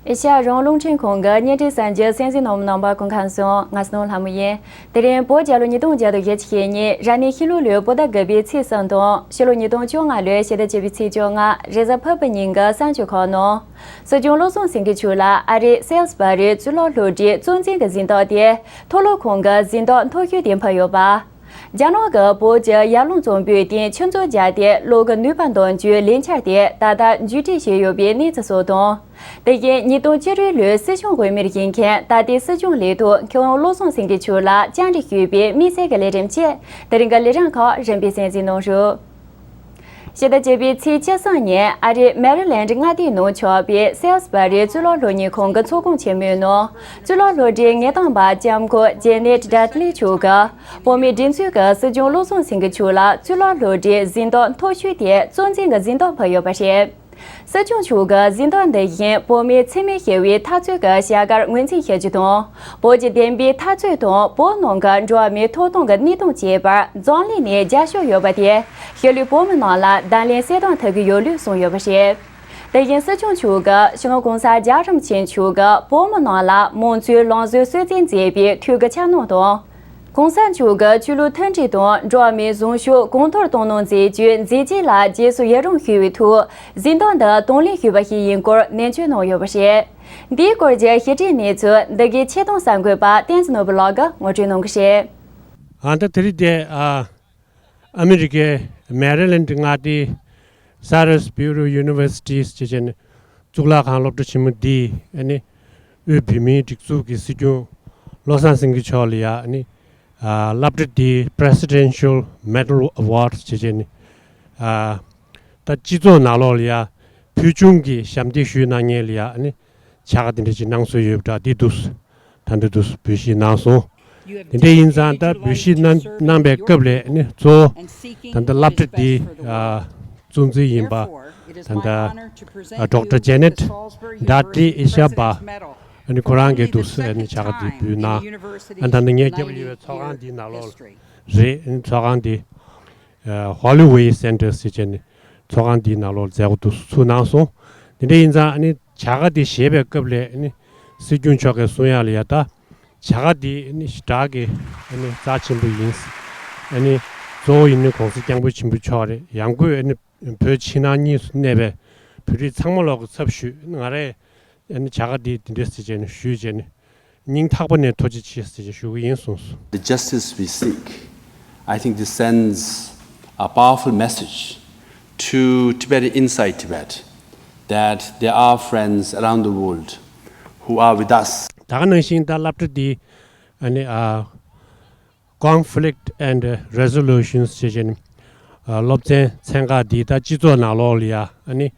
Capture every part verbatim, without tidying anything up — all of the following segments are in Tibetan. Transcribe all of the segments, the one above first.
ཨེ་ཤ་ཡ་རང་དབང་རླུང་འཕྲིན་ཁང་གི་བརྙན་འཕྲིན་གསར་འགྱུར་གསན་གཟིགས་གནང་མི་རྣམ་པ་སྐུ་ཁམས་བཟང་། ང་སྣང་ལྷ་མོ་ཡིན། དེ་རིང་བོད་རྒྱལ་ལོ་ཉིས་སྟོང་བརྒྱ་དང་བཞི་བཅུ་ཞེ་གཉིས་རབ་གནས་ཤིང་ལུག་ལོའི་བོད་ཟླ་དགུ་པའི་ཚེས་གསུམ་དང་ཕྱི་ལོ་ཉིས་སྟོང་བཅོ་ལྔ་ལོའི་ཕྱི་ཟླ་བཅུ་པའི་ཚེས་བཅོ་ལྔ་རེས་གཟའ་ཕུར་བུ་ཉིན་གྱི་གསར་འགྱུར་ཁག་ནང་། སྲིད་སྐྱོང་བློ་བཟང་སེང་གེ་མཆོག་ལ་ཨ་རིའི་སེལ་སི་བ་རིའི་གཙུག་ལག་སློབ་གྲྭའི་གཙོ་འཛིན་གྱི་གཟེངས་རྟགས་དེ་མཐོ་སློབ་ཁང་གི་གཟེངས་རྟགས་མཐོ་ཤོས་དེ་ཕུལ་ཡོད་པ། རྒྱ་ནག་གི་བོད་ཀྱི་ཡར་ཀླུང་གཙང་པོའི་སྟེང་ཆུ་མཛོད་བརྒྱབ་སྟེ་གློག་གི་ནུས་པ་འདོན་རྒྱུའི་ལས་འཆར་དེ་ད་ལྟ་མཇུག་སྒྲིལ་བྱས་ཡོད་པའི་གནས་ཚུལ་སོགས་དང་། དེ་བཞིན་ཉིས་སྟོང་བཅུ་དྲུག་ལོའི་སྲིད་སྐྱོང་འོས་མིར་ཡིན་མཁན་ད་ལྟའི་སྲིད་སྐྱོང་ལས་ཐོག་མཁས་དབང་བློ་བཟང་སེང་གེ་མཆོག་ལ་བཅར་འདྲི་ཞུས་པའི་དམིགས་བསལ་གྱི་ལས་རིམ་བཅས་དེ་རིང་གི་ལས་རིམ་ཁག་རིམ་པས་གསན་གཟིགས་གནང་རོགས། ཕྱི་ཟླ་བཅུ་པའི་ཚེས་བཅུ་གསུམ་ཉིན་ཨ་རིའི་མེ་རི་ལེན་ཌི་མངའ་སྡེའི་ནང་ཆགས་པའི་སེལ་སི་བ་རིའི་གཙུག་ལག་སློབ་གཉེར་ཁང་གི་ཚོགས་ཁང་ཆེན་མོའི་ནང་གཙུག་ལག་སློབ་གྲྭའི་ངེས་སྟངས་པ་ལྕམ་སྐུ་ཇེ་ནེ་ཊི་ཌ་ལི་མཆོག་གིས་བོད་མིའི་སྒྲིག་འཛུགས་ཀྱི་སྲིད་སྐྱོང་བློ་བཟང་སེང་གེ་མཆོག་ལ་གཙུག་ལག་སློབ་གྲྭའི་གཟེངས་རྟགས་མཐོ་ཤོས་དེ་གཙོ་འཛིན་གྱི་གཟེངས་རྟགས་ཕུལ་ཡོད་པ་རེད། སྲིད་སྐྱོང་མཆོག་གི་གཟེངས་རྟགས་འདི་བཞིན་བོད་མིའི་འཚེ་མེད་ཞི་བའི་འཐབ་རྩོད་ཀྱི་བྱ་དགར་ངོས་འཛིན་ཞུ་རྒྱུ་དང་། བོད་ཀྱི་བདེན་པའི་འཐབ་རྩོད་དང་བོད་ནང་གི་འགྲོ་བ་མིའི་ཐོབ་ཐང་གི་གནས་སྟངས་བཅས་པར་འཛམ་གླིང་ནས་རྒྱབ་སྐྱོར་ཡོད་པ་དེ་ཤུལ་ལུས་བོད་མི་རྣམས་ལ་བརྡ་ལན་གསལ་སྟོན་ཐུབ་ཀྱི་ཡོད་ལུགས་གསུངས་ཡོད་པ་རེད། དེ་བཞིན་སྲིད་སྐྱོང་མཆོག་གིས་སྤྱི་ནོར་གོང་ས་རྒྱལ་བ་རིན་པོ་ཆེ་མཆོག་གིས་བོད་མི་རྣམས་ལ་དམངས་གཙོའི་ལམ་སྲོལ་སྲོལ་འཛིན་མཛད་པའི་ཐུགས་ཀྱི་འཆར་སྣང་དང་། གོང་ས་མཆོག་གིས་ཆོས་ལུགས་མཐུན་སྒྲིལ་དང་འགྲོ་བ་མིའི་བཟང་ཕྱོགས་གོང་མཐོར་གཏོང་གནང་མཛད་རྒྱུའི་མཛད་རྗེས་ལ་རྗེས་སུ་ཡི་རང་ཞུ་བའི་ཐོག་གཟེངས་རྟགས་འདི་དང་ལེན་ཞུས་པ་ཞིག་ཡིན་སྐོར་ནན་བརྗོད་གནང་ཡོད་པ་རེད། འདིའི་སྐོར་གྱི་ཞིབ་ཕྲའི་གནས་ཚུལ་འདི་གའི་ཆེད་གཏོང་གསར་འགོད་པ་བསྟན་འཛིན་ནོར་བུ་ལགས་ཀྱིས་ངོ་སྤྲོད་གནང་གི་རེད། ཨ་ད་དེ་རིང་དེ་ཨ་ཨ་མི་རི་ཀའི་མེ་རི་ལེན་ཌི་མངའ་སྡེའི་Cyrus Bureau University ཞེས་བྱས་ནས་གཙུག་ལག་ཁང་སློབ་གྲྭ་ཆེན་མོ་འདིའི་ཨ་ནི་དབུས་བོད་མིའི་སྒྲིག་འཛུགས་ཀྱི་སྲིད་སྐྱོང་བློ་བཟང་སེང་གེ་མཆོག་ལ་ཡ་ཨ་ནི་ཨ་སློབ་གྲྭ་འདིའི་Presidential Medal Award ཞེས་བྱས་ནས་ཨ་ད་སྤྱི་ཚོགས་ནང་ལོགས་ལ་ཡ་ཕུལ་བྱུང་གི་ཞབས་འདེགས་ཞུས་གནང་མཁན་ལ་ཡ་ཨ་ནི་བྱ་དགའ་དེ་འདྲ་ཅིག་གནང་སྲོལ་ཡོད་པ་འདྲ་འདི་འདུག་ད་འདི་འདུག་འབུལ་བཞེས་གནང་སོང་། དེ་འདྲ་ཡིན་ཙང་ད་འབུལ་བཞེས་གནང་གནང་པའི་སྐབས་ལ་ཨ་ནི་གཙོ་བོ་ད་ལྟ་སློབ་གྲྭ་འདི་ཨ་གཙོ་འཛིན་ཡིན་པ་ད་ལྟ་ཨ་Doctor Janet Dudley Ishaba ཨ་ནི་ཁོ་རང་གིས་འདུག་ཨ་ནི་བྱ་དགའ་འདི་འབུལ་གནང་ཨ་ད་ལྟ་ངས་རྒྱབ་ལ་ཡོད་པའི་ཚོགས་ཁང་འདིའི་ནང་ལོགས་རེད། ཨ་ནི་ཚོགས་ཁང་འདི་Holloway Center ཞེས་བྱས་ནས་ཚོགས་ཁང་འདིའི་ནང་ལོགས་མཛད་སྒོ་འདུག་ཚུགས་གནང་སོང་། དེ་འདྲ་ཡིན་ཙང་ཨ་ནི་བྱ་དགའ་འདི་བཞེས་པའི་སྐབས་ལ་ཨ་ནི་སྲིད་སྐྱོང་མཆོག་གིས་གསུང་ཡག་ལ་ཡ་ད་བྱ་དགའ་འདི་ཨ་ནི་ཞེ་དྲག་གི་ཨ་ནི་རྩ་ཆེན་པོ་ཡིན། ཨ་ནི་གཙོ་བོ་ཡིན་ནི་གོང་ས་སྐྱབས་མགོན་ཆེན་པོ་མཆོག་རེད། ཡང་སྒོས་ཨ་ནི་བོད་ཕྱི་ནང་གཉིས་སུ་གནས་པའི་བོད་རིགས་ཚང་མ་ལོག་གི་ཚབ་ཞུས་ང་རས་ཨ་ནི་བྱ་དགའ་འདི་འདི་འདྲ་ཟེར་བྱས་ནས་ཞུས་བྱས་ནས་སྙིང་ཐག་པ་ནས་ཐུགས་རྗེ་ཆེ་ཟེར་བྱས་ཞུ་གི་ཡིན་གསུངས་སོང་། The justice we seek, I think this sends a powerful message to Tibetans inside Tibet that there are friends around the world who are with us. ད་ག་ནང་བཞིན་ད་སློབ་གྲྭ་འདི་ཨ་ནི་ཨ་Conflict and Resolutions ཞེས་བྱས་ནས་ཨ་སློབ་ཚན་ཚན་ཁག་འདི་ད་སྤྱི་ཚོགས་ནང་ལོགས་ལ་ཡ་ཨ་ནི་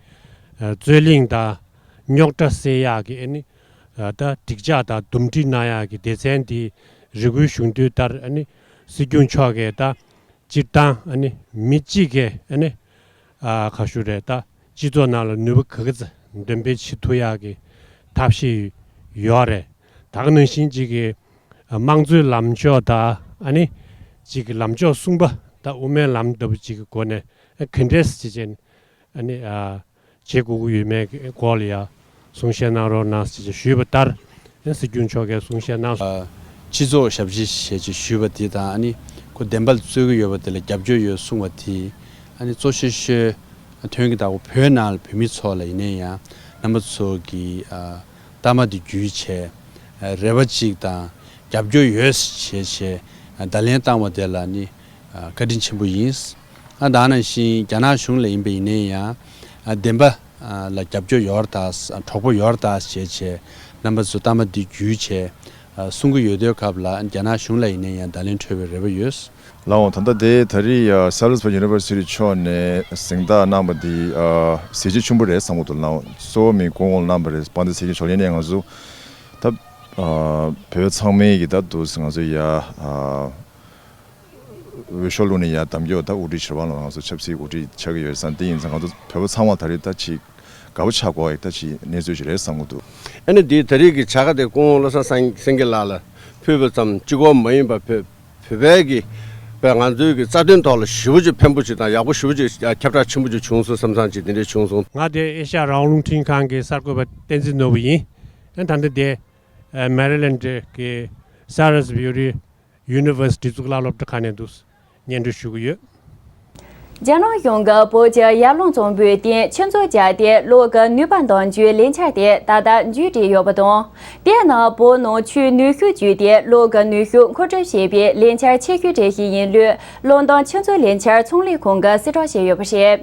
ཨ་རྩོད་གླེང་དང་རྙོག་དྲ་སེལ་ཡག་གི་ཨ་ནི་ཨ་ད་འགྲིག་འཇགས་དང་འདུམ་འགྲིག་གནང་ཡག་གི་སྡེ་ཚན་འདི་རེ་སྐུལ་ཞུ་དུས་ལྟར་ཨ་ནི་སྲིད་སྐྱོང་མཆོག་གིས་ད་སྤྱིར་བཏང་ཨ་ནི་མི་གཅིག་གིས་ཨ་ནི་ཨ་ག་ཞུ་རེད་ད་སྤྱི་ཚོགས་ནང་ལ་ནུས་པ་ག་ག་ཚོད་འདོན་སྤེལ་བྱེད་ཐུབ་ཡག་གི་ཐབས་ཤེས་ཡོད་རེད། ད་ག་ནང་བཞིན་གཅིག་གི་དམངས་གཙོའི་ལམ་ཕྱོགས་དང་ཨ་ནི་གཅིག་གི་ལམ་ཕྱོགས་གསུམ་པ་དང་དབུ་མའི་ལམ་ལྟ་བུ་གཅིག་གི་སྒོ་ནས་ག་འདྲས་བྱེད་ཅན་ཨ་ནི་ཨ་བྱེད་དགོས་ཀྱི་ཡོད་མེད་ཀྱི་སྐོར་ལ་ཡང་གསུང་བཤད་གནང་རོགས་གནང་ཞེས་ཞུས་པ་ལྟར་སྲིད་སྐྱོང་མཆོག་གིས་གསུང་བཤད་གནང་སོང་། སྤྱི་ཚོགས་ཞབས་ཕྱི་ཞེས་ཅིག་ཞུས་པ་དེ་དང་ཨ་ནི་ཁོ་བདེན་པ་ལ་རྩོད་ཀྱི་ཡོད་པ་དེ་ལ་རྒྱབ་སྐྱོར་ཡོད་གསུངས་པ་དེ་ཨ་ནི་གཙོ་ཆེ་ཤོས་དོན་གྱི་བདག་པོ་བོད་ནང་ལ་བོད་མི་ཚོ་ལ་ཡིན་ན་ཡང་རྣམ་པ་ཚོ་གི་ཨ་ལྟ་མ་དེ་བརྒྱུད་བྱས་རེ་བ་གཅིག་དང་རྒྱབ་སྐྱོར་ཡོད་ཞེས་བྱས་བརྡ་ལན་བཏང་བ་དེ་ལ་ནི་བཀའ་དྲིན་ཆེན་པོ་ཡིན། ཨ་ད་ནང་བཞིན་རྒྱ་ནག་གཞུང་ལ་ཡིན་པ་ཡིན་ན་ཡང་བདེན་པ་ལ་རྒྱབ་སྐྱོར་ཡོད་རེད་ད་གྲོགས་པོ་ཡོད་རེད་ད་ཞེས་བྱས་རྣམ་པ་ཚོ་ལྟ་མ་དེ་བརྒྱུད་བྱས་གསུང་གི་ཡོད་དུས་སྐབས་ལ་རྒྱ་ནག་གཞུང་ལ་ཡིན་ན་ཡང་བརྡ་ལན་འཕྲོད་པའི་རེ་བ་ཡོད། ལགས་འོང་། ད་ལྟ་དེ་ད་རེས་ཡ་Salisbury University ཕྱོགས་ནས་གཟེངས་རྟགས་གནང་བ་འདི་ཨ་གཟི་བརྗིད་ཆེན་པོ་རེད་བསམ་གྱི་འདུག་ལགས་འོང་། གཙོ་བོ་མི་སྐུ་ངོ་གནང་བ་རེད། དཔལ་ལྡན་ཚེ་རིང་མཆོག་ལ་ཡིན་ནའི་ང་ཚོ་ད་ཨ་བོད་ཚང་མའི་གི་ད་འདུག་ང་ཚོ་ཡ་ཨ་འོས་ཤོག་བླུགས་ནས་ཡ་གདམ་རྒྱུ་ད་དབུ་ཁྲིད་ཕྱིར་འབུད་ལ་ང་ཚོ་ཆབ་སྲིད་དབུ་ཁྲིད་ཆགས་ཀྱི་ཡོད་བསམ། དེ་ཡིན་ཙང་ང་ཚོ་བོད་པ་ཚང་མ་ད་རེས་ད་ཅིག་དགའ་པོ་ཆགས་དགོས་ཡ་ད་ཅིག་གནས་ཚུལ་ཞིག་རེད་བསམ་གྱི་འདུག་ཨ་ནི་འདི་ད་རེས་ཀྱི་བྱ་དགའ་དེ་སྐུ་ངོ་བློ་བཟང་སེང་སེང་གེ་ལགས་ལ་ཕུལ་བ་ཙམ་གཅིག་པོ་མ་ཡིན་པ་བོད་བོད་པའི་གི་བས་ང་ཚོའི་གི་རྩ་དོན་ཐོག་ལ་ཞེ་པོ་ཅིག་ཕན་པོ་ཅིག་དང་ཡག་པོ་ཞེ་པོ་ཅིག་ཁྱབ་བསྒྲགས་ཆེན་པོ་ཅིག་བྱུང་སོང་བསམ་བསམ་ཅིག་དེ་འདྲས་བྱུང་སོང་། ང་དེ་ཨེ་ཤ་ཡ་རང་དབང་རླུང་འཕྲིན་ཁང་གི་གསར་འགོད་པ་བསྟན་འཛིན་ནོར་བུ་ ད་ད་ལྟ་དེ་མེ་རི་ལེན་ཌི་གི་Sarah's Beauty University གཙུག་ལག་སློབ་གྲྭ་ཁག་ནས་འདུག་སྙན་སྒྲོན་ཞུ་གི་ཡོད། རྒྱ་ནག་གཞུང་གིས་བོད་ཀྱི་ཡར་ཀླུང་གཙང་པོའི་སྟེང་ཆུ་མཛོད་བརྒྱབ་སྟེ་གློག་གི་ནུས་པ་འདོན་རྒྱུའི་ལས་འཆར་དེ་ད་ལྟ་མཇུག་སྒྲིལ་ཡོད་པ་དང་། དེས་ན་བོད་ནང་ཆུའི་ནུས་ཤུགས་བརྒྱུད་དེ་གློག་གི་ནུས་ཤུགས་མཁོ་སྤྲོད་བྱེད་པའི་ལས་འཆར་ཆེ་ཤོས་གྲས་ཤིག་ཡིན་ལུགས་བློ་བརྟན་ཆུ་མཛོད་ལས་འཆར་ཚོང་ལས་ཁང་གིས་གསལ་བསྒྲགས་བྱས་ཡོད་པ་རེད།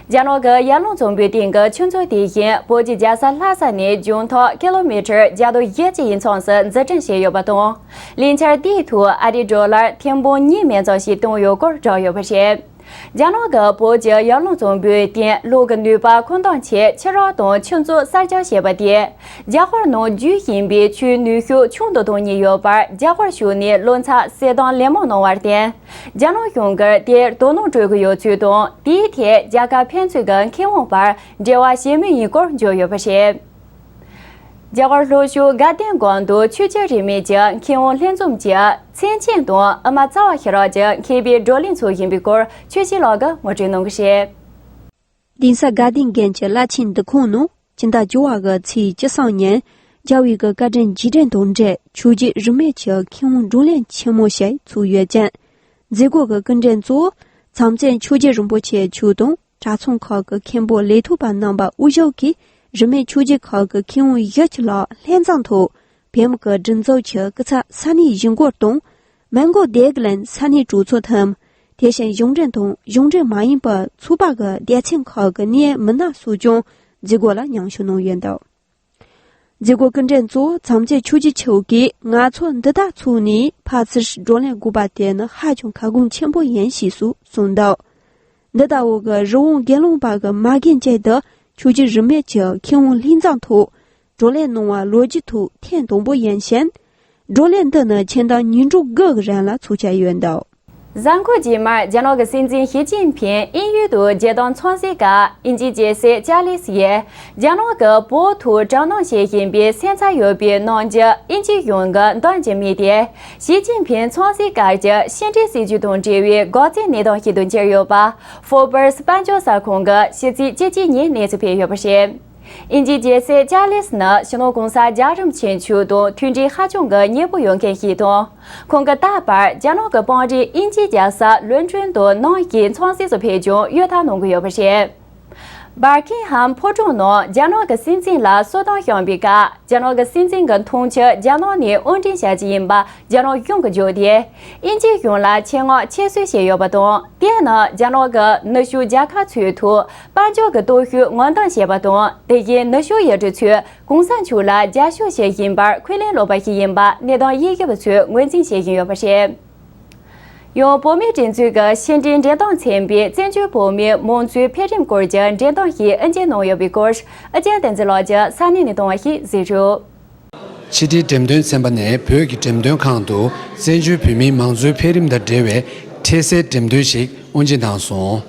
རྒྱ་ནག་གི་ཡར་ཀླུང་གཙང་པོའི་སྟེང་གི་ཆུ་མཛོད་དེ་བཞིན་བོད་ཀྱི་རྒྱལ་ས་ལྷ་ས་ནས་འབྱུང་ཐོག་ཀི་ལོ་མི་ཊར་བརྒྱ་དང་བཞི་བཅུ་ཡི་མཚམས་སུ་འཛུགས་སྐྲུན་བྱས་ཡོད་པ་དང་། ལས་འཆར་དེའི་ཐོག་ཨ་རིའི་ཌོ་ལར་ཐེར་འབུམ་གཉིས་མན་ཙམ་ཞིག་བཏོན་ཡོད་སྐོར་བསྒྲགས་ཡོད་པ་རེད། རྒྱ་ནག་གིས་བོད་ཀྱི་ཡར་ཀླུང་གཙང་པོའི་སྟེང་གློག་གི་ནུས་པ་མཁོ་འདོན་ཆེད་ཆུ་རགས་དང་ཆུ་མཛོད་གསར་རྒྱག་བྱས་པ་དེས། རྒྱ་གར་ནང་རྒྱུ་བཞིན་པའི་ཆུའི་ནུས་ཤུགས་ཆུང་དུ་གཏོང་ཉེན་ཡོད་པར། རྒྱ་གར་གཞུང་ནས་བློ་འཚབ་གསལ་སྟོན་ལན་མང་གནང་བར་བརྟེན། རྒྱ་ནག་གཞུང་གིས་དེར་དོ་སྣང་སྤྲོད་ཀྱི་ཡོད་ཚུལ་དང་། དེའི་ཐད་རྒྱལ་ཁབ་ཕན་ཚུན་གྱི་མཁས་དབང་བར་འབྲེལ་བ་བྱེད་མུས་ཡིན་སྐོར་བརྗོད་ཡོད་པ་རེད། རྒྱ་གར་ལྷོ་ཕྱོགས་དགའ་ལྡན་དགོན་དུ་ཆོས་བརྒྱུད་རིས་མེད་ཀྱི་མཁས་དབང་ལྷན་འཛོམས་ཀྱི་མཚན་ཆེན་དང་ཨ་མ་རྩ་བ་ཤེས་རབ་ཀྱི་མཁས་པའི་བགྲོ་གླེང་ཚོགས་བཞིན་པའི་སྐོར་ཆོས་སྐྱིད་ལགས་ཀྱིས་ངོ་སྤྲོད་གནང་གི་རེད། གདན་ས་དགའ་ལྡན་དགོན་གྱི་བླ་ཆེན་འདུ་ཁང་ནང་སྤྱི་ཟླ་བཅུ་བ་གི་ཚེས་བཅུ་གསུམ་ཉིན་རྒྱལ་བའི་གི་བཀའ་དྲིན་རྗེས་དྲན་དང་འབྲེལ་ཆོས་བརྒྱུད་རིས་མེད་ཀྱི་མཁས་དབང་བགྲོ་གླེང་ཆེན་མོ་ཞིག་ཚུགས་ཡོད་ཅིང་། མཛད་སྒོ་གི་སྐུ་མགྲོན་གཙོ་བོ་མཚམས་བཙན་ཆོས་རྗེ་རིན་པོ་ཆེ་མཆོག་དང་གྲྭ་ཚང་ཁག་གི་མཁན་པོ་ལས་ཐོག་པ་རྣམ་པ་དབུ་བཞུགས་ཀྱིས་རིས་མེད་ཆོས་བརྒྱུད་ཁག་གི་མཁས་དབང་བཞི་བཅུ་ལྷག་ལྷན་འཛོམས་ཐོག་བོད་མི་གི་སྒྲིག་འཛུགས་ཀྱི་སྐུ་ཚབ་ས་གནས་གཞིས་འགོ་དང་། མོན་གྷོ་བདེ་ལན་ས་གནས་གྲོས་ཚོགས་དང་། དེ་བཞིན་གཞུང་འབྲེལ་དང་གཞུང་འབྲེལ་མ་ཡིན་པའི་ཚོགས་པ་གི་སྡེ་ཚན་ཁག་གི་གནད་མི་སྣ་སོགས་ཀྱང་མཛད་སྒོ་ལ་མཉམ་ཞུགས་གནང་ཡོད་འདུག་མཛད་སྒོའི་སྐུ་མགྲོན་གཙོ་བོ་མཚམས་བཙན་ཆོས་རྗེ་མཆོག་གིས་ང་ཚོ་འདི་ལྟར་ཚུགས་ནས་ཕར་ཚུར་བགྲོ་གླེང་དགོས་པ་དེ་ནི་ཧ་ཅང་ཁ་སྐོང་ཆེན་པོ་ཡིན་ཞེས་སོགས་གསུངས་འདུག་འདི་ལྟ་བུ་གི་རི་བོང་དགེ་སློང་པ་གི་མ་རྒན་བཅས་དུ་ཆོས་བརྒྱུད་རིས་མེད་ཀྱི་མཁས་དབང་ལྷན་འཛོམས་ཐོག་བགྲོ་གླེང་གནང་བ་ལོ་རྒྱུས་ཐོག་ཐེངས་དང་པོ་ཡིན་ཞིང་། བགྲོ་གླེང་འདི་ནི་ཕྱི་ཟླ་ཉིས་སྟོང་དགུ་གི་རིང་ལ་ཚོགས་བྱས་ཡོད་འདུག་གཟའ་འཁོར་རྗེས་མར་རྒྱ་ནག་གི་སྲིད་འཛིན་ཞི་ཅིན་ཕིང་དབྱིན་ཡུལ་དུ་རྒྱལ་དོན་ཚོང་ཟས་ཁང་དབྱིན་ཇིའི་རྒྱལ་སྲས་ཅཱ་ལིས་ཡིས་རྒྱ་ནག་གིས་བོད་ཐོག་དྲག་གནོན་བྱེད་བཞིན་པའི་སེམས་འཚབ་ཡོད་པའི་གནང་རྒྱུ་དབྱིན་ཇིའི་གཞུང་གིས་འདོན་གྱི་མེད་དེ། ཞི་ཅིན་ཕིང་ཚོང་ཟས་ཁང་གི་ཕྱི་འབྲེལ་སྲིད་ཇུས་དང་འབྲེལ་བའི་འགོག་རྐྱེན་གནས་སྟངས་ཤིག་ཏུ་གྱུར་ཡོད་པ། Forbes དཔལ་འབྱོར་གསར་ཁང་གིས་ཕྱི་ཚེས་བཅུ་གཅིག་ཉིན་གནས་ཚུལ་སྤེལ་ཡོད་པ་རེད། དབྱིན་ཇིའི་རྒྱལ་སྲས་ཅཱ་ལིས་ནི་སྤྱི་ནོར་གོང་ས་རྒྱལ་བ་རིན་པོ་ཆེ་མཆོག་དང་མཐུན་འབྲེལ་ཧ་ཅང་གི་མཉེས་པོ་ཡོད་མཁན་ཞིག་དང་། ཁོང་གིས་ད་བར་རྒྱ་ནག་གི་དཔོན་རིགས་དབྱིན་ཇིའི་རྒྱལ་ས་ལོན་ཀྲོན་དུ་ནམ་ཞིག་ཚོང་ཟས་སུ་ཕེབས་ཀྱང་གཡོལ་ཐབས་གནང་གི་ཡོད་པ་རེད། སྦར་ཁིང་ཧམ་ཕོ་བྲང་ནང་རྒྱ་ནག་གི་སྲིད་འཛིན་ལ་གསོལ་སྟོན་བསྐྱངས་པའི་སྐབས། རྒྱ་ནག་གི་སྲིད་འཛིན་གྱི་འཐུང་ཆུ་རྒྱ་ནག་ནས་དབོར་འདྲེན་བྱ་རྒྱུ་ཡིན་པ་རྒྱ་ནག་གཞུང་གིས་བརྗོད་དེ། དབྱིན་ཇིའི་གཞུང་ལ་ཆེད་མངགས་ཁྱད་གསོད་བྱས་ཡོད་པ་དང་། དེ་ནི་རྒྱ་ནག་གི་ནུབ་ཕྱོགས་རྒྱལ་ཁབ་ཚོའི་ཐོག་དཔལ་འབྱོར་གྱི་སྟོབས་ཤུགས་ངོས་འཛིན་བྱས་པ་དང་། དེ་བཞིན་ནུབ་ཕྱོགས་ཡུལ་གྲུ་ཚོས་གོང་ས་མཆོག་ལ་རྒྱབ་སྐྱོར་བྱེད་བཞིན་པར་འཁོན་ལན་སློག་པ་ཞིག་ཡིན་པ་གནས་སྟངས་དབྱེ་ཞིབ་པ་ཚོས་ངོས་འཛིན་བྱེད་བཞིན་ཡོད་པ་རེད། ཡང་བོད་མིའི་སྒྲིག་འཛུགས་ཀྱི་ཕྱི་འབྲེལ་འབྲེལ་ཟླ་ཚན་པས་བཙན་བྱོལ་བོད་མིའི་མང་གཙོའི་འཕེལ་རིམ་སྐོར་གྱི་འགྲེམས་སྟོན་ཞིག་དབུ་འབྱེད་གནང་ཡོད་པའི་སྐོར། ཨ་ཅག་བསྟན་འཛིན་ལགས་ཀྱིས་ས་གནས་ནས་བཏང་བ་ཞིག་གཟིགས་རོགས། ཕྱི་དྲིལ་འགྲེམས་སྟོན་ཚན་པ་ནས་བོད་ཀྱི་འགྲེམས་སྟོན་ཁང་དུ་བཙན་བྱོལ་བོད་མིའི་མང་གཙོའི་འཕེལ་རིམ་དང་འབྲེལ་བའི་འཕྲལ་སེལ་འགྲེམས་སྟོན་ཞིག་དབུ་འབྱེད་གནང་སོང་།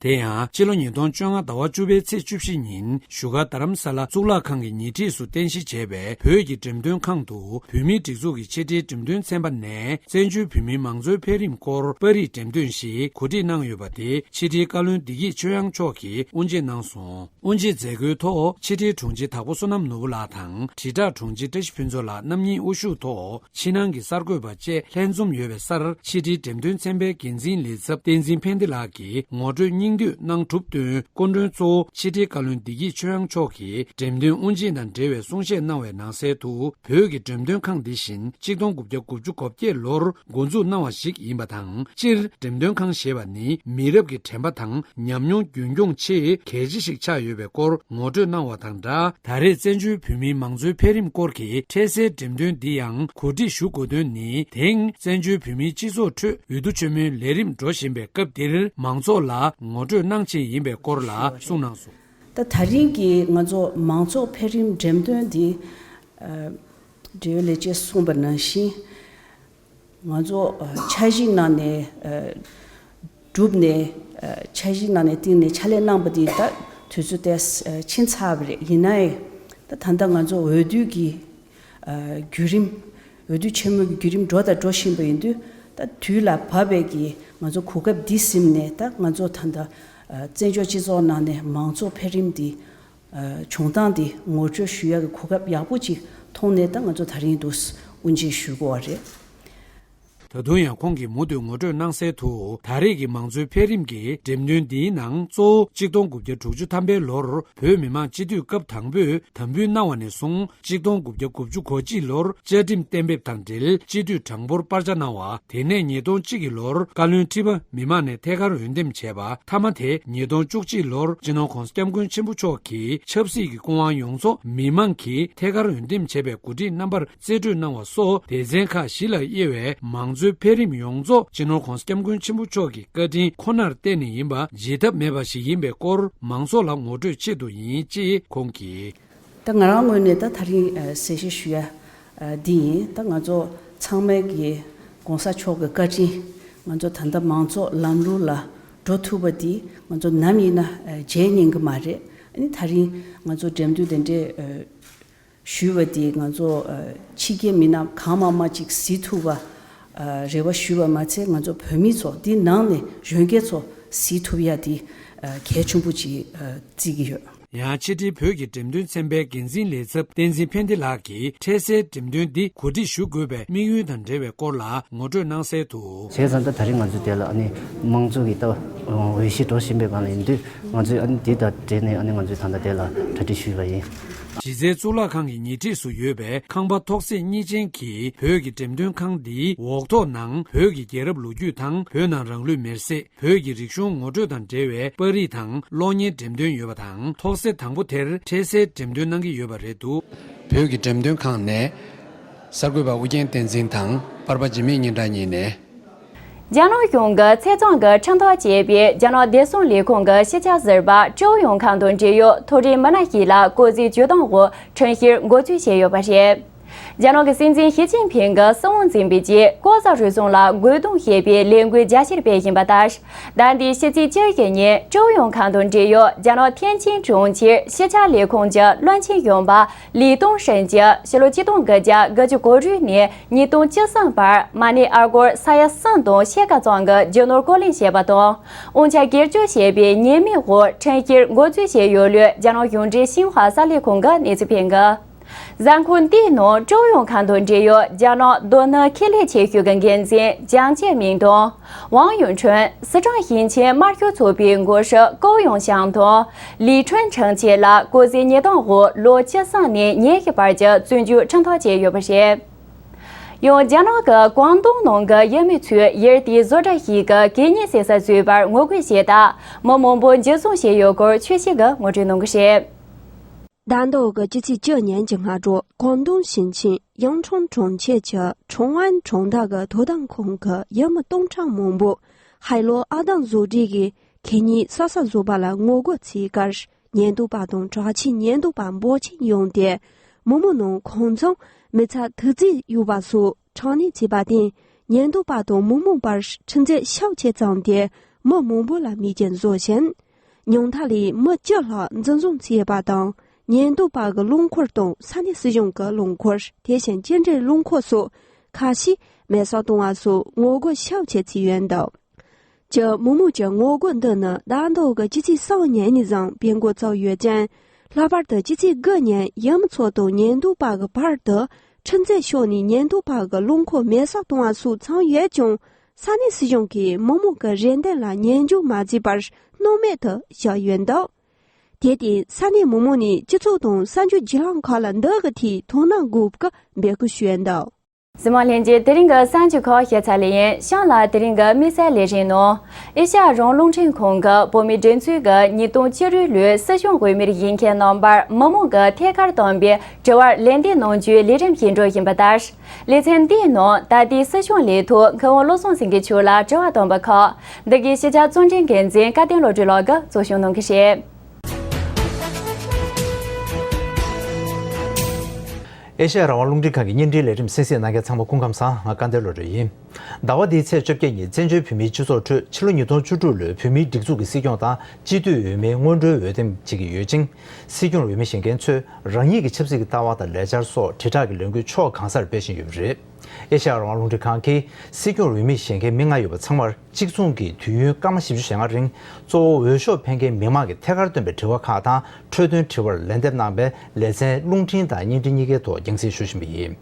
དེ་ཡང་སྤྱི་ལོ་ཉིས་སྟོང་བཅོ་ལྔ་ཟླ་བ་བཅུ་པའི་ཚེས་བཅུ་བཞི་ཉིན་བཞུགས་སྒར་རྡ་རམ་ས་ལ་གཙུག་ལག་ཁང་གི་ཉེ་འཁྲིས་སུ་རྟེན་གཞི་བྱས་པའི་བོད་ཀྱི་འགྲེམས་སྟོན་ཁང་དུ་བོད་མིའི་སྒྲིག་འཛུགས་ཀྱི་ཕྱི་དྲིལ་འགྲེམས་སྟོན་ཚན་པ་ནས་བཙན་བྱོལ་བོད་མིའི་མང་གཙོའི་འཕེལ་རིམ་སྐོར་པར་རིས་འགྲེམས་སྟོན་ཞིག་གོ་སྒྲིག་གནང་ཡོད་པ་དེ་ཕྱི་དྲིལ་བཀའ་བློན་བདེ་སྐྱིད་ཆོས་དབྱངས་མཆོག་གིས་དབུ་འབྱེད་གནང་སོང་། དབུ་འབྱེད་མཛད་སྒོའི་ཐོག་ཕྱི་དྲིལ་དྲུང་ཆེ་དྭགས་པོ་བསོད་ནམས་ནོར་བུ་ལགས་དང་དྲིལ་བསྒྲགས་དྲུང་ཆེ་བཀྲ་ཤིས་ཕུན་ཚོགས་ལགས་རྣམ་གཉིས་དབུ་བཞུགས་ཐོག་ཕྱི་ནང་གི་གསར་འགོད་པ་བཅས་ལྷན་འཛོམས་ཡོད་པའི་སར་ཕྱི་དྲིལ་འགྲེམས་སྟོན་ཚན་པའི་འགན་འཛིན་ལས་ཚབ་བསྟན་འཛིན་ཕན་བདེ་ལགས་ཀྱིས་ངོ་སྤྲོད་སྙིང་བསྡུས་གནང་གྲུབ་བསྟུན། སྐུ་མགྲོན་གཙོ་བོ་ཕྱི་དྲིལ་བཀའ་བློན་བདེ་སྐྱིད་ཆོས་དབྱངས་མཆོག་གིས་འགྲེམས་སྟོན་དབུ་འབྱེད་དང་འབྲེལ་བའི་གསུང་བཤད་གནང་བའི་ནང་གསལ་དུ། བོད་ཀྱི་འགྲེམས་སྟོན་ཁང་འདི་བཞིན་གཅིག་སྟོང་དགུ་བརྒྱ་དགུ་བཅུ་གོ་བརྒྱད་ལོར་འགོ་འཛུགས་གནང་བ་ཞིག་ཡིན་པ་དང་། སྤྱིར་འགྲེམས་སྟོན་ཁང་ཞེས་པ་ནི་མི་རབས་ཀྱི་དྲན་པ་དང་ཉམས་མྱོང་རྒྱུན་འཁྱོངས་ཆེས་གལ་ཆེ་ཞིག་ཆགས་ཡོད་པའི་སྐོར་ངོ་སྤྲོད་གནང་བ་དང་སྦྲགས། ད་རེས་བཙན་བྱོལ་བོད་མིའི་མང་གཙོའི་འཕེལ་རིམ་སྐོར་གྱི་འཕྲལ་སེལ་འགྲེམས་སྟོན་འདི་ཡང་གོ་སྒྲིག་ཞུ་དགོས་དོན་ནི། དེང་བཙན་བྱོལ་བོད་མིའི་སྤྱི་ཚོགས་ཁྲོད་འོས་བསྡུ་ཆེན་མོའི་ལས་རིམ་འགྲོ་བཞིན་པའི་སྐབས་འདིར་མང་ཚོགས་ལ་ངོ་སྤྲོད་གནང་ཆེད་ཡིན་པའི་སྐོར་ལ་གསུངས་གནང་སོང་། ད་ད་རིང་གི་ང་ཚོ་མང་ཚོགས་འཕེལ་རིམ་འགྲེམས་སྟོན་འདི། ཨ། འབྲེལ་ཡོད་ལས་བྱེད་གསུངས་པ་ནང་བཞིན། ང་ཚོ་ཨ་འཆར་གཞི་ནང་ནས་ཨ་གྲུབ་ནས། ཨ་འཆར་གཞི་ནང་ནས་བཏིང་ནས་ཕྱག་ལས་གནང་པ་འདི་ད་དུས་ཚོད་དེ་ཨ་ཕྱིན་ཚར་བ་རེད། ཡིན་ནའི་ད་ད་ལྟ་ང་ཚོ་འོས་བསྡུ་གི་ཨ་བརྒྱུད་རིམ། འོས་བསྡུ་ཆེན་མོ་གི་བརྒྱུད་རིམ་འགྲོ་དང་འགྲོ་བཞིན་པ་ཡིན་དུས། ད་དུས་ལ་བབ་པའི་གི་ང་ཚོ་གོ་སྐབས་འདི་ཟིན་ནས། ད་ང་ཚོ་ད་ལྟ་ཨ་བཙན་བྱོལ་སྤྱི་ཚོགས་ནང་ནས་མང་གཙོ་འཕེལ་རིམ་འདི་ བྱུང་སྟངས་དེ་ངོ་སྤྲོད་ཞུ་ཡག་གི་གོ་སྐབས་ཡག་པོ་ཅིག་མཐོང་ནས། ད་ང་ཚོ་དེ་རིང་འདུག་དབུ་འབྱེད་ཞུ་དགོས་པ་རེད། ད་དུང་ཡང་ཁོང་གིས་མུ་མཐུད་ངོ་སྤྲོད་གནང་གསལ་དུ། ད་རེས་ཀྱི་མང་གཙོའི་འཕེལ་རིམ་གྱི་འགྲེམས་སྟོན་འདིའི་ནང་གཙོ་བོ་གཅིག་སྟོང་དགུ་བརྒྱ་དྲུག་ཅུ་ཐམ་པའི་ལོར་བོད་མི་མང་སྤྱི་འཐུས་སྐབས་དང་པོས་དམ་འབུལ་གནང་བ་ནས་བཟུང་། གཅིག་སྟོང་དགུ་བརྒྱ་དགུ་བཅུ་གོ་གཅིག་ལོར་བཅའ་ཁྲིམས་གཏན་འབེབས་དང་འབྲེལ་སྤྱི་འཐུས་གྲངས་འབོར་སྤར་ཆ་གནང་བ། དེ་ནས་ཉིས་སྟོང་གཅིག་གི་ལོར་བཀའ་བློན་ཁྲི་པ་མི་མང་ནས་ཐད་ཀར་འོས་འདེམས་བྱས་པ། མཐའ་མ་དེ་ཉིས་སྟོང་བཅུ་གཅིག་ལོར་སྤྱི་ནོར་༸གོང་ས་༸སྐྱབས་མགོན་ཆེན་པོ་མཆོག་གི་ཆབ་སྲིད་ཀྱི་སྐུ་དབང་ཡོངས་རྫོགས་མི་མང་གིས་ཐད་ཀར་འོས་འདེམས་བྱས་པའི་འགོ་ཁྲིད་རྣམ་པར་རྩིས་སྤྲོད་གནང་བ་སོགས། སྡེ་ཚན་ཁག་བཞི་ལ་དབྱེ་བའི་མང་གཙོའི་འཕེལ་རིམ་ཡོངས་རྫོགས་སྤྱི་ནོར་༸གོང་ས་༸སྐྱབས་མགོན་ཆེན་པོ་མཆོག་གི་བཀའ་དྲིན་ཁོ་ནར་བརྟེན་ནས་ཡིན་པ་བརྗེད་ཐབས་མེད་པ་ཞིག་ཡིན་པའི་སྐོར་མང་ཚོགས་ལ་ངོ་སྤྲོད་ཆེད་དུ་ཡིན་ཅེས་ཁོང་གིས། ད་ང་རང་ངོས་ནས་ད་དེ་རིང་ཨ་གསལ་བཤད་ཞུ་ཡ་ཨ་འདི་ཡིན། ད་ང་ཚོ་ཚང་མས་ཀྱི་༸གོང་ས་མཆོག་གི་བཀའ་དྲིན། ང་ཚོ་ད་ལྟ་མང་གཙོ་ལམ་ལུགས་ལ་འགྲོ་ཐུབ་པ་འདི་ང་ཚོ་ནམ་ཡིན་ན་ཨ་བརྗེད་ཉན་གི་མ་རེད། ཨ་ནི་དེ་རིང་ང་ཚོ་འགྲེམས་སྟོན་དེ་འདྲའི་ཨ་ཞུས་པ་འདི་ང་ཚོ་ཨ་ཕྱི་རྒྱལ་མི་སྣ་གང་མང་མང་ཅིག་གཟིགས་ཐུབ་པ་ཨ་རེ་བ་ཞུས་པ་མ་ཚད། ང་ཚོ་བོད་མི་ཚོ་འདི་ནང་ནས་གཞོན་སྐྱེས་ཚོ་གཟིགས་ཐུབ་ཡ་འདི་ཨ་གལ་ཆེན་པོ་ཅིག་ཨ་བརྩི་གི་ཡོད། ཡང་ཕྱི་དྲིལ་བོད་ཀྱི་འགྲེམས་སྟོན་ཚན་པའི་འགན་འཛིན་ལས་ཚབ་བསྟན་འཛིན་ཕན་བདེ་ལགས་ཀྱིས་འཕྲལ་སེལ་འགྲེམས་སྟོན་འདི་གོ་སྒྲིག་ཞུ་དགོས་པའི་དམིགས་ཡུལ་དང་འབྲེལ་བའི་སྐོར་ལ་ངོ་སྤྲོད་གནང་གསལ་དུ། བྱས་ཙང་ད་ད་རེས་ང་ཚོས་དེ་ལ་ཨ་ནི་དམངས་གཙོ་གི་ད་འོས་གཞི་འགྲོ་བཞིན་པའི་སྒང་ལ་ཡིན་དུས། ང་ཚོས་ཨ་ནི་འདི་དང་འབྲེལ་ནས་ཨ་ནི་ང་ཚོས་ད་ལྟ་དེ་ལ་གྲ་སྒྲིག་ཞུས་པ་ཡིན། གཞི་རྩའི་གཙུག་ལག་ཁང་གི་ཉེ་འཁྲིས་སུ་ཡོད་པའི་ཁང་པ་ཐོག་བརྩེགས་གཉིས་ཅན་གྱི་བོད་ཀྱི་འགྲེམས་སྟོན་ཁང་འདིའི་འོག་ཐོག་ནང་བོད་ཀྱི་རྒྱལ་རབས་ལོ་རྒྱུས་དང་བོད་ནང་རང་ལུས་མེར་སྲེག་བོད་ཀྱི་རིག་གཞུང་ངོ་སྤྲོད་དང་འབྲེལ་བའི་པར་རིས་དང་གློག་བརྙན་འགྲེམས་སྟོན་ཡོད་པ་དང་། ཐོག་བརྩེགས་དང་པོ་དེར་འཕྲལ་སེལ་འགྲེམས་སྟོན་གནང་གི་ཡོད་པ་རེད་འདུག་བོད་ཀྱི་འགྲེམས་སྟོན་ཁང་ནས་གསར་འགོད་པ་ཨུ་རྒྱན་བསྟན་འཛིན་དང་པར་པ་འཇིགས་མེད་སྙན་གྲགས་གཉིས་ནས། རྒྱ་ནག་གཞུང་གི་ཚེས་བཙོན་གྱི་ཁྲིམས་ཐག་བཅད་པའི་རྒྱ་ནག་བདེ་སྲུང་ལས་ཁུངས་ཀྱི་ཤེས་བྱ་ཟུར་པ་ཀྲོའུ་ཡུང་ཁང་དང་འབྲེལ་ཡོད་མཐོ་རིམ་མི་སྣ་ཞིག་ལ་སྐུ་ཚེའི་བྱེད་སྟངས་འོག་ཁྲིམས་བཤེར་འགོ་འཛུགས་བྱས་ཡོད་པ་རེད། རྒྱ་ནག་གི་སྲིད་འཛིན་ཞི་ཅིན་ཕིང་གིས་སྲིད་དབང་འཛིན་པའི་རྗེས་ལྐོག་ཟ་རུལ་སུངས་ལ་རྒོལ་རྡུང་བྱེད་པའི་ལས་འགུལ་རྒྱ་ཆེར་སྤེལ་བཞིན་པ་ལྟར། ཟླ་འདིའི་ཕྱི་ཚེས་བཅུ་བཞི་ཉིན་ཀྲོའུ་ཡུང་ཁང་དང་འབྲེལ་ཡོད་རྒྱ་ནག་ཐེན་ཅིན་གྲོང་ཁྱེར་ཤེས་བྱ་ལས་ཁུངས་ཀྱི་བློན་ཆེན་གཞོན་པ་ལི་ཏུང་ཧྲན་གྱིས་ཕྱི་ལོ་ཆིག་སྟོང་དགུ་བརྒྱ་དགུ་བཅུ་གོ་དྲུག་ནས་ཉིས་སྟོང་བཅུ་གསུམ་བར་མ་ནི་ཨ་སྒོར་ས་ཡ་གསུམ་དང་ཕྱེད་ཀ་ཙམ་གྱི་རྒྱུ་ནོར་རྐོ་ལེན་བྱས་པ་དང་། དབང་ཆ་སྒེར་གཅོད་བྱས་པའི་ཉེས་མིང་འོག་ཁྲིམས་བཤེར་འགོ་འཛུགས་བྱས་ཡོད་ལུགས་རྒྱ་ནག་གཞུང་འབྲེལ་ཤིན་ཧྭ་གསར་ལས་ཁང་གིས་གནས་ཚུལ་སྤེལ་འདུག་གཟའ་འཁོར་འདིའི་ནང་ཀྲོའུ་ཡུང་ཁང་དང་འབྲེལ་ཡོད་རྒྱ་ནག་རྡོ་སྣུམ་ཁེ་ལས་ཆེ་ཤོས་ཀྱི་འགན་འཛིན་ཅང་ཅེ་མིང་དང་། ཝང་ཡུང་ཁྲུན། སི་ཁྲོན་ཞིང་ཆེན་དམར་ཤོག་ཚོགས་པའི་འགོ་ཁྲིད་ཀོའུ་ཡུང་ཞང་དང་། ལི་ཁྲུན་ཁྲང་ཆེ་ལ་སྐུ་ཚེ་ཉེས་རྡུང་འོག་ལོ་བཅུ་གསུམ་ནས་ཉེར་བཞི་བར་གྱི་བཙོན་འཇུག་ཁྲིམས་ཐག་བཅད་ཡོད་པ་རེད། ཡང་རྒྱ་ནག་གི་ཀོང་ཏུང་ནང་གི་ཡུལ་མི་ཚོས་ཡུལ་དེའི་བཟོ་གྲྭ་ཞིག་གི་གད་སྙིགས་བསྲེག་ས་བཟོས་པར་ངོ་རྒོལ་བྱས་སྟབས། མི་མང་པོ་འཇུ་བཟུང་བྱས་ཡོད་སྐོར་ཆོས་སྐྱིད་ཀྱིས་ངོ་སྤྲོད་གནང་གི་རེད། ཟླ་འདིའི་ཕྱི་ཚེས་བཅུ་ཉིན་གྱི་སྔ་དྲོ་ཀོང་ཏུང་ཞིང་ཆེན་ཡང་ཁྲུང་གྲོང་ཁྱེར་གྱི་ཁྲུང་ཨན་གྲོང་རྡལ་གྱི་དོ་དམ་ཁང་གི་ཡུལ་མི་སྟོང་ཕྲག་མང་པོ་ཧའེ་ལོ་ཨར་འདམ་བཟོ་གྲྭའི་གད་སྙིགས་བསྲེག་ས་བཟོ་པ་ལ་ངོ་རྒོལ་བྱས་ཁར། ཉེན་རྟོག་པ་དང་དྲག་ཆས་ཉེན་རྟོག་པ་འབོར་ཆེན་ཡོང་སྟེ། མི་མང་ནང་ཁོང་ཚང་མི་ཚང་དུག་རྫས་གཡུགས་པ་སོགས་དྲག་གནོན་བྱས་པར་བརྟེན། ཉེན་རྟོག་པ་དང་མི་མང་བར་འཁྲུག་འཛིང་ཤུགས་ཆེ་བྱུང་སྟེ། མི་མང་པོ་ལ་རྨས་སྐྱོན་བཟོས་ཤིང་། ཉུང་མཐའ་ལ་མི་བཅུ་ལྷག་འཛིན་བཟུང་བྱས་ཡོད་པ་དང་། ཉེན་རྟོག་པ་གི་རླངས་འཁོར་དང་ས་གནས་སྲིད་གཞུང་གི་རླངས་འཁོར། དེ་བཞིན་ཅི་འདྲའི་རླངས་འཁོར་སོགས་ཁ་ཤས་མེ་སྲེག་གཏོང་བ་སོགས་ངོ་རྒོལ་ཤུགས་ཆེ་བྱས་ཡོད་འདུག་ཀྱི་མི་མང་གི་ངོ་རྒོལ་འདི་ནི་ཟླ་འདིའི་ཕྱི་ཚེས་གསུམ་ཉིན་ནས་བཟུང་སྤེལ་འགོ་བཙུགས་ཡོད་ཅིང་། ལྷག་པར་དུ་ཕྱི་ཚེས་དགུ་ཉིན་ཡུལ་མི་ཚོ་དང་ཉེན་རྟོག་པ་གི་བར་དུ་འཁྲུག་འཛིང་ཤོར་ནས་ཉེན་རྟོག་པ་གི་རླངས་འཁོར་མེ་སྲེག་གཏོང་བ་སོགས་བྱུང་ཡོད་ཀྱང་། ས་གནས་སྲིད་གཞུང་གིས་མི་མང་གི་རེ་འདུན་ལ་ཉན་རྒྱུ་མ་བྱས་པར་སྣང་མེད་དུ་བཞག་ཡོད་འདུག་དེར་བརྟེན་ས་གནས་མི་མང་ནས་སྤྱི་ཚོགས་དང་གསར་འགྱུར་བརྒྱུད་ལམ་ཁག་ལ་འདི་གི་ཐད་དོ་སྣང་དགོས་པའི་འབོད་སྐུལ་ཞུས་འདུག་གཟིགས་མོ་ལྷན་རྒྱས། དེ་རིང་གི་གསར་འགྱུར་ཁག་ཞུས་ཚར་ལེ་ཡིན། གཤམ་ལ་དེ་རིང་གི་དམིགས་བསལ་ལས་རིམ་ནང་། ཨེ་ཤ་ཡ་རང་དབང་རླུང་འཕྲིན་ཁང་གི་བོད་མིའི་སྒྲིག་འཛུགས་ཀྱི་ཉིས་སྟོང་བཅུ་དྲུག་ལོའི་སྲིད་གཞུང་འོས་མིར་ཡིན་མཁན་རྣམ་པར་མི་མང་གིས་ཐད་ཀར་བཏོན་པའི་དྲི་བར་ལན་འདེབས་གནང་རྒྱུའི་ལས་རིམ་ཞིག་འགྲོ་བཞིན་པ་ལྟར། ལེ་ཚན་འདིའི་ནང་ད་ལྟའི་སྲིད་གཞུང་ལས་ཐོག་མཁས་དབང་བློ་བཟང་སེང་གེ་མཆོག་ལ་དྲི་བ་བཏོན་པ་ཁག་འདི་གའི་ཕྱི་དྲིལ་གཙོ་འགན་འཛིན་སྐལ་ལྡན་བློ་གྲོས་ལགས་ཀྱིས་གཙོ་སྐྱོང་གནང་གི་རེད། ཨེ་ཤ་ཡ་རང་དབང་རླུང་འཕྲིན་ཁང་གི་བརྙན་འཕྲིན་ལས་རིམ་གསན་གཟིགས་གནང་མཁན་ཚང་མ་སྐུ་ཁམས་བཟང་། ང་སྐལ་ལྡན་བློ་གྲོས་ཡིན། ཟླ་བ་འདིའི་ཚེས་བཅོ་བརྒྱད་ཉིན་བཙན་བྱོལ་བོད་མིའི་སྤྱི་ཚོགས་ཁྲོད་ཕྱི་ལོ་ཉིས་སྟོང་བཅུ་དྲུག་ལོའི་བོད་མིའི་སྒྲིག་འཛུགས་ཀྱི་སྲིད་སྐྱོང་དང་སྤྱི་འཐུས་འོས་མིའི་སྔོན་འགྲོའི་འོས་འདེམས་བྱེད་ཀྱི་ཡོད་ཅིང་། སྲིད་སྐྱོང་འོས་མི་བཞེངས་མཁན་ཚོས་རང་ཉིད་ཀྱི་ཆབ་སྲིད་ཀྱི་ལྟ་བ་དང་ལས་འཆར་སོགས་དྲིལ་བསྒྲགས་ཀྱི་ལས་འགུལ་ཕྱོགས་གང་སར་སྤེལ་བཞིན་ཡོད་པ་རེད། ཨེ་ཤ་ཡ་རང་དབང་རླུང་འཕྲིན་ཁང་གིས་སྲིད་སྐྱོང་འོས་མི་བཞེངས་མཁན་མི་ལྔ་ཡོད་པ་ཚང་མར་གཅིག་མཚུངས་ཀྱི་དུས་ཡུན་སྐར་མ་བཞི་བཅུ་ཞེ་ལྔ་རིང་གཙོ་བོ་འོས་ཤོག་འཕེན་མཁན་མི་མང་གི་ཐད་ཀར་བཏོན་པའི་དྲི་བ་ཁག་དང་འཕྲོས་དོན་དྲི་བར་ལན་འདེབས་གནང་བའི་ལེ་ཚན་རླུང་འཕྲིན་དང་བརྙན་འཕྲིན་གཉིས་ཀའི་ཐོག་རྒྱང་སྲིང་ཞུ་བཞིན་པ་ཡིན།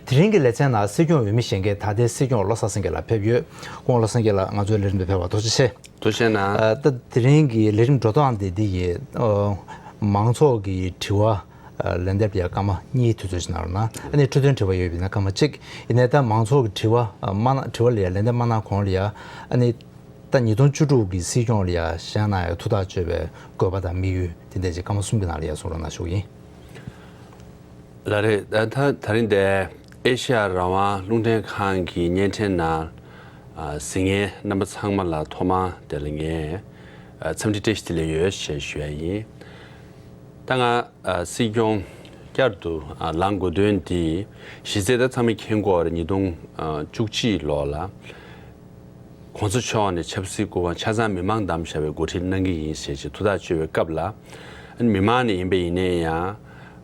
དེ་རིང་གི་ལེ་ཚན་ནང་སྲིད་སྐྱོང་འོས་མི་བཞེངས་མཁན་ད་ལྟའི་སྲིད་སྐྱོང་བློ་བཟང་སེང་གེ་ལགས་ཕེབས་ཡོད། སྐུ་ངོ་བློ་བཟང་སེང་གེ་ལགས་ང་ཚོའི་ལས་རིམ་དུ་ཕེབས་པར་ཐུགས་རྗེ་ཆེ། ཐུགས་རྗེ་གནང་། ཨ། ད་དེ་རིང་གི་ལས་རིམ་འགྲོ་སྟངས་དེ་འདི་ཡིན། ཨ། མང་ཚོགས་ཀྱི་དྲི་བ། ཨ། ལན་འདེབས་ལ་ཡ་སྐར་མ་གཉིས་དུས་ཚོད་ཅིག་གནང་རོགས་གནང་། ཨ་ནི་འཕྲོས་དོན་དྲི་བ་ཡོད་པ་ཡིན་ན་སྐར་མ་གཅིག་ཡིན་ནའི་ད་མང་ཚོགས་ཀྱི་དྲི་བ། ཨ། མ་གནང་། དྲི་བ་ལ་ཡ་ལན་འདེབས་མ་གནང་གོང་ལ་ཡ། ཨ་ནི་ད་ཉིས་སྟོང་བཅུ་དྲུག་གི་སྲིད་སྐྱོང་ལ་ཡ་བཞེངས་གནང་ཡ་ཐུགས་ཐག་གཅོད་པའི་དགོས་པ་དང་དམིགས་ཡུལ་དེ་འདྲ་ཅིག་སྐར་མ་གསུམ་གྱི་ནང་ལ་ཡ་གསུང་རོགས་གནང་ཞུ་གི་ཡིན། ལགས་རེད། ད་ད་རིང་འདིར་ཨེ་ཤ་ཡ་རང་དབང་རླུང་འཕྲིན་ཁང་གི་བརྙན་འཕྲིན་ནང་གཟིགས་མཁན་རྣམ་པ་ཚང་མ་ལ་ཐོག་མར་དེ་ལ་ངས་འཚམས་འདྲི་བཀྲ་ཤིས་བདེ་ལེགས་ཡོད་ཞེས་ཞུ་ཡ་ཡིན། ད་ང་སྲིད་སྐྱོང་བསྐྱར་དུ་ལངས་དགོས་དོན་འདི་གཞི་རྩའི་ད་ཚང་མས་མཁྱེན་གྱི་ཡོད་རེད། ཉིས་སྟོང་བཅུ་གཅིག་ལོ་ལ། གོང་ས་མཆོག་ནས་ཆབ་སྲིད་སྐུ་དབང་ཆ་ཚང་མི་མང་བདམས་བཞག་པའི་འགོ་ཁྲིད་གནང་གི་ཡིན་ཞེས་ཅིག་ཐུགས་ཐག་གཅོད་པའི་སྐབས་ལ། མི་མང་ནས་ཡིན་པ་ཡིན་ནའི་ཡང་།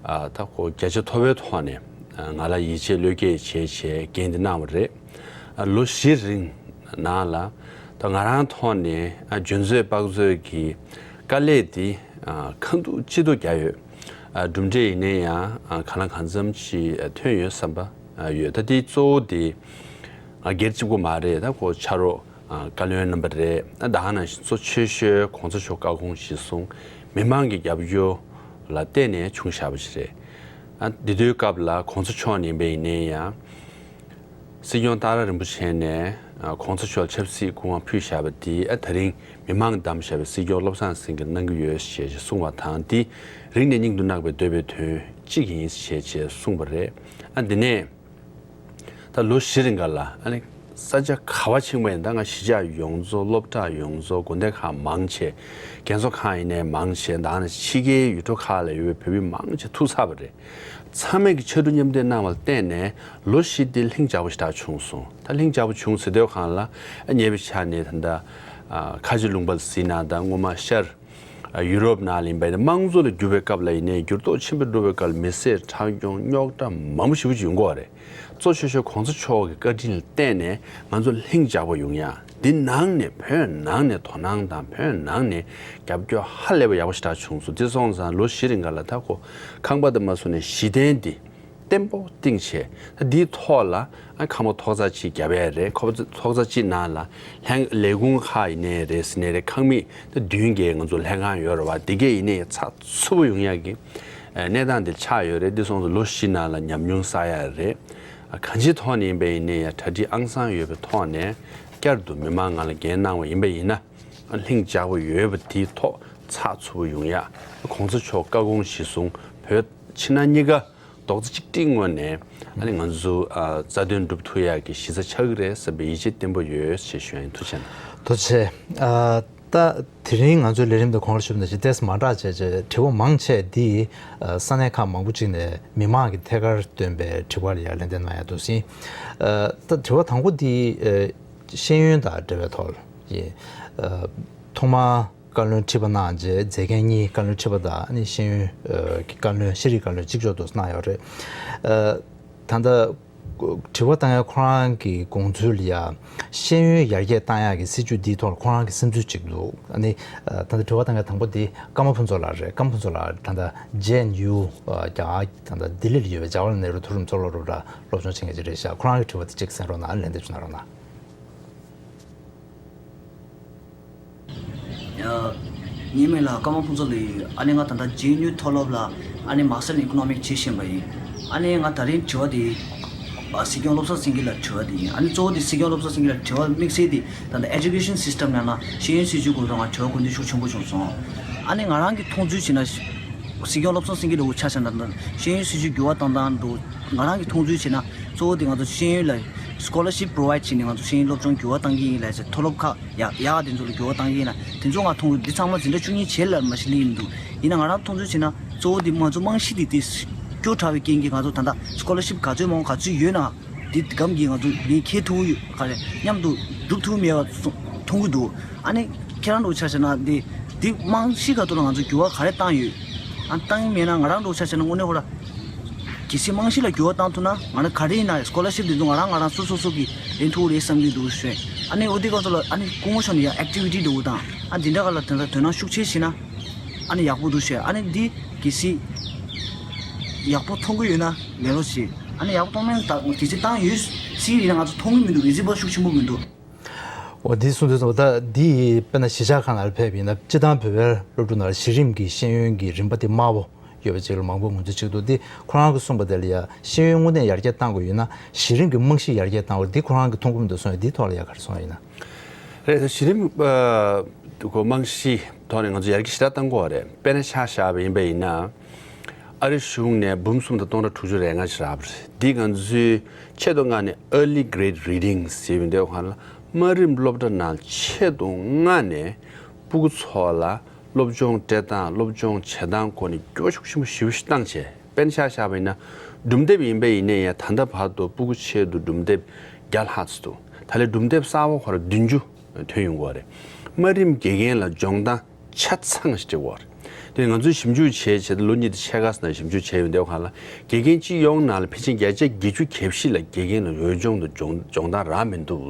ཨ། ད་ཁོ་བརྒྱ་ཆ་མཐོ་བའི་ཐོག་ནས་ང་ལ་ཡིད་ཆེས་བློས་འགེལ་བྱས་བྱས་འགན་འདི་གནང་བ་རེད། ལོ་བཞི་རིང་ནང་ལ་ད་ང་རང་ཐོག་ནས་འཇོན་ཚོད་དཔག་ཚོད་ཀྱི་དཀའ་ལས་འདི་ཁ་ཐུག་ལྕི་ཐུག་བརྒྱབ་ཡོད། གྲུབ་འབྲས་ཡིན་ནའི་ཡང་གང་ལ་གང་འཚམ་ཅིག་ཐོན་ཡོད་བསམ་པ་ཡོད། ད་དེའི་གཙོ་བོ་དེ་སྒེར་གཅིག་པོ་མ་རེད། ད་ཁོ་ཕྱག་རོགས་བཀའ་བློན་རྣམ་པ་རེད། ད་ག་ནང་བཞིན་གཙོ་ཆེ་ཤོས་གོང་ས་མཆོག་བཀའ་དགོངས་གཞིར་བཟུང་མི་མང་གི་རྒྱབ་སྐྱོར་ལ་བརྟེན་ནས་བྱུང་བཞག་པ་ཞིག་རེད། འདི་དུས་སྐབས་ལ་གོང་ས་མཆོག་ནས་ཡིན་པ་ཡིན་ནའི་ཡང་། སྲིད་སྐྱོང་ཏཱ་ར་རིན་པོ་ཆེ་ནས་གོང་ས་མཆོག་ཆབ་སྲིད་སྐུ་དབང་ཕུལ་བཞག་པ་འདི་ད་རིང་མི་མང་གིས་བདམས་བཞག་པའི་སྲིད་སྐྱོང་བློ་བཟང་སེང་གེས་གནང་གི་ཡོད་ཞེས་གསུངས་པ་དང་། འདི་རིང་ནས་སྙིང་དུ་བརྣག་པའི་འདོད་པའི་དོན་གཅིག་ཡིན་ཞེས་གསུངས་པ་རེད། ཨ། འདི་ནས་ད་ལོ་བཞི་རིང་ག་ལ་ཨ་ནི་ས་ཆ་ག་བ་ཕྱིན་པ་ཡིན། ད་ང་གཞིས་ཆགས་ཡོངས་རྫོགས། སློབ་གྲྭ་ཡོངས་རྫོགས། དགོན་སྡེ་ཁག་མང་ཆེ། རྒན་གསོ་ཁང་ཡིན་ནའི་མང་ཆེ། ད་ནི་ཕྱི་རྒྱལ་ཡུལ་གྲུ་ཁག་ལ་ཡོད་པའི་བོད་མི་མང་ཆེ་ཐུག་ཚར་བ་རེད། ཚང་མས་ཀྱི་ཕྱར་གྲུ་མཉམ་འདེགས་གནང་བ་ལ་བརྟེན་ནས་ལོ་བཞི་འདི་ལྷིང་འཇགས་པོ་ཞེ་དྲག་བྱུང་སོང་། ད་ལྷིང་འཇགས་པོ་བྱུང་ཟེར་དུས་སྒང་ལ་ཉེ་བའི་ཆར་ནས་ད་ལྟ་ཁ་ཆེ་ལུང་པ་ལ་གཟིགས་ན། ད་སྔོན་མ་ཤར་ཡུ་རོབ་ནང་ལ་ཡིན་པ་ཡིན་ན་དམངས་གཙོ་ལ་བསྒྱུར་བའི་སྐབས་ལ་ཡིན་ནའི་འགྱུར་ལྡོག་ཆེན་པོ་འགྲོ་བའི་སྐབས་ལ་མི་སེར་ཁྲག་སྐྱོང་རྙོག་དྲ་མང་པོ་ཞེ་པོ་ཅིག་ཡོང་གི་ཡོད་རེད། གཙོ་ཆེ་ཤོས་གོང་ས་མཆོག་གི་བཀའ་དྲིན་ལ་བརྟེན་ནས་ང་ཚོ་ལྷིང་འཇགས་པོ་ཡོང་ཡ། འདི་ནང་ནས་བོད་ནང་ནས་དོ་སྣང་དང་བོད་ནང་ནས་རྒྱབ་སྐྱོར་ཧ་ལས་པ་ཡག་པོ་ཞེ་དྲག་བྱུང་སོང་། འདི་སོང་ཙང་ལོ་བཞི་རིང་ག་ལ་ད་ཁོ་ཁང་པ་དང་མ་སོང་ནས་གཞི་རྟེན་འདི་བརྟན་པོ་བཏིང་བྱས། ད་འདིའི་ཐོག་ལ་ཨ་ཁང་པ་ཐོག་རྩེག་གཅིག་བརྒྱབ་ཡས་རེད། ཁོ་པ་ཐོག་རྩེག་གཅིག་ནང་ལ་ལས་ཁུངས་ཁག་ཡིན་ནའི་རེད་ཟེར་ནའི་རེད། ཁང་མིག་ད་བདུན་གྱི་ང་ཚོ་ལྷན་ཁང་ཡོད་རེད་བ། འདི་གས་ཡིན་ནའི་ཚགས་ཚུད་པོ་ཡོང་ཡག་གི་གནས་སྟངས་འདི་ཆགས་ཡོད་རེད། འདི་སོང་ཙང་ལོ་བཞི་ནང་ལ་ཉམས་མྱོང་བསགས་ཡག་རེད། གང་ཅིའི་ཐོག་ནས་ཡིན་པ་ཡིན་ནའི་ཡང་གྲ་སྒྲིག་ཨང་གསར་ཡོད་པའི་ཐོག་ནས་བསྐྱར་དུ་མི་མང་ང་ལ་འགན་གནང་བ་ཡིན་པ་ཡིན་ན། ལྷིང་འཇགས་པོ་ཡོད་པ་དེའི་ཐོག་ཚགས་ཚུད་པོ་ཡོང་ཡག་གོང་ས་མཆོག་བཀའ་དགོངས་གཞིར་བཟུང་བོད་ཕྱི་ནང་གཉིས་ཀ་རྡོག་རྩ་གཅིག་སྒྲིལ་ངང་ནས་ཨ་ནི་ང་ཚོ་ཨ་རྩ་དོན་སྒྲུབ་ཐུབ་ཡག་གི་གཞི་རྩ་ཆགས་ཀྱི་རེད་བསམ་པའི་ཡིད་ཆེས་བརྟན་པོ་ཡོད་ཅེས་ཞུ་ཡ་ཡིན། ཐུགས་རྗེ་གནང་། ཐུགས་རྗེ་ཆེ། ཨ། ད་དེ་རིང་ང་ཚོའི་ལས་རིམ་དང་གོང་ལ་ཞུས་པ་ནང་བཞིན་ཏོག་ཙམ་མ་འདྲ་བྱས་བྱས་དྲི་བ་མང་ཆེ་འདི་ས་གནས་ཁག་མང་པོ་ཅིག་ནས་མི་མང་གི་ཐད་ཀར་བཏོན་པའི་དྲི་བ་ལ་ཡང་ལན་འདེབས་གནང་ཡག་འདུག་ཟིན། ཨ། ད་དྲི་བ་དང་པོ་འདི་ཨ་ཤེས་ཡོན་དང་འབྲེལ་བའི་ཐོག་ཡིན། ཨ། ཐོག་མར་བཀའ་བློན་ཁྲི་པ་གནང་རྗེས་མཛད་འགན་གཉིས། བཀའ་བློན་ཁྲི་པ་དང་ཨ་ནི་ཤེས་ཡོན་ཨ་གྱི་བཀའ་བློན། ཤེས་རིག་བཀའ་བློན་གཅིག་ལྕོགས་ཏུ་གནང་ཡོད་རེད། ཨ། ད་ལྟ་དྲི་བ་བཏང་ཡ་ཁོ་རང་གི་དགོངས་ཚུལ་ལ་ཡ། ཤེས་ཡོན་ཡར་རྒྱས་བཏང་ཡག་གི་སྲིད་བྱུས་འདིའི་ཐོག་ལ་ཁོ་རང་གི་སེམས་ཚོར་ཅིག་འདུག་ཨ་ནི་ཨ་ད་ལྟ་དྲི་བ་བཏང་ཡ་དང་པོ་འདི་ཀརྨ་ཕུན་ཚོགས་ལགས་རེད། ཀརྨ་ཕུན་ཚོགས་ལགས་ད་ལྟ་ཇེ་ཨེན་ཡུ་ཨ་རྒྱ་གར་ད་ལྟ་ལྡི་ལི་ལ་ཡོད་པའི་ཇ་ཝ་ཧར་ལལ་ནེ་རུ་མཐོ་རིམ་མཐོ་སློབ་སློབ་གྲྭར་སློབ་སྦྱོང་བྱེད་མཁན་ཅིག་རེད་ཤག་ཁོ་རང་གི་དྲི་བ་དེ་གཅིག་གསན་རོགས་གནང་། ལན་འདེབས་ཅིག་གནང་རོགས་གནང་། ཡ། ངའི་མིང་ལ་ཀརྨ་ཕུན་ཚོགས་ལགས་ཡིན། ཨ་ནི་ང་ད་ལྟ་ཇེ་ཨེན་ཡུ་མཐོ་སློབ་ལ་ཨ་ནི་Master in Economics བྱེད་བཞིན་པ་ཡིན། ཨ་ནི་ང་ད་རིང་དྲི་བ་དེ་ཨ་སྲིད་སྐྱོང་བློ་བཟང་སེང་གེ་ལ་དྲི་བ་དེ་ཡིན། ཨ་ནི་གཙོ་བོ་དེ་སྲིད་སྐྱོང་བློ་བཟང་སེང་གེ་ལ་དྲི་བ་དམིགས་བསལ་དེ་ད་ལྟ་Education System ནང་ན་ཤེས་ཡོན་སྲིད་བྱུས་སྐོར་ལ་ང་དྲི་བ་དགོས་འདུན་ཤུགས་ཆེན་པོ་བྱུང་སོང་། ཨ་ནི་ང་རང་གི་མཐོང་ཚུལ་བྱས་ན། སྲིད་སྐྱོང་བློ་བཟང་སེང་གེ་ལ་འུ་ཆ་བཞག་ན་ད་ལྟ་ཤེས་ཡོན་སྲིད་བྱུས་འགྱུར་བ་བཏང་སྟངས་འདུག་ང་རང་གི་མཐོང་ཚུལ་བྱས་ན་གཙོ་བོ་དེ་ང་ཚོ་ཤེས་ཡོན་ལ་Scholarship provide བྱས་ནས་ང་ཚོ་ཤེས་ཡོན་སློབ་སྦྱོང་འགྱུར་བ་བཏང་གི་ཡིན་ལབ་ཟེར། མཐོ་སློབ་ཁག་ཡག་ཡག་དེ་ཚོ་ལ་འགྱུར་བ་བཏང་གི་ཡིན་ལབ། དེ་ཚོ་ང་མཐོང་གི་འདི་ཚང་མ་འཛིན་གྲྭ་བཅུ་གཉིས་བྱས་ལ་མ་གཞི་སླེབས་ཡིན་འདུག་ཡིན་ན་ང་རང་མཐོང་ཚུལ་བྱས་ན་གཙོ་བོ་དེ་ང་ཚོ་རྨང་གཞི་དེ་དེ་སྐྱོ་དྲགས་པའི་རྐྱེན་གྱིས་ང་ཚོ་ད་ལྟ་Scholarship ག་ཚོད་མང་ག་ཚོད་ཡོད་ན་དེ་སྒང་གིས་ང་ཚོ་ལས་འཁེལ་ཐུབ་ཀྱི་ཡོད། ག་རེ་མཉམ་དུ་སྒྲུབ་ཐུབ་མེད་པ་མཐོང་གི་འདུག་ཨ་ནི་ཁྱེད་རང་འདྲ་བོ་ཆ་བཞག་ན་དེ་དེ་རྨང་གཞི་ཁ་ཐུག་ལ་ང་ཚོ་འགྱུར་བ་ག་རེ་བཏང་ཡོད། ཨ་བཏང་གི་མེད་ན་ང་རང་འདྲ་བོ་ཆ་བཞག་ན་དངོས་གནས་ཁོ་ར་ གལ་སྲིད་རྨང་གཞི་ལ་འགྱུར་བ་བཏང་ཐུབ་ན་ང་རང་ག་རེ་ཡིན་ན་སྐོ་ལར་ཤིབ་དེ་ཚོ་ང་རང་ང་རང་སོ་སོ་སོ་གིས་ལེན་ཐུབ་རེད་བསམ་གྱི་འདུག་ཞུས། ཨ་ནི་འོ་དེ་སྐབས་སུ་ལ་ཨ་ནི་སྐུ་ངོ་མཆོག་ནས་ཡང་ཨེག་ཊི་བི་ཊི་འདྲ་བོ་དང་ཨ་འདི་འདྲ་ག་ལ་དེ་འདྲ་དོ་སྣང་ཤུགས་ཆེ་བྱས་ན་ཨ་ནི་ཡག་པོ་འདུག་ཞུས། ཨ་ནི་འདི་གལ་སྲིད་ཡག་པོ་མཐོང་གི་ཡོད་ན་ལེན་རོགས་བྱེད། ཨ་ནི་ཡག་པོ་མཐོང་མེད་ན་ད་གལ་སྲིད་བཏང་ཡོད་སྲིད་ཡིན་ན་ང་ཚོ་མཐོང་གི་མི་འདུག་རེ་ཟིན་པ་ཤུགས་ཆེན་པོ་མི་འདུག་འོ་འདི་གསུང་དུས་ཙམ་པ་ད་འདི་ཡི་དཔེར་ན་གཞིས་ཆགས་ཁག་ནང་ལ་ཕེབས་པ་ཡིན་ན་སྤྱིར་བཏང་བོད་པའི་སློབ་ཕྲུག་ནང་ལ་གཞི་རིམ་གྱི་ཤེས་ཡོན་གྱི་རིམ་པ་དེ་དམའ་བོ་ཡོད་པ་ཅིག་ལ་མང་པོས་ངོས་འཛིན་བྱེད་ཀྱི་འདུག་འདི་ཁོ་རང་གིས་གསུངས་པ་དེ་ལ་ཡ་ཤེས་ཡོན་དངོས་གནས་ཡར་རྒྱས་གཏང་དགོས་ཡོད་ན་གཞི་རིམ་གྱི་རྨང་གཞི་ཡར་རྒྱས་གཏང་དགོས་འདི་ཁོ་རང་གིས་མཐོང་གི་མི་འདུག་གསུངས་ཡོད། འདིའི་ཐོག་ལ་ཡ་ག་རེ་གསུངས་ཡོད་ན། རེད། གཞི་རིམ་ཨ་གོ་རྨང་གཞིའི་ཐོག་ནས་ང་ཚོ་ཡར་རྒྱས་ཞེ་དྲག་གཏང་དགོས་པ་རེད། དཔེར་ན་ཆ་བཞག་པ་ཡིན་པ་ཡིན་ན། ཨ་རི་གཞུང་ནས་འབུམ་གསུམ་དང་སྟོང་ཕྲག་དྲུག་ཅུ་རེ་ལྔ་ཞིག་རག་པ་རེད། འདི་ང་ཚོའི་ཆེད་དུ་མངགས་ནས་early grade reading ཟེར་བའི་འདི་ག་ལ་དམའ་རིམ་སློབ་གྲྭ་ནང་ཆེད་དུ་མངགས་ནས་སྤུ་གུ་ཚོ་ལ་སློབ་སྦྱོང་སྤྲད་སྟངས་སློབ་སྦྱོང་བྱེད་སྟངས་སྐོར་ནས་སྐྱོ་ཤུགས་ཆེན་པོ་ཞེ་པོ་ཞིག་བཏང་བྱས། དཔེར་ན་ཆ་བཞག་པ་ཡིན་ན་སྒྲུང་དེབ་ཡིན་པ་ཡིན་ནའི་ཡང་ད་ལྟ་བར་དུ་སྤུ་གུ་ཆེད་དུ་སྒྲུང་དེབ་བརྒྱ་ལྷག་ཙམ་འདུག་ད་ལན་སྒྲུང་དེབ་གསར་པ་ཁོ་རང་བདུན་ཅུ་ཐོན་ཡོང་གི་ཡོད་རེད། དམའ་རིམ་དགེ་རྒན་ལ་སྦྱོང་སྟངས་ཆ་ཚང་ཞིག་སྤྲད་ཡོད་རེད། དེ་ང་ཚོས་ཞིབ་འཇུག་བྱས་བྱས་ཏེ་ལོ་གཉིས་དང་ཕྱེད་ཀ་ཙམ་ཞིབ་འཇུག་བྱས་ཡོང་དུས་སྒང་ལ་དགེ་རྒན་སྤྱི་ཡོངས་ནང་ལ་ཕལ་ཆེར་བརྒྱ་ཆ་བརྒྱད་ཅུ་གྱ་བཞི་ལ་དགེ་རྒན་ལ་འོས་སྦྱོང་དང་སྦྱོང་སྦྱོང་སྟངས་རག་མི་འདུག་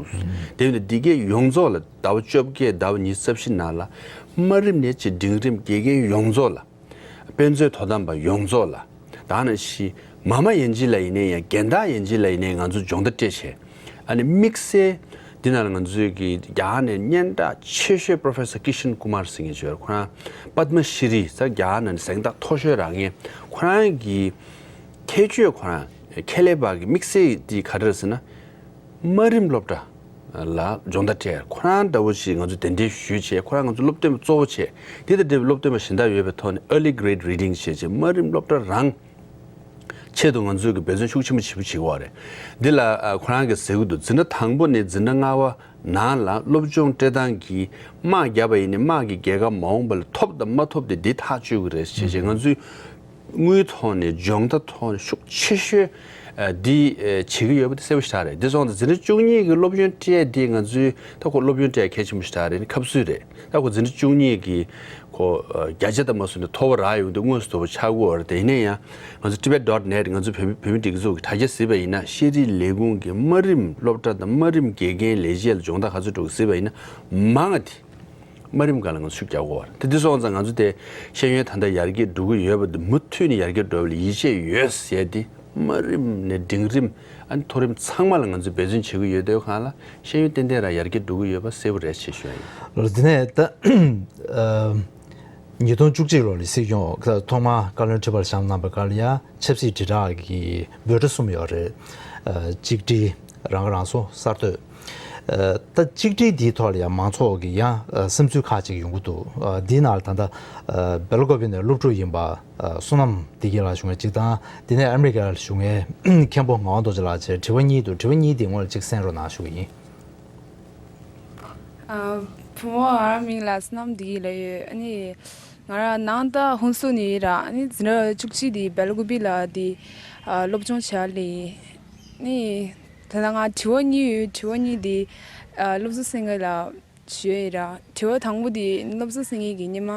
དེ་ཡིན་དུས་འདི་གའི་ཡོངས་རྫོགས་ལ་ཟླ་བ་བཅོ་བརྒྱད་ཟླ་བ་ཉི་ཤུ་རྩ་བཞི་ནང་ལ་དམའ་རིམ་ནས་བྱས་འབྲིང་རིམ་དགེ་རྒན་ཡོངས་རྫོགས་ལ། དཔེ་མཛོད་དོ་དམ་པ་ཡོངས་རྫོགས་ལ། ད་ནང་བཞིན་མ་མ་ཡན་ཆད་ལ་ཡིན་ནའི་ཡང་རྒན་བདག་ཡན་ཆད་ལ་ཡིན་ནའི་ང་ཚོ་སྦྱོང་བརྡར་སྤྲད་བྱས། ཨ་ནི་དམིགས་བསལ་འདི་ནང་ལ་ང་ཚོའི་གི་རྒྱ་གར་ནས་སྙན་གྲགས་ཆེ་ཤོས་Professor Kishan Kumar ཟེར་མཁན་ཅིག་ཡོད་རེད། ཁོ་རང་པདྨ་ཤྲི་ཟེར་རྒྱ་གར་ནང་ནས་གཟེངས་རྟགས་མཐོ་ཤོས་རག་མཁན། ཁོ་རང་གི་ཁྱད་ཆོས་ཁོ་རང་ཁྱད་ལས་པ་གི་དམིགས་བསལ་འདི་ག་རེ་རེད་ཟེར་ན། དམའ་རིམ་སློབ་གྲྭ་ལ་སྦྱོང་བརྡར་སྤྲད། ཁོ་རང་འདྲ་བོ་ཞིག་ང་ཚོ་གདན་འདྲེན་ཞུས་བྱས། ཁོ་རང་ང་ཚོ་སློབ་སྟོན་པ་གཙོ་བོ་བྱས། དེ་དང་འབྲེལ་བའི་སློབ་སྟོན་པ་གཞན་དག་ཡོད་པའི་ཐོག་ནས་early grade reading བྱས་བྱས་དམའ་རིམ་སློབ་གྲྭ་རང་ཆེད་དུ་ང་ཚོས་ཀྱི་འབད་བརྩོན་ཤུགས་ཆེན་པོ་བྱེད་པོ་བྱེད་ཀྱི་ཡོད་རེད། འདི་ལ་ཨ་ཁོ་རང་གིས་ཟེར་གྱི་འདུག་འཛིན་གྲྭ་དང་པོ་ནས་འཛིན་གྲྭ་ལྔ་པ་ནང་ལ་སློབ་སྦྱོང་སྤྲད་སྟངས་ཀྱི་དམག་བརྒྱབ་པ་ཡིན་ནའི་དམག་གི་རྒྱལ་ཁ་མ་འོངས་པ་ལ་ཐོབ་དང་མ་ཐོབ་དེ་འདི་ཐག་གཅོད་ཀྱི་རེད་ཞེས་བྱས། ང་ཚོས་དངུལ་ཐོག་ནས་སྦྱོང་བརྡར་ཐོག་ནས་ཤུགས་ཆེ་ཤོས་ཨ་འདི་ཨ་བྱེད་ཀྱི་ཡོད་པ་དེ་གསལ་པོ་ཞེ་དྲག་རེད། འདི་སོང་ཙང་འཛིན་གྲྭ་བཅུ་གཉིས་ཀྱི་སློབ་ཡོན་སྤྲད་དེ་ང་ཚོའི་ད་ཁོ་སློབ་ཡོན་སྤྲད་གལ་ཆེན་པོ་ཞེ་དྲག་རེད། ཁབ་སུ་རེད། ད་ཁོ་འཛིན་གྲྭ་བཅུ་གཉིས་ཀྱི་ཁོ་ཨ་བརྒྱ་ཆ་ད་མ་སོང་ནས་མཐོ་བོ་རག་ཡོང་དུས་དངོས་སུ་དོ་པོ་ཆགས་ཀྱི་ཡོད་རེད། དེ་ཡིན་ན་ཡང་ང་ཚོ་tibet dot net ང་ཚོ་བོད་བོད་མི་སྒྲིག་འཛུགས་ཀྱི་དྲ་རྒྱ་གཟིགས་པ་ཡིན་ན་ཤེས་རིག་ལས་ཁུངས་ཀྱི་དམའ་རིམ་སློབ་གྲྭ་དང་དམའ་རིམ་དགེ་རྒན་ལས་བྱེད་ལ་སྦྱོང་བརྡར་ག་ཚོད་འགྲོ་གི་གཟིགས་པ་ཡིན་ན་མང་ང་དེ། དམའ་རིམ་སྒང་ལ་ང་ཚོ་ཤུགས་རྒྱག་དགོས་པ་རེད། དེ་འདི་སོང་ཙང་ང་ཚོ་དེ་ཤེས་ཡོན་ད་ལྟ་ཡར་རྒྱས་འགྲོ་གི་ཡོད་པ་འདི་མུ་མཐུད་ནས་ཡར་རྒྱས་འགྲོ་བ་ལ་ཡིད་ཆེས་ཡོད་ཟེར་ཏེ་དམའ་རིམ་ནས་འབྲིང་རིམ་ཨ་ནི་མཐོ་རིམ་ཚང་མ་ལ་ང་ཚོས་འབད་བརྩོན་བྱེད་ཀྱི་ཡོད་དུས་སྒང་ལ་ཤེས་ཡོན་ཏན་ཏན་རང་ཡར་རྒྱས་འགྲོ་གི་ཡོད་པ་གསལ་པོ་རེད་ཅེས་ཞུ་ཡ་ཡིན། ལགས་འདི་ནས་ད་ཨ་ཉིས་སྟོང་བཅུ་གཅིག་ལོ་ལ་སྲིད་སྐྱོང་ཐོག་མར་བཀའ་བློན་ཁྲི་པར་བཞེངས་གནང་པའི་སྐབས་ལ་ཡང་ཆབ་སྲིད་དྲིལ་བསྒྲགས་ཀྱི་འབོད་སྒྲ་གསུམ་ཡོད་རེད། ཨ་གཅིག་སྒྲིལ། རང་ཁ་རང་གསོ། གསར་གཏོད། ཨ་ད་གཅིག་སྒྲིལ་འདིའི་ཐོག་ལ་ཡང་མང་ཚོགས་ཀྱི་ཡང་ཨ་བསམ་ཚུལ་ཁག་ཅིག་ཡོང་གི་འདུག་ཨ་འདིའི་ནང་ལ་ད་ལྟ་ཨ་སྦེལ་ཀོབ་ནས་སློབ་ཕྲུག་ཡིན་པ་ཨ་བསོད་ནམས་བདེ་སྐྱིད་ལགས་བཞུགས་མཁན་གཅིག་དང་། དེ་ནས་ཨ་མི་རི་ཀ་ལ་བཞུགས་མཁན་མཁན་པོ་ངག་དབང་རྡོ་རྗེ་ལགས་བཅས་དྲི་བ་གཉིས་འདུག་དྲི་བ་གཉིས་འདིའི་ངོས་ལ་གཅིག་གསན་རོགས་གནང་ཞུ་གི་ཡིན། ཨ་བུ་མོ་ང་རང་མིང་ལ་བསོད་ནམས་བདེ་སྐྱིད་ལབ་ཡོད། ཨ་ནི་ང་རང་ནང་ད་ཧུན་སུར་ནས་ཡིན་ར། ཨ་ནི་འཛིན་གྲྭ་བཅུ་གཅིག་དེ་སྦེལ་ཀོབ་ལ་དེ་ཨ་སློབ་སྦྱོང་བྱེད་ཡ་སླེབས་ཡིན། ཨ་ནི་ད་ལྟ་ང་དྲི་བ་གཉིས་ཡོད། དྲི་བ་གཉིས་དེ་ཨ་བློ་བཟང་སེང་གེ་ལ་ཞུ་ཡ་ཡིན་ར། དྲི་བ་དང་པོ་དེ་བློ་བཟང་སེང་གེ་གིས་སྔོན་མ་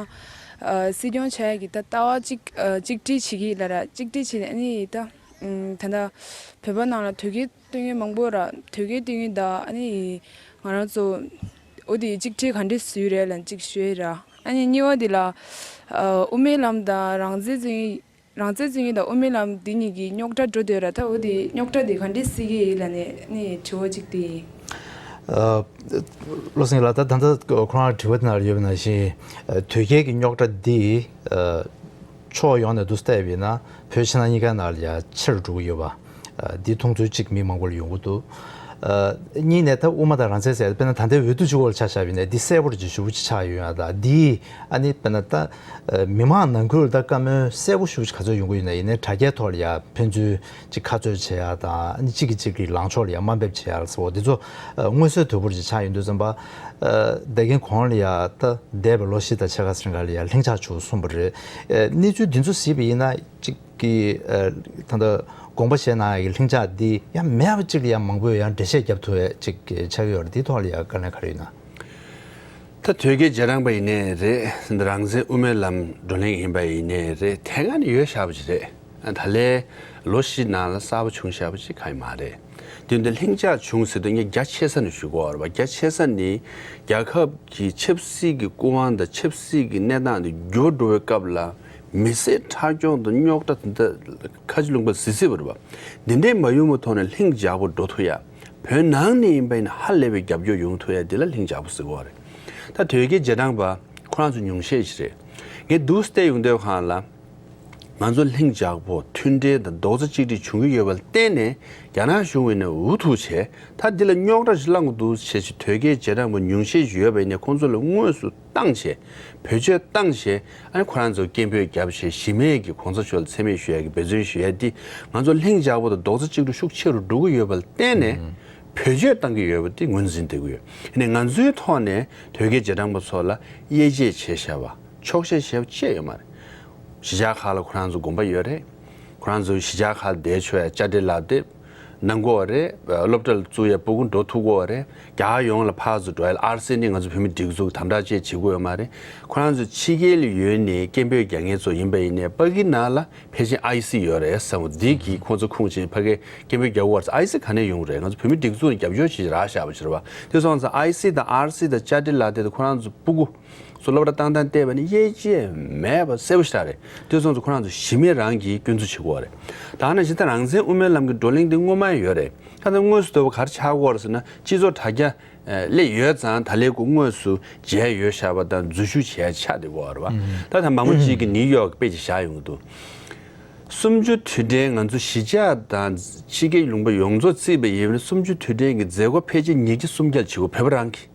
ཨ་སྲིད་སྐྱོང་བྱ་ཡ་གི་ད་ལྟ་བ་གཅིག་ཨ་གཅིག་སྒྲིལ་བྱེད་ཀྱི་ལབ་ར། གཅིག་སྒྲིལ་བྱེད་ནས་ཨ་ནི་ད་ཨམ་ད་ལྟ་བོད་པ་ནང་ལ་དོལ་རྒྱལ་སྟོན་མཁན་མང་པོ་ར། དོལ་རྒྱལ་སྟོན་མཁན་དང་ཨ་ནི་ང་རང་ཚོ་འོ་དེ་གཅིག་སྒྲིལ་ག་འདྲས་བཟོས་རེད་ལབ་གཅིག་ཞུ་ཡ་ར། ཨ་ནི་གཉིས་པ་དེ་ལ་ཨ་དབུ་མའི་ལམ་དང་རང་བཙན་རྩོད་མཁན། རང་བཙན་རྩོད་མཁན་དང་དབུ་མའི་ལམ་འདི་གཉིས་ཀྱི་རྙོག་དྲ་འགྲོ་བསྡད་ཡོད་ར། ད་འོ་དེ་རྙོག་དྲ་དེ་ག་འདྲས་སེལ་གྱི་ཡིན་ལབ་ནས་ནི་དྲི་བ་གཅིག་དེ་ཡིན། ཨ་བློ་སེང་ལགས། ད་ད་ལྟ་ཁོ་རང་དྲི་བ་དེ་ནང་ལ་ཡོད་པ་ནང་བཞིན་ཨ་དོལ་རྒྱལ་གྱི་རྙོག་དྲ་འདི་ཨ་ཕྱོགས་ཡོངས་ནས་བསྡུས་བལྟས་པ་ཡིན་ན་བོད་ཕྱི་ནང་གཉིས་ཀ་ནང་ལ་ཡང་ཆེ་རུ་འགྲོ་གི་ཡོད་པ། ཨ་འདི་མཐོང་ཚུལ་གཅིག་མི་མང་པོ་ལ་ཡོང་གི་འདུག་ཨ་གཉིས་ནས་ད་དབུ་མ་དང་རང་བཙན་ཟེར་དཔེར་ན་ད་ལྟའི་འོས་བསྡུ་གཅིག་པོ་ལ་ཆ་བཞག་པ་ཡིན་ན་འདི་གསལ་པོ་ཅིག་ཞེ་པོ་ཅིག་ཆགས་ཡོད་ཡ། ད་འདི་ཨ་ནི་དཔེར་ན་ད་ཨ་མི་མང་ནང་ཁུལ་ད་བཀའ་མོལ་གསལ་པོ་ཞེ་པོ་ཅིག་ག་ཚོད་ཡོང་གི་ཡོད་ན་ཡིན་ནའི་དྲ་རྒྱའི་ཐོག་ལ་ཡ་ཕན་ཚུན་ཅིག་ཁ་རྩོད་བྱེད་ཡ་དང་ཨ་ནི་གཅིག་གིས་གཅིག་གི་ལངས་ཕྱོགས་ལ་ཡ་དམའ་འབེབས་བྱེད་ཡ་ལ་སོགས་འདི་ཚོ་ཨ་མངོན་གསལ་དོད་པོ་ཅིག་ཆགས་ཡོང་དུས་ཙམ་པ། ཨ་འདས་རྒན་གོང་ལ་ཡ་ད་འདས་པའི་ལོ་བཞི་དང་ཕྱེད་ཀ་ཙམ་ཀ་ལ་ཡ་ལྷིང་འཇགས་བྱུང་གསུངས་པ་རེད། ཨ་གནས་ཚུལ་འདི་ཚོ་གཟིགས་པ་ཡིན་ན་གཅིག་གི་ཨ་ད་ལྟ་དགོངས་པ་བཞེས་གནང་ཡག་གི་ལྷིང་འཇགས་འདི་ཡང་མེད་པ་ཅིག་ལ་ཡང་མང་པོས་ཡང་འགྲེལ་བཤད་བརྒྱབ་ཐུབ་པའི་ཅིག་ཆགས་ཀྱི་ཡོད་རེད། འདིའི་ཐོག་ལ་ཡང་དཀའ་ལས་ག་རེ་ཡོད་ན། ད་དོལ་རྒྱལ་རྗེས་འབྲང་པ་ཡིན་ནའི་རེད། རང་བཙན་དབུ་མའི་ལམ་བགྲོ་གླེང་ཡིན་པ་ཡིན་ནའི་རེད། དེ་སྔ་ནས་ཡོད་བཞག་པ་ཅིག་རེད། ད་ལན་ལོ་བཞི་ནང་ལ་གསར་པ་བྱུང་བཞག་པ་ཅིག་གང་ཡང་མ་རེད། དེ་འདི་ལྷིང་འཇགས་བྱུང་ཟེར་དུས་ངས་རྒྱ་ཆེ་ས་ནས་ཞུ་དགོས་པ་རེད་པ། རྒྱ་ཆེ་ས་ནི་རྒྱལ་ཁབ་ཀྱི་ཆབ་སྲིད་ཀྱི་སྐུ་དབང་དང་ཆབ་སྲིད་ཀྱི་གནས་སྟངས་དེ་འགྱུར་བ་འགྲོ་བའི་སྐབས་ལ་མི་བསད་ཁྲག་སྐྱོང་དང་རྙོག་དྲ་དེ་འདྲ་ཁ་ཆེ་ལུང་པ་གཟིགས་གཟིགས་པ་རེད་པ། འདི་འདྲས་མ་ཡོང་བའི་ཐོག་ནས་ལྷིང་འཇགས་པོ་འགྲོ་ཐུབ་ཡ། བོད་ནང་ནས་ཡིན་པ་ཡིན་ན་ཧ་ལས་པའི་རྒྱབ་སྐྱོར་ཡོང་ཐུབ་ཡ་འདི་ལ་ལྷིང་འཇགས་པོ་ཟེར་གྱི་ཡོད་རེད། ད་དོལ་རྒྱལ་རྗེས་འབྲང་པ་ཁོ་རང་ཚོ་ཉུང་ཤས་ཤིག་རེད། ངས་འདུག་བལྟས་ཡོང་དུས་སྒང་ལ། ང་ཚོ་ལྷིང་འཇགས་པོ་མཐུན་སྒྲིལ་དང་རྡོག་རྩ་གཅིག་སྒྲིལ་བྱུང་གི་ཡོད་པ་ལ་བརྟེན་ནས། རྒྱ་ནག་གཞུང་ངོས་ནས་འུ་ཐུག་བྱས། ད་འདི་ལ་རྙོག་དྲ་ཞིག་བསླངས་འདུག་བྱས་ཞིག་དོལ་རྒྱལ་རྗེས་འབྲང་པ་ཉུང་ཤས་ཤིག་ཡོད་པ་ཡིན་ནའི་ཁོང་ཚོ་ལ་དངོས་སུ་བཏང་བྱས། བེད་སྤྱོད་བཏང་བྱས། ཨ་ནི་ཁོ་རང་ཚོ་སྐད་འབོད་བརྒྱབ་བྱས་གཞི་མེད་ཀྱི་གོང་ས་མཆོག་ལ་མཚན་སྨད་ཞུ་ཡ་གི་འབད་བརྩོན་ཞུ་ཡ་འདི། ང་ཚོ་ལྷིང་འཇགས་པོ་དང་རྡོག་རྩ་གཅིག་སྒྲིལ་ཤུགས་ཆེ་རུ་འགྲོ་གི་ཡོད་པ་ལ་བརྟེན་ནས། བེད་སྤྱོད་བཏང་གི་ཡོད་པ་དེ་ངོས་འཛིན་བྱེད་ཀྱི་ཡོད། ཡིན་ནའི་ང་ཚོའི་ཐོག་ནས་དོལ་རྒྱལ་རྗེས་འབྲང་པ་ཚོ་ལ་དབྱེ་འབྱེད་བྱས་བཞག་པ། འཁྱོག་བཤད་བྱས་པ་ཅི་ཡང་ཡོད་མ་རེད། གཞིས་ཆགས་ཁག་ལ་ཁོ་རང་ཚོ་དགོན་པ་ཡོད་རེད། ཁོ་རང་ཚོ་གཞིས་ཆགས་ཁག་ལ་བསྡད་ཆོག་ཡ་བཅའ་ཁྲིམས་ལག་དེབ་གནང་གི་ཡོད་རེད། སློབ་གྲྭ་ལ་བཙུགས་ཡ་སྤུ་གུ་འགྲོ་ཐུབ་ཀྱི་ཡོད་རེད། རྒྱ་གར་ཡོངས་ལ་ཕར་ཚུར་འགྲོ་ཡ་ལ་ཨར་སི་ནི་ང་ཚོ་བོད་མི་སྒྲིག་འཛུགས་དམ་དྲག་ཅིག་བྱེད་ཀྱི་ཡོད་མ་རེད། ཁོ་རང་ཚོ་ཕྱི་རྒྱལ་ལ་ཡོད་ནས་སྐད་འབོད་རྒྱག་མཁན་ཚོ་ཡིན་པ་ཡིན་ནའི་ཕ་གི་ནང་ལ་ཕལ་ཆེར་ཨའི་སི་ཡོད་རེད་བསམ། འདི་གིས་ཁོང་ཚོ་ཁུངས་བྱས་ཕ་གིར་སྐད་འབོད་རྒྱག་དགོས་པ་རེད། ཨའི་སི་ག་ནས་ཡོང་གི་རེད། ང་ཚོ་བོད་མི་སྒྲིག་འཛུགས་ནས་རྒྱབ་སྐྱོར་བྱེད་རག་བཞག་པ་ཞིག་རེད་བ། དེ་སོང་ཙང་ཨའི་སི་དང་ཨར་སི་དང་བཅའ་ཁྲིམས་ལག་དེབ་དང་ཁོ་རང་ཚོ་སྤུ་གུ་ཚོ་སློབ་གྲྭ་བཏང་སྟངས་བལྟས་པ་ནི་དབྱེ་འབྱེད་མེད་པ་གསལ་པོ་ཞིག་རེད། དེ་སོང་ཙང་ཁོ་རང་ཚོ་གཞི་མེད་རང་གིས་སྐྱོན་འཛུགས་བྱེད་ཀྱི་ཡོད་རེད། ད་ནང་བཞིན་ད་རང་བཙན་དབུ་མའི་ལམ་གྱི་བགྲོ་གླེང་འདི་སྔོན་མ་ཡོད་རེད། ད་ལྟ་དངོས་སུ་དོར་བ་ག་རེ་ཆགས་ཀྱི་ཡོད་རེད་ཟེར་ན། སྤྱི་ཚོགས་དྲ་རྒྱ་སླེབས་ཡོད་ཙང་ད་ལན་ཁོ་དངོས་སུ་མཇལ་ཡོད་བཞག་པ་དང་འཛུལ་ཞུགས་བྱས་ཆགས་བསྡད་ཀྱི་ཡོད་རེད་བ། ད་ད་མང་པོ་ཅིག་གིས་ནིའུ་ཡོག་གི་དཔེ་ཅིག་བཞག་ཡོང་གི་འདུག་གསུམ་བཅུ་དུས་དྲན། ང་ཚོ་གཞིས་ཆགས་དང་ཕྱི་རྒྱལ་ལུང་པ་ཡོངས་རྫོགས་བརྩིས་པ་ཡིན་ན་གསུམ་བཅུ་དུས་དྲན་གྱི་མཛད་སྒོ་ཕལ་ཆེར་ཉིས་བརྒྱ་སུམ་བརྒྱ་ལ་བྱེད་དགོས། བོད་པ་རང་གིས།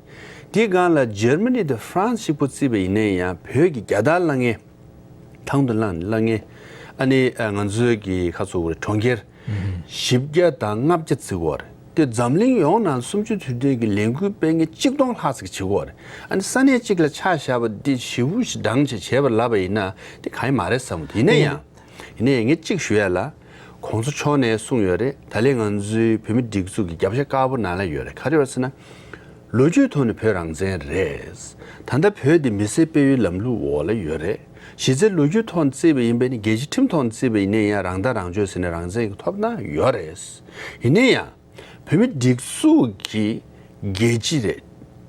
དེའི་སྒང་ལ་འཇར་མ་ནི་དང་ཧྥ་རན་སི་གཅིག་པོ་བརྩིས་པ་ཡིན་ན་ཡང་བོད་ཀྱི་རྒྱལ་དར་བསླང་མཁན། ཐང་དུ་བསླངས་ནས་བསླང་མཁན། ཨ་ནི་ང་ཚོའི་གི་ཁ་ཚུགས་རེད། གྲོང་ཁྱེར་བཞི་བརྒྱ་དང་ལྔ་བརྒྱ་བརྩི་གི་ཡོད་རེད། དེ་འཛམ་གླིང་ཡོངས་ནང་སུམ་ཅུ་དུས་དྲན་གྱི་ལས་འགུལ་སྤེལ་མཁན་གཅིག་སྟོང་ལྷག་ཙམ་བྱེད་ཀྱི་ཡོད་རེད། ཨ་ནི་ས་གནས་གཅིག་ལ་ཆ་བཞག་པ་འདི་ཞེ་པོ་ཞིག་འདྲ་ཅིག་བྱས་པ་ལབ་པ་ཡིན་ན་དེ་གང་ཡང་མ་རེད་བསམ་གི་འདུག་ཡིན་ན་ཡང་། ཡིན་ནའི་ངས་གཅིག་ཞུ་ཡ་ལ། གོང་ས་མཆོག་ནས་གསུངས་ཡོད་རེད། ད་ལན་ང་ཚོའི་བོད་མི་སྒྲིག་འཛུགས་ཀྱི་རྒྱབ་ཤ་དཀར་པོ་ནང་ལ་ཡོད་རེད། ག་རེ་ཡོད་ཟེར་ན། ལོ་རྒྱུས་ཐོག་ནས་བོད་རང་བཙན་རེད། ད་ལྟ་བོད་འདི་མི་སེར་སྤེལ་ཡུལ་ལམ་ལུགས་འོག་ལ་ཡོད་རེད། གཞི་རྩའི་ལོ་རྒྱུས་ཐོག་ནས་བརྩིས་པ་ཡིན་པ་ནི། རྒྱལ་སྤྱིའི་ཁྲིམས་ཐོག་ནས་བརྩིས་པ་ཡིན་ན་ཡང་རང་ཐག་རང་གཅོད་ཟེར་ནས་རང་བཙན་གྱི་ཐོབ་ཐང་ཡོད་རེད། ཡིན་ན་ཡང་། བོད་མི་སྒྲིག་འཛུགས་ཀྱི་རྒྱལ་སྤྱི་རེད།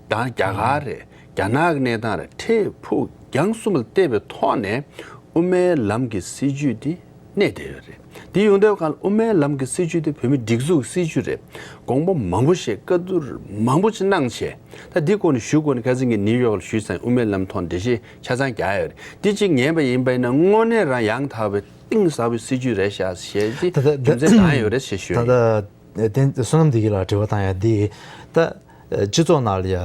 ད་རྒྱ་གར་རེད། རྒྱ་ནག་གི་གནས་སྟངས་རེད། འཕྲལ་ཕུགས་རྒྱང་གསུམ་ལ་བལྟས་པའི་ཐོག་ནས་དབུ་མའི་ལམ་གྱི་སྲིད་བྱུས་འདི་གནས་བསྡད་ཡོད་རེད། འདི་ཡོང་དུས་སྒང་ལ་དབུ་མའི་ལམ་གྱི་སྲིད་བྱུས་འདི་བོད་མི་སྒྲིག་འཛུགས་ཀྱི་སྲིད་བྱུས་རེད། དགོངས་པ་མང་པོ་བཞེས། བཀའ་བསྡུར་མང་པོ་ཅིག་གནང་བྱས། ད་འདི་སྐོར་ནས་ཞུ་དགོས་ན་ཁ་སང་གི་ནིའུ་ཡོག་ལ་ཞུས་ཙང་དབུ་མའི་ལམ་ཐོག་འགྲེལ་བཤད་ཆ་ཚང་རྒྱག་ཡོད་རེད། འདི་གཅིག་ཉན་པ་ཡིན་པ་ཡིན་ན་དངོས་གནས་རང་ཡང་དག་པའི་གཏིང་ཟབ་པའི་སྲིད་བྱུས་རེད་ཤག་ཞེས་ཀྱི་ད་ལྟ་རྒྱུ་མཚན་གང་ཡོད་རེད་ཞེས་ཞུ་ཡ་ད་ཡིན། ལྟ་དེ་བསོད་ནམས་བདེ་སྐྱིད་ལགས་དྲི་བ་བཏང་ཡ་འདི། ད་སྤྱི་ཚོགས་ནང་ལ་ཡ་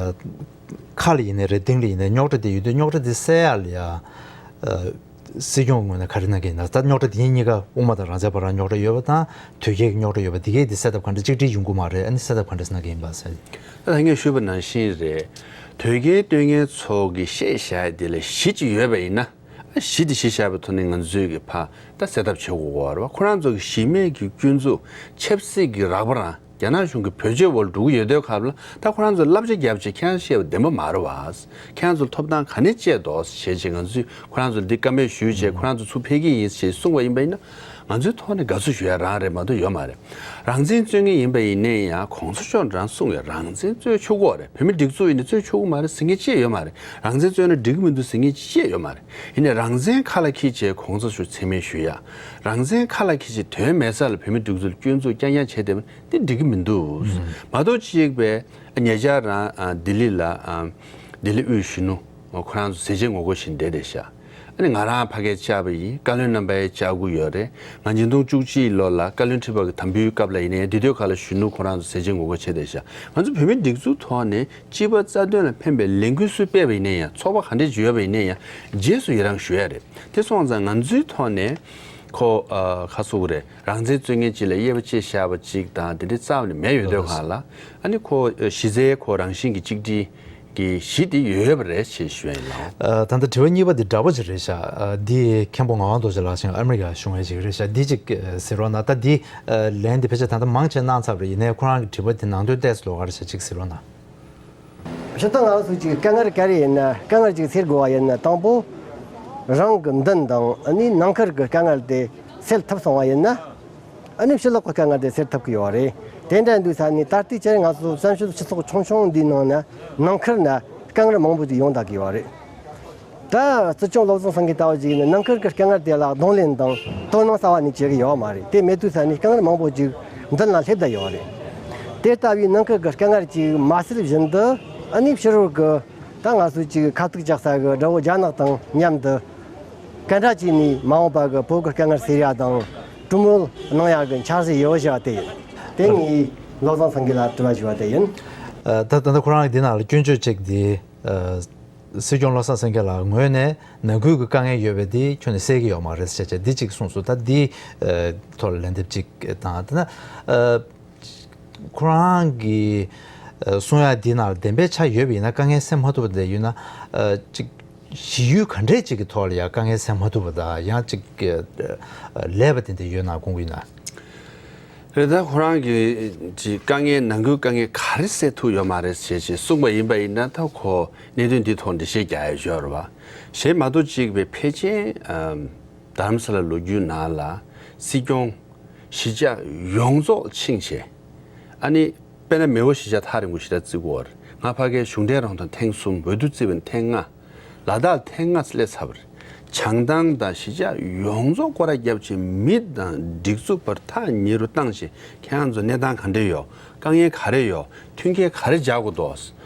ཁ་ལ་ཡིན་ནའི་རེད། གཏིང་ལ་ཡིན་ནའི་རྙོག་དྲ་དེ་ཡོད་དུས་རྙོག་དྲ་དེ་སེལ་ཡ་ལ་ཡ། སྲིད་སྐྱོང་ངོས་ནས་ག་རེ་གནང་གི་ཡིན་ན། ད་རྙོག་དྲ་དེ་གཉིས་ཀ་དབུ་མ་དང་རང་བཙན་བར་རྙོག་དྲ་ཡོད་པ་དང་དོལ་རྒྱལ་གྱི་རྙོག་དྲ་ཡོད་པ་དེ་གས་དེ་སེལ་ཐབས་ག་འདྲ། གཅིག་སྒྲིལ་ཡོང་གི་མ་རེད། ཨ་ནི་སེལ་ཐབས་ག་འདྲ་གནང་གི་ཡིན་པ་ཟེར། ད་ངས་ཞུས་པ་ནང་བཞིན་རེད། དོལ་རྒྱལ་སྟོན་མཁན་ཚོ་གི་བཤད་བཞག་ཡ་དེ་ལ་གཞི་ཅིག་ཡོད་པ་ཡིན་ན། གཞི་དེ་གཞི་བཞག་པའི་ཐོག་ནས་ང་ཚོས་ཀྱི་ཕར་ད་སེལ་ཐབས་བྱེད་དགོས་ཀྱི་ཡོད་རེད་བ། ཁོ་རང་ཚོ་གི་གཞི་མེད་ཀྱི་སྐྱོན་འཛུགས། ཆབ་སྲིད་ཀྱི་རགས་པ་རང་རྒྱ་ནག་གཞུང་གི་བེད་སྤྱོད་འོག་ལ་འགྲོ་གི་ཡོད་དུས་སྐབས་ལ། ད་ཁོ་རང་ཚོ་བསླབ་བྱ་བརྒྱབ་བྱས་ཁྱེད་རང་བཤད་པ་བདེན་པ་མ་རེད་བ། ཁྱེད་རང་ཚོ་ཐོབ་ཐང་ག་ནས་བཅད་འདུག་ཞེས་བྱས་ང་ཚོས་ཁོ་རང་ཚོ་ལ་འདི་བཀའ་མོལ་ཞུས་བྱས་ཁོ་རང་ཚོ་ཚུར་ཕེབས་ཀྱི་ཡིན་ཞེས་གསུངས་པ་ཡིན་པ་ཡིན་ན། ང་ཚོའི་ཐོག་ནས་དགའ་བསུ་ཞུ་ཡ་རང་རེད་མ་གཏོགས་ཡོད་མ་རེད། རང་བཙན་རྩོད་མཁན་ཡིན་པ་ཡིན་ནའི་ཡང་གོང་ས་མཆོག་རང་གསུངས་ཡོད། རང་བཙན་རྩོད་ཆོག་གི་རེད། བོད་མི་སྒྲིག་འཛུགས་ཡིན་ན་རྩོད་ཆོག་གི་མ་རེད་ཟེར་མཁན་ཅི་ཡང་ཡོད་མ་རེད། རང་བཙན་རྩོད་ན་འགྲིག་གི་མི་འདུག་ཟེར་མཁན་ཅི་ཡང་ཡོད་མ་རེད། ཡིན་ནའི་རང་བཙན་ཁ་ལ་འཁྱེར་བྱས་གོང་ས་མཆོག་མཚན་སྨད་ཞུ་ཡ། རང་བཙན་ཁ་ལ་འཁྱེར་བྱས་དོན་མེད་ས་ལ་བོད་མི་སྒྲིག་འཛུགས་ལ་སྐྱོན་འཛུགས་རྐྱང་རྐྱང་བྱས་བསྡད་པ་འདི་འགྲིག་གི་མི་འདུག། མ་གཏོགས་གཅིག་པས་ཉེ་ཆར་རང་ལྡི་ལི་ལ་ལྡི་ལི་དབུས་གཞོན་ནུ་ཁོ་རང་ཚོ་ཟས་བཅད་ངོ་རྒོལ་བྱེད་བསྡད་བསྡད་ཤག། ཨ་ནི་ང་རང་ཕ་གིར་བཅར་བ་ཡིན། བཀའ་བློན་རྣམ་པ་ཡང་བཅར་གྱི་ཡོད་རེད། ང་ཉིས་སྟོང་བཅུ་གཅིག་ལོ་ལ་བཀའ་བློན་ཁྲི་པ་གི་དམ་འབུལ་སྐབས་ལ་ཡིན་ནའི་དེ་དུས་ཁ་ལ་གཞོན་ནུ་ཁོ་རང་ཚོ་ཟས་བཅད་ངོ་རྒོལ་བྱས་བསྡད་ཤག། ང་ཚོ་བོད་མིའི་སྒྲིག་འཛུགས་ཐོག་ནས་སྤྱི་པ་རྩ་དོན་ལ་ཕན་པའི་ལས་འགུལ་སུས་སྤེལ་བ་ཡིན་ནའི་ཡང་། ཚོགས་པ་ག་འདྲས་ཅིག་ཡོད་པ་ཡིན་ནའི་ཡང་རྗེས་སུ་ཡི་རང་ཞུ་ཡ་རེད། དེ་སོང་ཙང་ང་ཚོའི་ཐོག་ནས་ཁོ་ཨ་ཁ་སུ་གི་རེད། རང་བཙན་རྩོད་མཁན་ཅིག་ལ་དབྱེ་བ་ཕྱེ་བཞག་པ་ཅིག་དང་དེ་འདྲའི་རྩ་བ་ནས་མེད་ཡོད་དུས་སྒང་ལ། ཨ་ནི་ཁོ་གཞི་རྩའི་ཁོ་རང་བཞིན་གྱི་གཅིག་སྒྲིལ་གྱི་གཞི་དེ་ཡོད་པ་རེད་ཅེས་ཞུ་ཡ་ཡིན་ལགས། ཨ། ད་ལྟ་དྲི་བ་གཉིས་པ་འདི་འདྲ་པོ་ཅིག་རེད་ཤག། ཨ། འདི་མཁན་པོ་ངག་དབང་རྡོ་རྗེ་ལགས་ཀྱིས་ཨ་མི་རི་ཀ་གཞུང་བའི་ཅིག་རེད་ཤག། འདི་ཅིག་ཨ་ཟེར་རོགས་གནང་། ད་འདི་ཨ་ལན་འདི་ཕལ་ཆེར་ད་ལྟ་མང་ཆེ་གནང་ཚར་བ་རེད། ཡིན་ནའི་ཁོ་རང་གི་དྲི་བ་འདི་ནང་དོན་ཏོག་ཙམ་ལོགས་ཀ་རེད་ཤག། ཅིག་ཟེར་རོགས་གནང་། སྤྱིར་བཏང་ང་ཚོ་ཅིག་དཀའ་ངལ་ག་རེ་ཡིན་ན། དཀའ་ངལ་ཅིག་སེལ་དགོས་པ་ཡིན་ན། དང་པོ་རང་གི་མདུན་དང་ཨ་ནི་ནང་ཁུལ་གྱི་དཀའ་ངལ་དེ་ སེལ་ཐུབ་སོང་བ་ཡིན་ན། ཨ་ནི་ཕྱི་ལོགས་ཀྱི་དཀའ་ངལ་དེ་སེལ་ཐུབ་ཀྱི་ཡོད་རེད། དེ་འདྲ་འདུག་ས་ནི་ད་ལྟའི་ཆར་ང་ཚོ་བཙན་བྱོལ་སྤྱི་ཚོགས་ཆུང་ཆུང་འདིའི་ནང་ན་ནང་ཁུལ་ན་དཀའ་ངལ་མང་པོ་ཅིག་ཡོང་བསྡད་ཀྱི་ཡོད་རེད། ད་སྲིད་སྐྱོང་བློ་བཟང་སེང་གེ་ལྟ་བུ་ཅིག་ནི་ནང་ཁུལ་གྱི་དཀའ་ངལ་དེ་ལ་གདོང་ལེན་དང་དོ་སྣང་རྩ་བ་ནས་བྱེད་ཀྱི་ཡོད་མ་རེད། དེ་མེད་དུས་ས་ནི་དཀའ་ངལ་མང་པོ་ཅིག་མདུན་ལ་སླེབས་བསྡད་ཡོད་རེད། དེ་ལྟ་བུའི་ནང་ཁུལ་གྱི་དཀའ་ངལ་ཅིག་མ་སེལ་བཞིན་དུ། ཨ་ནི་ཕྱི་རོལ་གྱི་ད་ང་ཚོ་ཅིག་ཁ་ཐུག་རྒྱག་ས་གི་དགྲ་བོ་རྒྱ་ནག་དང་མཉམ་དུ་ག་འདྲ་བྱས་ནས་མ་འོངས་པ་གི་བོད་ཀྱི་དཀའ་ངལ་སེལ་ཡ་དང་གྲོས་མོལ་གནང་ཡ་གི་འཆར་གཞི་ཡོད་བཞག་དེ་ཡིན། དེ་ངས་བློ་བཟང་སེང་གེ་ལ་དྲི་བ་ཞུ་བ་དེ་ཡིན། ཨ། ད་ད་ལྟ་ཁོ་རང་འདི་ནང་ལ་སྐྱོན་བརྗོད་ཅིག་འདི། ཨ། སྲིད་སྐྱོང་བློ་བཟང་སེང་གེ་ལགས་ངོས་ནས་ནང་ཁུལ་གྱི་དཀའ་ངལ་ཡོད་པ་འདི་ཁྱོན་ནས་སེལ་གྱི་ཡོད་མ་རེད་ཟེར་བྱས་འདི་གཅིག་གསུངས་སོང་། ད་འདི། ཨ། ཐོག་ལ་ལན་འདེབས་གཅིག་དང་། དེ་ན། ཨ། ཁོ་རང་གི། ཨ། གསུང་ཡ་འདི་ནང་ལ་བདེན་པའི་ཆ་ཡོད་པ་ཡིན་ན། དཀའ་ངལ་སེལ་མ་ཐུབ་པ་དེ་ཡོད་ན། ཨ། གཅིག་གཞི་ཡུལ་ག་འདྲས་ཅིག་གི་ཐོག་ལ་ཡང་དཀའ་ངལ་སེལ་མ་ཐུབ་པ་དང་། ཡང་ཅིག་ལས་པ་དེ་འདྲ་ཡོད་ན་དགོངས་ཀྱི་ཡོད་ན། རེད། ད་ཁོ་རང་གིས་ཅིག་དཀའ་ངལ་ནང་ཁུལ་དཀའ་ངལ་ག་རེ་སེལ་ཐུབ་ཡོད་མ་རེད་ཞེས་ཅིག་གསུངས་པ་ཡིན་པ་ཡིན་ན། ད་ཁོ་གནད་དོན་འདིའི་ཐོག་འགྲེལ་བཤད་རྒྱག་ཡ་ཡོད་རེད་བ། གཞན་མ་གཏོགས་ཅིག་པའི་ཕལ་ཆེར་ཨམ་རྡ་རམ་ས་ལ་ལོ་རྒྱུས་ནང་ལ་སྲིད་སྐྱོང་གཞིས་ཆགས་ཡོངས་རྫོགས་ཕྱིན་བྱས། ཨ་ནི་དཔེར་ན་མེས་པོ་གཞིས་ཆགས་ཐག་རིང་པོ་ཞེ་དྲག་བརྩི་དགོས་པ་རེད། ང་ཕ་གིར་གཞུང་འབྲེལ་རང་དབང་ཐེངས་གསུམ། འོས་བསྡུ་བརྩིས་པ་ནི་ཐེངས་ལྔ། ལ་དྭགས་ཐེངས་ལྔ་སླེབས་ཚར་བ་རེད། བྱང་ཐང་དང་གཞིས་ཆགས་ཡོངས་རྫོགས་སྐོར་ར་བརྒྱབ་བྱས་མི་དང་སྒྲིག་འཛུགས་བར་ཐག་ཉེ་རུ་བཏང་བྱས། ཁྱེད་རང་ཚོ་གནས་སྟངས་ག་འདྲ་ཡོད། དཀའ་ངལ་ག་རེ་ཡོད། མཐུན་རྐྱེན་ག་རེ་སྦྱར་དགོས་འདུག།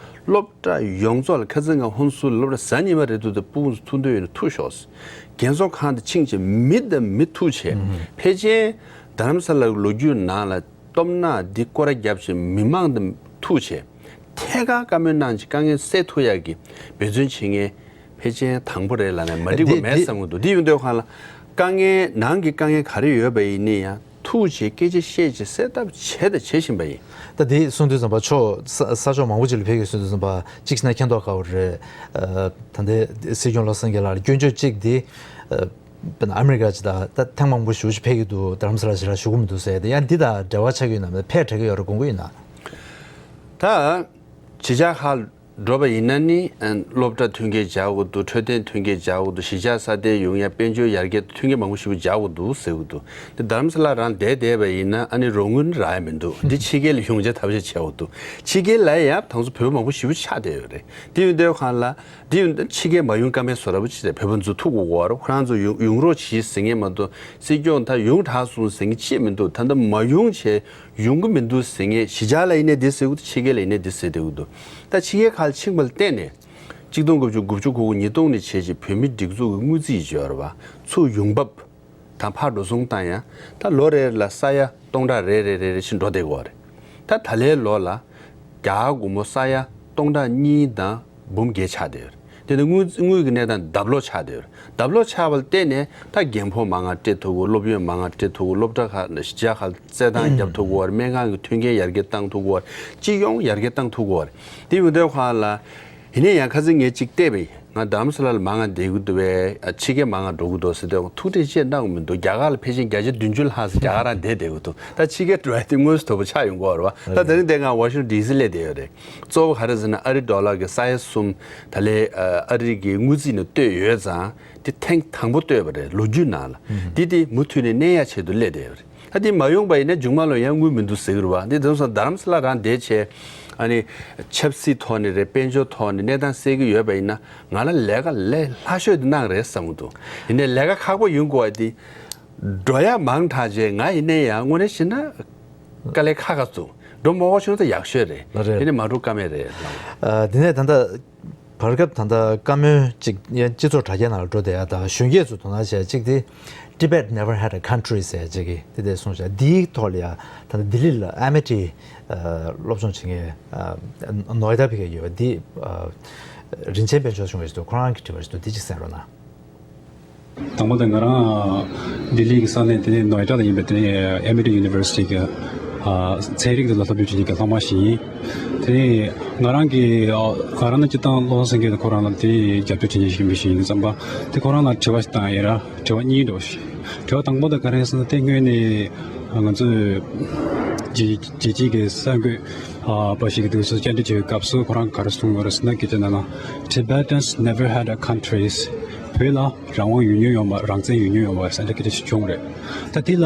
སློབ་གྲྭ་ཡོངས་རྫོགས་ལ། ཁ་སང་ང་ཧོན་སུར་སློབ་གྲྭ་གཟའ་ཉི་མ་རེད་འདུག། ད་སྤུ་གུ་ཚོ་ཐུག་འདོད་ཡོད་ན་ཐུག་ཤོག། རྒན་གསོ་ཁང་དུ་ཕྱིན་བྱས་མི་དང་མི་ཐུག་བྱས། ཕལ་ཆེར་རྡ་རམ་ས་ལ་ལོ་རྒྱུས་ནང་ལ་སྟོབས་ན་འདི་སྐོར་ར་བརྒྱབ་བྱས་མི་མང་དང་ཐུག་བྱས། ཐད་ཀར་བཀའ་མོལ་གནང་བྱས་དཀའ་ངལ་སེལ་ཐུབ་ཡག་གི་འབད་བརྩོན་བྱེད་མཁན་ཕལ་ཆེར་དང་པོ་རེད་ལབ་ནས་མ་འགྲིག་པ་འདི་མེད་འདི་བསམ་གྱི་འདུག། འདི་ཡིན་དུས་སྒང་ལ་དཀའ་ངལ་ནང་གི་དཀའ་ངལ་ག་རེ་ཡོད་པ་ཡིན་ནའི་ཡང་ཐུག་བྱས་སྐད་ཆ་བཤད་བྱས་སེལ་ཐབས་བྱས་དང་བྱེད་བཞིན་པ་ཡིན། ད་འདི་གསུང་དུས་ཙམ་པ་ཕྱོགས་ས་ས་ཕྱོགས་མང་པོ་ཅིག་ལ་ཕེབས་ཀྱི་གསུང་དུས་ཙམ་པ་གཅིག་བྱས་ན་མཁྱེན་རྟོགས་དཀའ་བ་རེད། ཨ། ད་ལྟའི་སྲིད་སྐྱོང་བློ་བཟང་སེང་གེ་ལགས་ལ་སྐྱོན་བརྗོད་གཅིག་འདི། ཨ། དཔེར་ན་ཨ་མི་རི་ཀ་ཅིག་དང་ད་ཐེངས་མང་པོ་ཞེ་པོ་ཅིག་ཕེབས་ཀྱི་འདུག། རྡ་རམ་ས་ལ་ཞེ་དྲག་བཞུགས་ཀྱི་མི་འདུག་ཟེར། ད་ཡང་འདི་དང་འབྲེལ་བ་ཆགས་ཀྱི་ཡོད་ན་མེད་ན། ཕར་གྲགས་ཀྱི་ཡོད་རེད་དགོངས་ཀྱི་ཡོད་ན། ད་གཞིས་ཆགས་ཁག་འགྲོ་བ་ཡིན་ན་ནི། ཨ། སློབ་གྲྭ་མཐུན་རྐྱེན་སྦྱར་དགོས་འདུག། འཕྲོད་བསྟེན་མཐུན་རྐྱེན་སྦྱར་དགོས་འདུག། གཞིས་ཆགས་སྲ་བརྟན་ཡོང་ཡ་དཔལ་འབྱོར་ཡར་རྒྱས་མཐུན་རྐྱེན་མང་པོ་ཞེ་པོ་སྦྱར་དགོས་འདུག་ཟེར་གྱི་འདུག། དེ་རྡ་རམ་ས་ལ་རང་བསྡད་བསྡད་པ་ཡིན་ན་ཨ་ནི་རོགས་དངུལ་རག་ཡ་མི་འདུག། འདི་ཕྱི་རྒྱལ་ལ་ཡོང་ཆེད་ཐབས་ཤེས་བྱེད་དགོས་འདུག། ཕྱི་རྒྱལ་ལ་ཡང་ད་ཚོ་བོད་པ་མང་པོ་ཞེ་པོ་ཆགས་བསྡད་ཡོད་རེད། དེ་ཡིན་དུས་སྒང་ལ། དེ་ཡིན་དུས་ཕྱི་རྒྱལ་མ་ཡོང་ཀ་མེད་བཟོ་འདྲ་པོ་ཅིག་རེད། བོད་པ་ཚོ་ཐུག་དགོས་ཀྱི་ཡོད་རེད། ཁོ་རང་ཚོ་ཡོང་ཡོང་རོགས་གྱིས་ཟེར་མཁན་མ་གཏོགས་སྲིད་སྐྱོང་ད་ཡོང་དྲགས་སོང་ཟེར་མཁན་ཅིག་མི་འདུག། ད་ལྟ་མ་ཡོང་བྱས་ཡོང་གི་མི་འདུག་ཟེར་མཁན། གཞིས་ཆགས་ལ་ཡིན་ནའི་འདི་ཟེར་གྱི་འདུག། ཕྱི་རྒྱལ་ལ་ཡིན་ནའི་འདི་ཟེར་བསྡད་ཀྱི་འདུག། ད་ཕྱི་རྒྱལ་ཁག་ལ་ཕྱིན་པ་ལ་བརྟེན་ནས་གཅིག་སྟོང་དགུ་བརྒྱ་དགུ་བཅུ་གོ་དགུ་ཉིས་སྟོང་ནས་བྱས་བྱས་བོད་མིའི་སྒྲིག་འཛུགས་ཀྱི་དངུལ་རྩིས་ཡོད་རེད་བ། ཚུར་ཡོང་འབབ་དང་ཕར་འགྲོ་སོང་བཏང་ཡ། ད་ལོ་རེ་ལ་ས་ཡ་སྟོང་ཕྲག་རེ་རེ་རེ་རེ་བཞིན་འགྲོ་བསྡད་ཀྱི་ཡོད་རེད། ད་ད་ལོའི་ལོ་ལ་རྒྱ་གར་སྒོར་མོ་ས་ཡ་སྟོང་ཕྲག་གཉིས་དང་འབུམ་བརྒྱད་ཆགས་བསྡད་ཡོད་རེད། དེ་ནི་དངུལ་དངུལ་གྱི་གནས་སྟངས་ལྡབ་ལོག་ཆགས་བསྡད་ཡོད་རེད། ལྡབ་ལོག་ཆགས་པ་ལ་བརྟེན་ནས་ད་རྒན་ཕོགས་མང་ང་སྤྲད་ཐུབ་ཀྱི། སློབ་ཡོན་མང་ང་སྤྲད་ཐུབ་ཀྱི། སློབ་གྲྭ་ཁག་གཞིས་ཆགས་ཁག་ལ་རྩེད་ཐང་རྒྱབ་ཐུབ་ཀྱི་ཡོད་རེད། སྨན་ཁང་གི་མཐུན་རྐྱེན་ཡར་རྒྱས་བཏང་ཐུབ་ཀྱི་ཡོད་རེད། སྤྱི་ཡོངས་ཡར་རྒྱས་བཏང་ཐུབ་ཀྱི་ཡོད་རེད། དེ་ཡིན་དུས་སྒང་ལ། ཡིན་ནའི་ཡང་ཁ་སང་ངས་གཅིག་བལྟས་པ་ཡིན། ང་རྡ་རམ་ས་ལ་ལ་མང་ང་བསྡད་ཀྱི་འདུག་པས། ཨ། ཕྱི་རྒྱལ་མང་ང་འགྲོ་གི་འདུག་ཟེར་དུས་ཐུགས་ཁྲལ་ཅི་ཡང་གནང་གི་མི་འདུག། རྒྱ་གར་ལ་ཕལ་ཆེར་བརྒྱ་ཆ་བདུན་ཅུ་ལྷག་ཙམ་རྒྱ་གར་རང་བསྡད་བསྡད་ཀྱི་འདུག། ད་ཕྱི་རྒྱལ་འགྲོ་ཡ་དེ་དངོས་སུ་དོ་པོ་ཆགས་ཡོང་གི་ཡོད་རེད་བ། ད་དེ་རིང་འདིར་ང་ཝ་ཤིང་ཊོན་ཌི་སི་སླེབས་བསྡད་ཡོད་རེད། གཙོ་བོ་ག་རེ་ཟེར་ན་ཨ་རིའི་ཌོ་ལར་གྱི་ས་ཡ་གསུམ། ད་ལོའི་ཨ་རི་གི་དངུལ་རྩིས་ནང་བསྟོད་ཡོད་ཙང་དེ་ཐེངས་དང་པོ་བསྟོད་པ་རེད། ལོ་རྒྱུས་ནང་ལ། འདི་དེ་མུ་མཐུད་ནས་གནས་ཡ་ཆེད་དུ་སླེབས་བསྡད་ཡོད་རེད། ད་དེ་མ་ཡོང་པ་ཡིན་ན་མཇུག་མ་ལ་ཡང་དངུལ་མི་འདུག་ཟེར་གྱི་རེད་བ། འདི་དེང་སང་རྡ་རམ་ས་ལ་རང་བསྡད་བྱས། ཨ་ནི་ཆབ་སྲིད་ཐོག་ནས་རེད། དཔལ་འབྱོར་ཐོག་ནས་གནས་སྟངས་སེལ་གྱི་ཡོད་པ་ཡིན་ན་ང་ལ་ལས་ཀ་ལས་སླ་ཤོས་དེ་གནང་རེད་བསམ་གྱི་འདུག། ཡིན་ནའི་ལས་ཀ་ཁག་པོ་ཡོང་དགོས་པ་དེ། འགྲོ་ཡ་མང་དྲགས་བྱས་ང་ཡིན་ནའི་ཡང་དངོས་གནས་བཤད་ན་དཀའ་ལས་ཁག་ཁག་འདུག། འགྲོ་མ་དགོས་བྱུང་ན་ད་ཡག་ཤོས་རེད། ལགས་རེད། ཡིན་ནའི་མ་འགྲོ་ཀ་མེད་རེད། ཨ། དེ་ནས་ད་ལྟ་བར་སྐབས་ད་ལྟ་བཀའ་མོལ་གཅིག་ཡང་སྤྱི་ཚོགས་དྲ་རྒྱ་ནང་ལ་འགྲོ་བསྡད་ཡ་དང་། གཞོན་སྐྱེས་ཚོས་དོ་སྣང་བྱེད་ཡ་གཅིག་དེ། Tibet never had a country ཟེར་ཅིག་གིས་དེ་འདྲ་གསུངས་ཤག། འདིའི་ཐོག་ལ་ཡ་ད་ལྟ་ལྡི་ལི་ལ་ཨེ་མི་ཊི། ཨ། སློབ་སྦྱོང་བྱེད་མཁན། ཨ། ནོ་ཡེ་ཌ་ཕེབས་མཁན་ཡོད་པ་འདི། ཨ། རིན་ཆེན་དཔལ་འབྱོར་ཆུང་བ་ཞིག་འདུག། ཁོ་རང་གིས་དྲི་བ་ཞིག་འདུག། འདི་གཅིག་གསན་རོགས་གནང་། དང་པོ་དེ་ང་རང་ལྡི་ལི་གི་ས་གནས་དེ་ནས་ནོ་ཡེ་ཌ་ལ་ཡིན་པའི་དེ་ནས་ཨེ་མི་ཊི་ཡུ་ནི་ཝར་སི་ཊི་གི། ཨ། ཚན་རིག་དེ་ལ་སློབ་སྦྱོང་བྱེད་མཁན་གྱི་སློབ་མ་ཞིག་ཡིན། དེ་ནས་ང་རང་གིས། ཨ། ང་རང་ནི་སྤྱིར་བཏང་བློ་བཟང་སེང་གེ་དང་ཁོ་རང་ལ་དེ་རྒྱབ་སྐྱོར་བྱེད་མཁན་ཞིག་ཡིན་པའི་ཕྱིར་ཡིན་ཙམ་པ། དེ་ཁོ་རང་ལ་དྲི་བ་ཞིག་བཏང་ཡིན་ར། དྲི་བ་གཉིས་འདྲ་བོ་ཞིག། དྲི་བ་དང་པོ་དེ་ག་རེ་ཟེར་ན། དེ་སྔོན་ནས་ང་ཚོས་རྒྱལ་རྒྱལ་སྤྱིའི་གི་གསར་འགོད། ཨ། པ་ཞིག་གི་དུས་སུ་བཅར་འདྲི་བྱེད་པའི་སྐབས་སུ་ཁོ་རང་ག་རེ་གསུངས་ཡོད་རེད་ཟེར་ན། སྐད་ཆ་ནང་ལ། Tibetans never had a countries. བོད་ལ་རང་དབང་ཡོད་མྱོང་ཡོད་མ་རང་བཙན་ཡོད་མྱོང་ཡོད་མ་ཟེར་འདྲ་སྐད་ཆ་ཞིག་བྱུང་རེད། ད་དེ་ལ་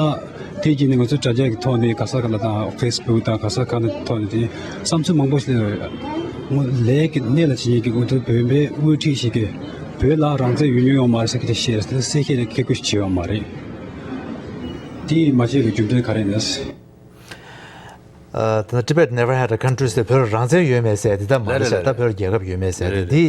དེ་བརྒྱུད་ནས་ང་ཚོ་དྲ་རྒྱ་གི་ཐོག་ནས་ག་ས་ག་ལ་དང་ཕེ་སི་བུག་དང་ག་ས་ག་ནས་ཐོག་ནས་དེ་བསམ་ཚུལ་མང་པོ་ཞིག་ལས་ཀྱི་གནས་ལ་བྱེད་མཁན་གྱི་ང་ཚོ་བོད་པའི་དབུ་ཁྲིད་ཞིག་གིས་བོད་ལ་རང་བཙན་ཡོད་མྱོང་ཡོད་མ་རེད་ཟེར་གྱི་དེ་བཤད་དེ་གསལ་བཤད་ནས་ཁྱབ་བསྒྲགས་བྱས་ཡོད་མ་རེད། དེ་མ་བྱས་པའི་རྒྱུ་མཚན་ག་རེ་ཡིན་ན། ད་Tibet never had a country ཟེར། བོད་རང་བཙན་ཡོད་མེད་ཟེར་དེ་ད་མ་རེད་ཤག་ད་བོད་རྒྱལ་ཁབ་ཡོད་མེད་ཟེར་དེ་དེ་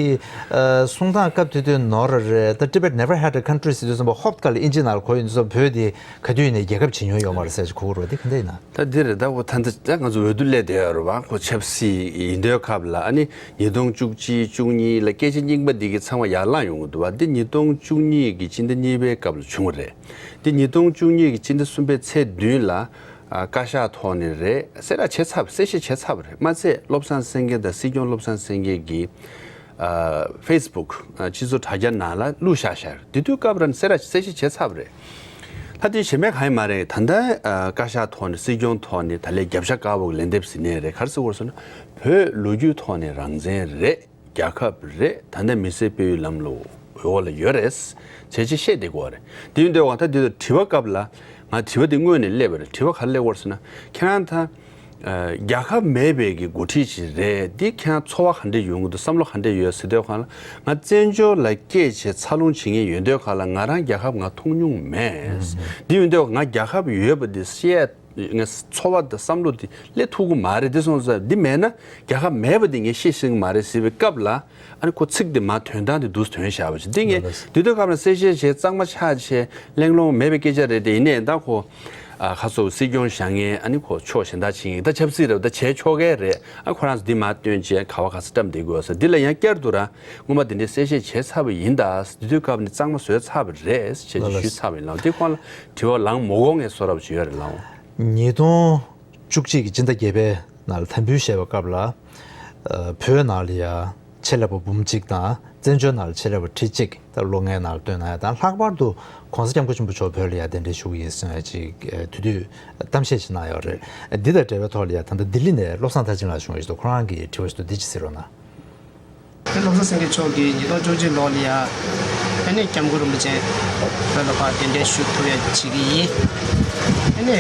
གསུང་སྟངས་སྐབས་དེ་དུས་ནོར་རེད། ད་Tibet never had a country ཟེར་དུས་ཙམ་པ་ཧོབ་ཀ་ལ་ཨིན་ཇི་ནང་ལ་གོ་ཡོང་དུས་ཙམ་བོད་དེ་ག་དུས་ནས་རྒྱལ་ཁབ་བྱེད་མྱོང་ཡོད་མ་རེད་ཟེར་ཞིག་གོ་གི་རེད། དེ་ག་འདྲ་ཡིན་ན། ད་འདི་རེད། ད་ཁོ་ད་ལྟ་ད་ང་ཚོ་འོས་བསྡུ་སླེབས་བསྡད་ཡོད་རེད་བ། ཁོ་ཆབ་སྲིད་ཡིན་དུས་སྐབས་ལ་ཨ་ནི་ཉིས་སྟོང་བཅུ་གཅིག་བཅུ་གཉིས་ལ་སྐད་ཆ་རྙིང་པ་འདི་གི་ཚང་མ་ཡར་ལངས་ཡོང་གི་འདུག་བ། འདི་ཉིས་སྟོང་བཅུ་གཉིས་ཀྱི་སྤྱི་ཟླ་གཉིས་པའི་སྐབས་ལ་བྱུང་བ་རེད། འདི་ཉིས་སྟོང་བཅུ་གཉིས་ཀྱི་སྤྱི་ཟླ་གསུམ་པའི་ཚེས་བདུན་ལ་ཨ་བཀའ་ཤག་ཐོག་ནས་རེད། གསལ་བསྒྲགས་བྱས་ཚར། གསལ་བཤད་བྱས་ཚར་བ་རེད། མ་ཚད་བློ་བཟང་སེང་གེ་དང་སྲིད་སྐྱོང་བློ་བཟང་སེང་གེ་གིས་ཨ་ཕེ་སི་བུག་ཨ་སྤྱི་ཚོགས་དྲ་རྒྱ་ནང་ལ་བླུགས་བཞག་བཞག་རེད། དེ་དུས་སྐབས་ར་ནས་གསལ་བསྒྲགས་གསལ་བཤད་བྱས་ཚར་བ་རེད། ད་དེ་གཞན་པ་གང་ཡང་མ་རེད། ད་ལྟ་ཨ་བཀའ་ཤག་ཐོག་ནས་སྲིད་སྐྱོང་ཐོག་ནས་ད་ལན་རྒྱབ་ཤ་དཀར་པོ་གི་ལན་འདེབས་ཟིན་ནས་རེད། ག་རེ་ཟེར་བ་རེད་ཟེར་ན། བོད་ལོ་རྒྱུས་ཐོག་ནས་རང་བཙན་རེད། རྒྱལ་ཁབ་རེད། ད་ལྟ་མི་སེར་སྤེལ་ཡུལ་ལམ་ལུགས་འོག་ལ་ཡོད་རེད། བྱས་རྗེས་བཤད་བསྡད་དགོས་རེད། དེ་ཡིན་དུས་ད་དེ་དུས་དྲི་བ་སྐབས་ལ་ང་དྲི་བ་དེ་སྔོན་ནས་སླེབས་པ་རེད། དྲི་བ་ག་རེ་སླེབས་པ་རེད་ཟེར་ན། ཁྱེད་རང་ད་ཨ་རྒྱལ་ཁབ་མེད་པའི་གི་འགོ་ཁྲིད་ཅིག་རེད། འདི་ཁྱེད་རང་ཚོར་བ་ག་འདྲ་ཡོང་གི་འདུག་བསམ་བློ་ག་འདྲ་ཡོད་ཟེར་དུས་སྒང་ལ། ང་བཙན་བྱོལ་ལ་སྐྱེས་བྱས་འཚར་ལོངས་བྱེད་མཁན་ཡོད་དུས་སྒང་ལ་ང་རང་རྒྱལ་ཁབ་ང་མཐོང་མྱོང་མེད། འདི་ཡིན་དུས་ང་རྒྱལ་ཁབ་ཡོད་པ་འདི་བཤད། ངས་ཚོར་བ་དང་བསམ་བློ་དེ་སླེབས་ཐུབ་ཀྱི་མ་རེད། དེ་སོང་ཙང་འདི་མེད་ན་རྒྱལ་ཁབ་མེད་པ་དེ་ངས་ཤེས་ཤེས་ཀྱི་མ་རེད་ཟེར་བའི་སྐབས་ལ། ཨ་ནི་ཁོ་ཚིག་དེ་མ་དོན་དག་དེ་འདུག་ཐོན་བཞག་པ་ཞིག་འདི་ངས་ལགས་སོ། དེ་དུས་སྐབས་ལ་གསལ་བཤད་བྱས་གཙང་མ་ཆགས་བྱས་གླེང་སློང་མེད་པའི་སྐད་ཆ་རེད་དེ། ཡིན་ནའི་ད་ཁོ་ཨ་ཁ་སོ་སྲིད་སྐྱོང་བཞག་མཁན་ཨ་ནི་ཁོ་ཕྱོགས་གཞན་དག་ཕྱིན་ཡིན། ད་ཆབ་སྲིད་རེད། ད་བྱས་ཆོག་གི་རེད། ཨ་ཁོ་རང་ཚོ་འདི་མ་སྟོན་བྱས་ག་བ་ག་ས་བཀྲམ་བསྡད་དགོས་ཟེར། འདི་ལ་ཡང་བསྐྱར་དུ་ར་སྔོན་མ་དེ་འདྲའི་གསལ་བཤད་བྱས་ཚར་བ་ཡིན། ད་དེ་དུས་སྐབས་ནས་གཙང་མ་བཟོས་ཚར་བ་རེད་ཅེས་ཞུས་ཚར་བ་ཡིན་ལགས། དེ་ཁོང་ལ་དྲི་བ་ལངས་མ་དགོས་ངས་བཟོ་འདྲ་པོ་ཅིག་ཡོད་རེད་ལགས། ཉིས་སྟོང་བཅུ་གཅིག་གི་སྤྱི་ཟླ་བརྒྱད་པའི་ནང་ལ་དམ་འབུལ་བཞེས་པའི་སྐབས་ལ། ཨ་བོད་ནང་ལ་ཡ་ཆེད་ལས་པ་འབུམ་གཅིག་དང་བཙན་བྱོལ་ནང་ལ་ཆེད་ལས་པ་ཁྲི་གཅིག་ད་བློ་ངན་ནང་ལ་བཏོན་གནང་ཡ་དང་། ལྷག་པར་དུ་༸གོང་ས་༸སྐྱབས་མགོན་ཆེན་པོ་མཆོག་བོད་ལ་ཡ་གདན་འདྲེན་ཞུ་གི་ཡིན་ཟེར་ཡ་ཅིག་ཨ་དེ་དུས་གཏམ་བཤད་ཅིག་གནང་ཡོད་རེད། འདི་དང་འབྲེལ་བའི་ཐོག་ལ་ཡ་ད་ལྟ་ལྡི་ལི་ནས་བློ་བཟང་ཐར་ཕྱིན་ལགས་བྱུང་ཡོད་ཅིག་འདུག་ཁོ་རང་གི་དྲི་བ་ཞིག་འདུག་འདི་ཅིག་གཟིགས་རོགས་གནང་། བློ་བཟང་སེང་གེ་མཆོག་གིས་ཉིས་སྟོང་བཅུ་གཅིག་ལོ་ལ་ཡ་ཨ་ནི་༸སྐྱབས་མགོན་རིན་པོ་ཆེ་བོད་ལ་ཕར་གདན་འདྲེན་ཞུ་ཐུབ་ཡ་བྱེད་ཀྱི་ཡིན། ཨ་ནི་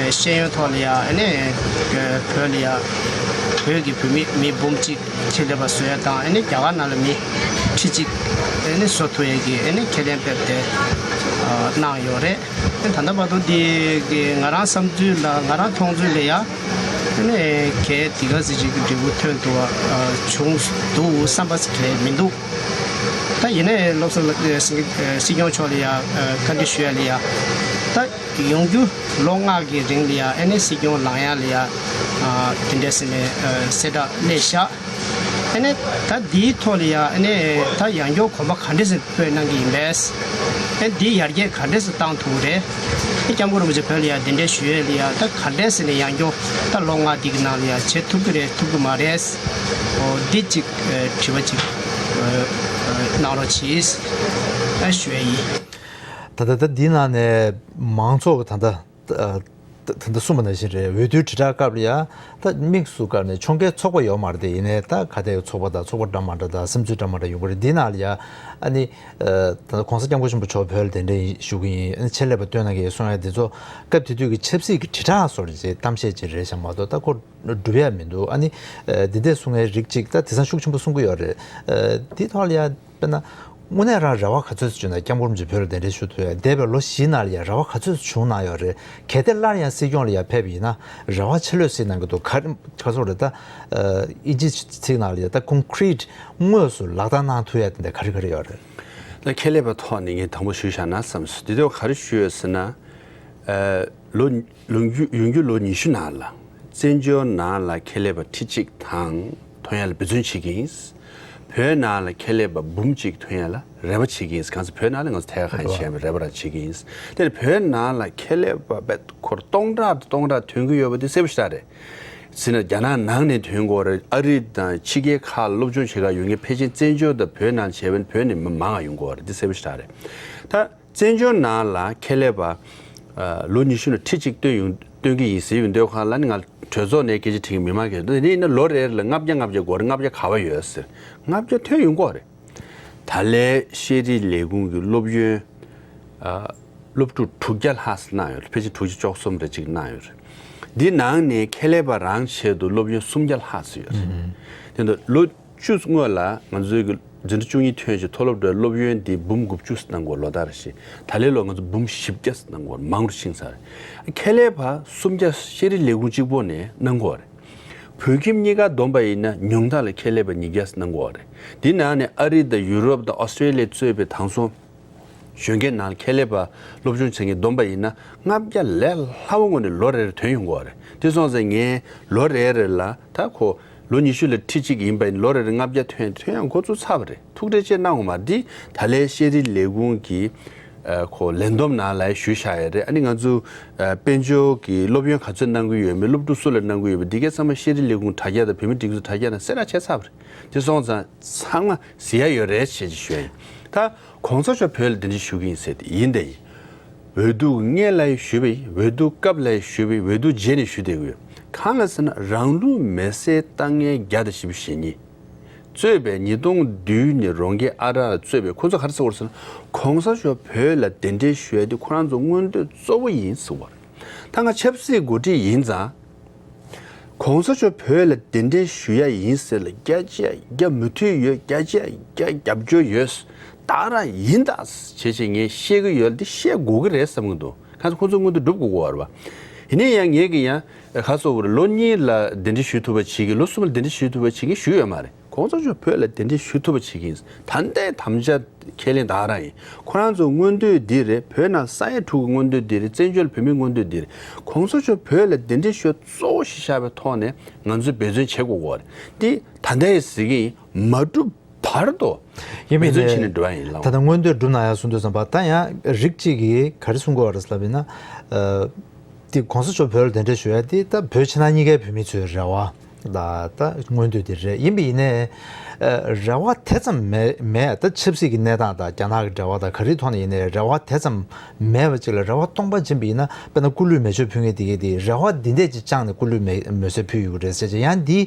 ཨ་ཤེས་ཡོན་ཐོག་ལ་ཡ་ཨ་ནི་བོད་ལ་ཡ་བོད་ཀྱི་བུད་མེད་མི་འབུམ་གཅིག་ཆེད་ལས་པ་བཟོ་ཡ་དང་། ཨ་ནི་རྒྱ་གར་ནང་ལ་མི་ཁྲི་གཅིག་ཨ་ནི་བཟོ་ཐུབ་ཡ་གི་ཨ་ནི་ཁས་ལེན་ཕེབས་ཏེ་ཨ་གནང་ཡོད་རེད། ཨ་ནི་ད་ལྟ་བར་དུ་འདི་གི་ང་རང་བསམ་ཚུལ་ལ་ང་རང་མཐོང་ཚུལ་ལ་ཡ། ཨ་ནི་གལ་དེ་ག་ཟིག་ཅིག་གི་འབྲས་བུ་ཐོན་འདུག་བ་བྱུང་འདུག་བསམ་པ་ཟིག་གལ་མི་འདུག་ད་ཡིན་ནའི་བློ་བཟང་ལགས་སྲིད་སྐྱོང་མཆོག་ལ་ཡ་བཀའ་འདྲི་ཞུ་ཡ་ལ་ཡ། ད་ཡོང་རྒྱུ་ལོ་ལྔ་གི་རིང་ལ་ཡ་ཨ་ནི་སྲིད་སྐྱོང་ལངས་ཡ་ལ་ཡ་དེ་འདྲ་ཟེར་ནས་གསལ་བསྒྲགས་སླེབས་ཤག་ཨ་ནི་ད་འདིའི་ཐོག་ལ་ཡ་ཨ་ནི་ད་ཡང་སྐྱར་གོམ་པ་ག་འདྲ་ཟིག་སྤོས་གནང་གི་ཡིན་པས། ཨ་འདི་ཡར་རྒྱས་ག་འདྲས་སུ་བཏང་ཐུབ་རེད། ཨ་༸སྐྱབས་མགོན་རིན་པོ་ཆེ་བོད་ལ་ཡ་གདན་འདྲེན་ཞུ་ཡས་ལ་ཡ་ད་ག་འདྲས་ཟེར་ནས་ཡང་སྐྱར་ད་ལོ་ལྔ་འདི་གི་ནང་ལ་ཡ་བྱེད་ཐུབ་ཀྱི་རེད་ཐུབ་ཀྱི་མ་རེད། འོ་འདི་གཅིག་ཨ་དྲི་བ་གཅིག་ཨ་ཨ་གནང་རོགས་གྱིས་ཨ་ཞུ་ཡས་ཡིན། ད་ལྟ་ད་འདི་ནང་ནས་མང་ཚོགས་ཀྱི་ད་ལྟ་ཨ། ད་ད་ལྟ་གསུངས་པ་ནང་བཞིན་རེད། འོས་བསྡུའི་དྲིལ་བསྒྲགས་སྐབས་ལ་ཡ་ད་དམིགས་སུ་བཀར་ནས་ཁྱོན་གྱའི་ཚོགས་པ་ཡོད་མ་རེད་དེ། ཡིན་ནའི་ད་ག་དེ་ཚོགས་པ་དང་ཚོགས་པ་འདྲ་མ་འདྲ་དང་བསམ་ཚུལ་འདྲ་མ་འདྲ་ཡོང་གི་རེད། འདི་ནང་ལ་ཡ་ཨ་ནི་ཨ་ད་༸གོང་ས་༸སྐྱབས་མགོན་ཆེན་པོ་མཆོག་བོད་ལ་གདན་འདྲེན་ཞུ་གི་ཡིན། ཨ་ནི་ཆེད་ལས་པ་བཏོན་གནང་གི་ཡིན་གསུང་ཡ་འདི་ཚོ་སྐབས་དེ་དུས་ཀྱི་ཆབ་སྲིད་ཀྱི་དྲིལ་བསྒྲགས་བཟོ་འདྲ་ཅིག་གཏམ་བཤད་ཅིག་རེད་ཤག་མ་གཏོགས་ད་ཁོ་སྒྲུབ་ཡ་མི་འདུག་ཨ་ནི་ཨ་འདི་འདྲས་གསུང་མཁན་རིགས་གཅིག་ད་དེང་སང་ཤུགས་ཆེན་པོ་གསུང་གི་ཡོད་རེད། ཨ་འདི་ཐོག་ལ་ཡ། དཔེར་ན། དངོས་གནས་རང་རེ་བ་ག་ཚོད་ཅིག་བྱུང་ན་༸སྐྱབས་མགོན་རིན་པོ་ཆེ་བོད་ལ་གདན་འདྲེན་ཞུ་ཐུབ་ཡ། འདས་པའི་ལོ་བཞིའི་ནང་ལ་ཡ་རེ་བ་ག་ཚོད་ཅིག་བྱུང་གནང་ཡོད་རེད། གལ་ཏེ་སླར་ཡང་སྲིད་སྐྱོང་ལ་ཡ་ཕེབས་པ་ཡིན་ན་རེ་བ་ཆེ་ལོས་གཟིགས་གནང་གི་འདུག་ག་ག་ཚོད་རེད་ད། ཨིན་ཇིའི་ཚིག་ནང་ལ་ཡ་ད་concrete དངོས་སུ་ལག་བསྟར་གནང་ཐུབ་ཡ་དེ་འདྲ་ག་རེ་ག་རེ་ཡོད་རེད། ད་ཁྱད་ལས་པ་ཐོག་ནས་ངས་དང་པོ་ཞུས་བཞག་ན་བསམ་སོང་། དེ་དུས་ག་རེ་ཞུས་ཡོད་ཟེར་ན། ཨ། ལོ་ལོ་རྒྱུས་ཡོང་རྒྱུ་ལོ་ཉི་ཤུ་ནང་ལ་བཙན་བྱོལ་ནང་ལ་ཁྱད་ལས་པ་ཁྲི་གཅིག་དང་ཐོན་ཡ་ལ་འབད་བརྩོན་བྱེད་ཀྱི་ཡིན། བོད་ནང་ལ་ཁྱད་ལས་པ་འབུམ་གཅིག་ཐོན་ཡ་ལ་རེ་བ་བྱེད་ཀྱི་ཡིན། གང་ཟེར་བོད་ནང་ལ་ང་ཚོ་ཐད་ཀར་གང་ཡང་བྱས་པའི་རེ་བ་རང་བྱེད་ཀྱི་ཡིན། དེ་ནི་བོད་ནང་ལ་ཁྱད་ལས་པ་བེད་ཁོར་སྟོང་ཕྲག་དང་སྟོང་ཕྲག་ཐོན་གྱི་ཡོད་པ་དེ་གསལ་པོ་ཞེ་དྲག་རེད། ཟེར་ན་རྒྱ་ནག་ནང་ནས་ཐོན་གྱི་ཡོད་རེད། ཨ་རི་དང་ཕྱི་རྒྱལ་ཁག་ལ་སློབ་སྦྱོང་བྱེད་གར་ཡོང་མཁན་ཕལ་ཆེར་བཙན་བྱོལ་དང་བོད་ནང་བྱས་པ་ཡིན་ན་བོད་ནས་མི་མང་བ་ཡོང་གི་ཡོད་རེད། དེ་གསལ་པོ་ཞེ་དྲག་རེད། ད། བཙན་བྱོལ་ནང་ལ་ཁྱད་ལས་པ། ཨ། ལོ་ཉི་ཤུ་ནང་ཁྲི་གཅིག་བཏོན་ཡོང་བཏོན་གྱི་ཡིན་ཟེར་ཡོང་དུས་སྒང་ལ་ནི་ང་གྲོས་ཚོགས་ནས་སྐད་ཆ་དྲིས་མཁན་མི་མང་གིས་དེ་ནི་ལོ་རེ་ལ་ལྔ་བརྒྱ་ལྔ་བརྒྱ་དགོས་རེད། ལྔ་བརྒྱ་ག་པར་ཡོད་ཟེར། ལྔ་བརྒྱ་ཐོན་ཡོང་གི་ཡོད་རེད། ད་ལའི་ཤེས་རིག་ལས་ཁུངས་ཀྱི་སློབ་ཡོན། ཨ། སློབ་ཕྲུག་དྲུག་བརྒྱ་ལྷག་ཙམ་གནང་ཡོད་རེད། ཕལ་ཆེར་དྲུག་ཅུ་རྩ་གསུམ་རེ་གཅིག་གནང་ཡོད་རེད། འདི་ནང་ནས་ཁེ་ལས་པ་རང་ཆེད་དུ་སློབ་ཡོན་སུམ་བརྒྱ་ལྷག་ཙམ་ཡོད་རེད། དེ་འདྲ་ལོ་བཅུ་སྔོན་ལ་ང་ཚོའི་གི་འཛིན་གྲྭ་བཅུ་གཉིས་ཐོན་རྗེས་མཐོ་སློབ་འགྲོ་སློབ་ཡོན་འདི་འབུམ་དགུ་བཅུ་གནང་གི་ཡོད་ལོ་ལྟར་བཞིན། ད་ལའི་ལོ་ང་ཚོ་འབུམ་བཞི་བརྒྱ་གནང་གི་ཡོད་མང་རུ་ཕྱིན་ཚར་རེད། ཁེ་ལས་པ་སུམ་བརྒྱ་ཤེས་རིག་ལས་ཁུངས་གཅིག་པོ་ནས་གནང་གི་ཡོད་རེད། བོད་ཁྱིམ་གཉིས་ཀ་བསྡོམས་པ་ཡིན་ན་ཉུང་མཐའ་ལ་ཁེ་ལས་པ་ཉིས་བརྒྱ་གནང་གི་ཡོད་རེད། འདི་ནང་ནས་ཨ་རི་དང་ཡུ་རོབ་དང་ཨོ་སི་ཀྲེ་ལི་ཡ་གཙོས་པའི་དེང་སང་གཞོན་སྐྱེས་ནང་ཁེ་ལས་པ་སློབ་སྦྱོང་བྱེད་མཁན་བསྡོམས་པ་ཡིན་ན་ལྔ་བརྒྱ་ལས་སླ་བོ་ངོས་ནས་ལོ་རེར་ཐོན་ཡོང་གི་ཡོད་རེད། དེ་སོང་ཙང་ངས་ལོ་རེ་རེ་ལ་ད་ཁོ་ལོ་ཉི་ཤུ་ལ་ཁྲི་གཅིག་ཡིན་པ་ཡིན་ལོ་རེ་རེ་ལྔ་བརྒྱ་ཐོན་ཐོན་ཡང་ཁོ་ཚོ་ཚར་བ་རེད། ཐུགས་ཁྲལ་ཅིག་གནང་དགོས་མ་རེད། འདི་ད་ལའི་ཤེས་རིག་ལས་ཁུངས་ཀྱི་ཨ་ཁོ་ལས་བསྡོམས་ནང་ལ་ཞུས་བཞག་ཡོད་རེད། ཨ་ནི་ང་ཚོ་ཨ་དཔལ་འབྱོར་གྱི་སློབ་ཡོན་ག་ཚོད་གནང་གི་ཡོད་མེད་སློབ་ཕྲུག་སུ་ལ་གནང་གི་ཡོད་མེད་འདི་གའི་ཚང་མ་ཤེས་རིག་ལས་ཁུངས་དྲ་རྒྱ་དང་བོད་མིའི་སྒྲིག་འཛུགས་དྲ་རྒྱ་ནང་གསལ་བསྒྲགས་བྱས་ཚར་བ་རེད། དེ་སོང་ཙང་ཚང་མ་གཟིགས་ཡ་ཡོད་རེད་ཞེས་ཞུ་ཡ་ཡིན། ད་གོང་ས་མཆོག་བོད་ལ་གདན་འདྲེན་ཞུ་གི་ཡིན་ཟེར་ཏེ་ཡིན་དེ་ཡིན། འོས་བསྡུ་སྔོན་ལ་ཞུས་པ་ཡིན། འོས་བསྡུ་སྐབས་ལ་ཞུས་པ་ཡིན། འོས་བསྡུ་རྗེས་ནས་ཞུ་བསྡད་ཀྱི་ཡོད། གང་ལ་ཟེར་ན་རང་ལུགས་མེ་སྲེག་ལྟ་མཁན་བརྒྱ་དང་བཞི་བཅུ་ཞེ་གཉིས་གཙོས་པའི་ཉིས་སྟོང་བདུན་ནས་རོང་རྒན་ཨ་རག་ལ་གཙོས་པའི་ཁོ་ཚོ་ག་རེ་ཟེར་བ་རེད་ཟེར་ན། གོང་ས་མཆོག་བོད་ལ་གདན་འདྲེན་ཞུ་ཡ་དེ་ཁོ་རང་ཚོ་མངོན་འདོད་གཙོ་བོ་ཡིན་ཟེར་བ་རེད། ད་ང་ཆབ་སྲིད་འགོ་ཁྲིད་ཡིན་ཙང་། གོང་ས་མཆོག་བོད་ལ་གདན་འདྲེན་ཞུ་ཡ་ཡིན་ཟེར་ལ་བརྒྱ་ཆ་བརྒྱ་མོས་མཐུན་ཡོད། བརྒྱ་ཆ་བརྒྱ་རྒྱབ་སྐྱོར་ཡོད། ད་རང་ཡིན་ད་བྱས་བྱས་ངས་བཤད་གི་ཡོད། འདི་བཤད་དགོས་གི་རེད་བསམ་གི་འདུག་ཁ་ཁོ་ཚོ་མངོན་འདོད་སྒྲུབ་དགོས་གོ་བ་རེད་པ། ཡིན་ན་ཡང་ངས་གི་ཡང་ཁ་སོ་བོར་ལོ་གཉིས་ལ་གདན་འདྲེན་ཞུ་ཐུབ་པ་བྱེད་གི། ལོ་གསུམ་ལ་གདན་འདྲེན་ཞུ་ཐུབ་པ་བྱེད་གི་ཞུས་ཡོད་མ་རེད། གོང་ས་མཆོག་བོད་ལ་གདན་འདྲེན་ཞུ་ཐུབ་པ་བྱེད་ཀྱི་ཡིན། ད་ལྟའི་དམ་བཅའ་ཁས་ལེན་ད་རང་ཡིན། ཁོ་རང་ཚོ་མངོན་འདོད་འདི་རེད། བོད་ནང་ས་ཡ་དྲུག་གི་མངོན་འདོད་འདི་རེད། བཙན་བྱོལ་བོད་མིའི་མངོན་འདོད་འདི་རེད། གོང་ས་མཆོག་བོད་ལ་གདན་འདྲེན་ཞུ་གཙོ་བོ་ཞིག་བཞག་པའི་ཐོག་ནས་ང་ཚོས་འབད་བརྩོན་བྱེད་དགོས་གོ་རེད། འདི་ད་ལྟ་ཡི་ཟེར་གྱི་ཡིན། མ་གྲུབ་བར་དུ་ཡིན་པའི་འབད་བརྩོན་ནས་བྱེད་ནས་འགྲོ་ཡ་ཡིན་ལགས། ད་ལྟ་མངོན་འདོད་སྒྲུབ་གནང་ཡ་གསུང་དུས་ཙམ་པ་ད་ཡང་རིགས་གཅིག་གིས་ག་རེ་གསུང་གི་ཡོད་རེད་ལབ་ཡིན་ན། ཨ། དེ་གོང་ས་མཆོག་བོད་ལ་གདན་འདྲེན་ཞུ་ཡ་དེ་ད་བོད་ཕྱི་ནང་གཉིས་ཀའི་བོད་མི་ཚོའི་རེ་བ་ད་ད་མངོན་འདོད་དེ་རེད། ཡིན་པ་ཡིན་ནའི་ཨ་རེ་བ་དེ་ཙམ་མེད་མེད། ད་ཆབ་སྲིད་ཀྱི་གནས་སྟངས་དང་རྒྱ་ནག་གི་འབྲེལ་བ་དང་ག་རེའི་ཐོག་ནས་ཡིན་ནའི་རེ་བ་དེ་ཙམ་མེད་པ་ཅིག་ལ་རེ་བ་སྟོང་པ་འབྱིན་པ་ཡིན་ན། དཔེར་ན་སྐུ་ལུས་མེ་མཆོད་ཕུལ་མཁན་དེ་གས་དེ་རེ་བ་འདི་འདྲས་ཅིག་བཅངས་ནས་སྐུ་ལུས་མེ་མེ་མཆོད་ཕུལ་ཡོད་རེད་ཟེར་བྱས་ཡང་འདི་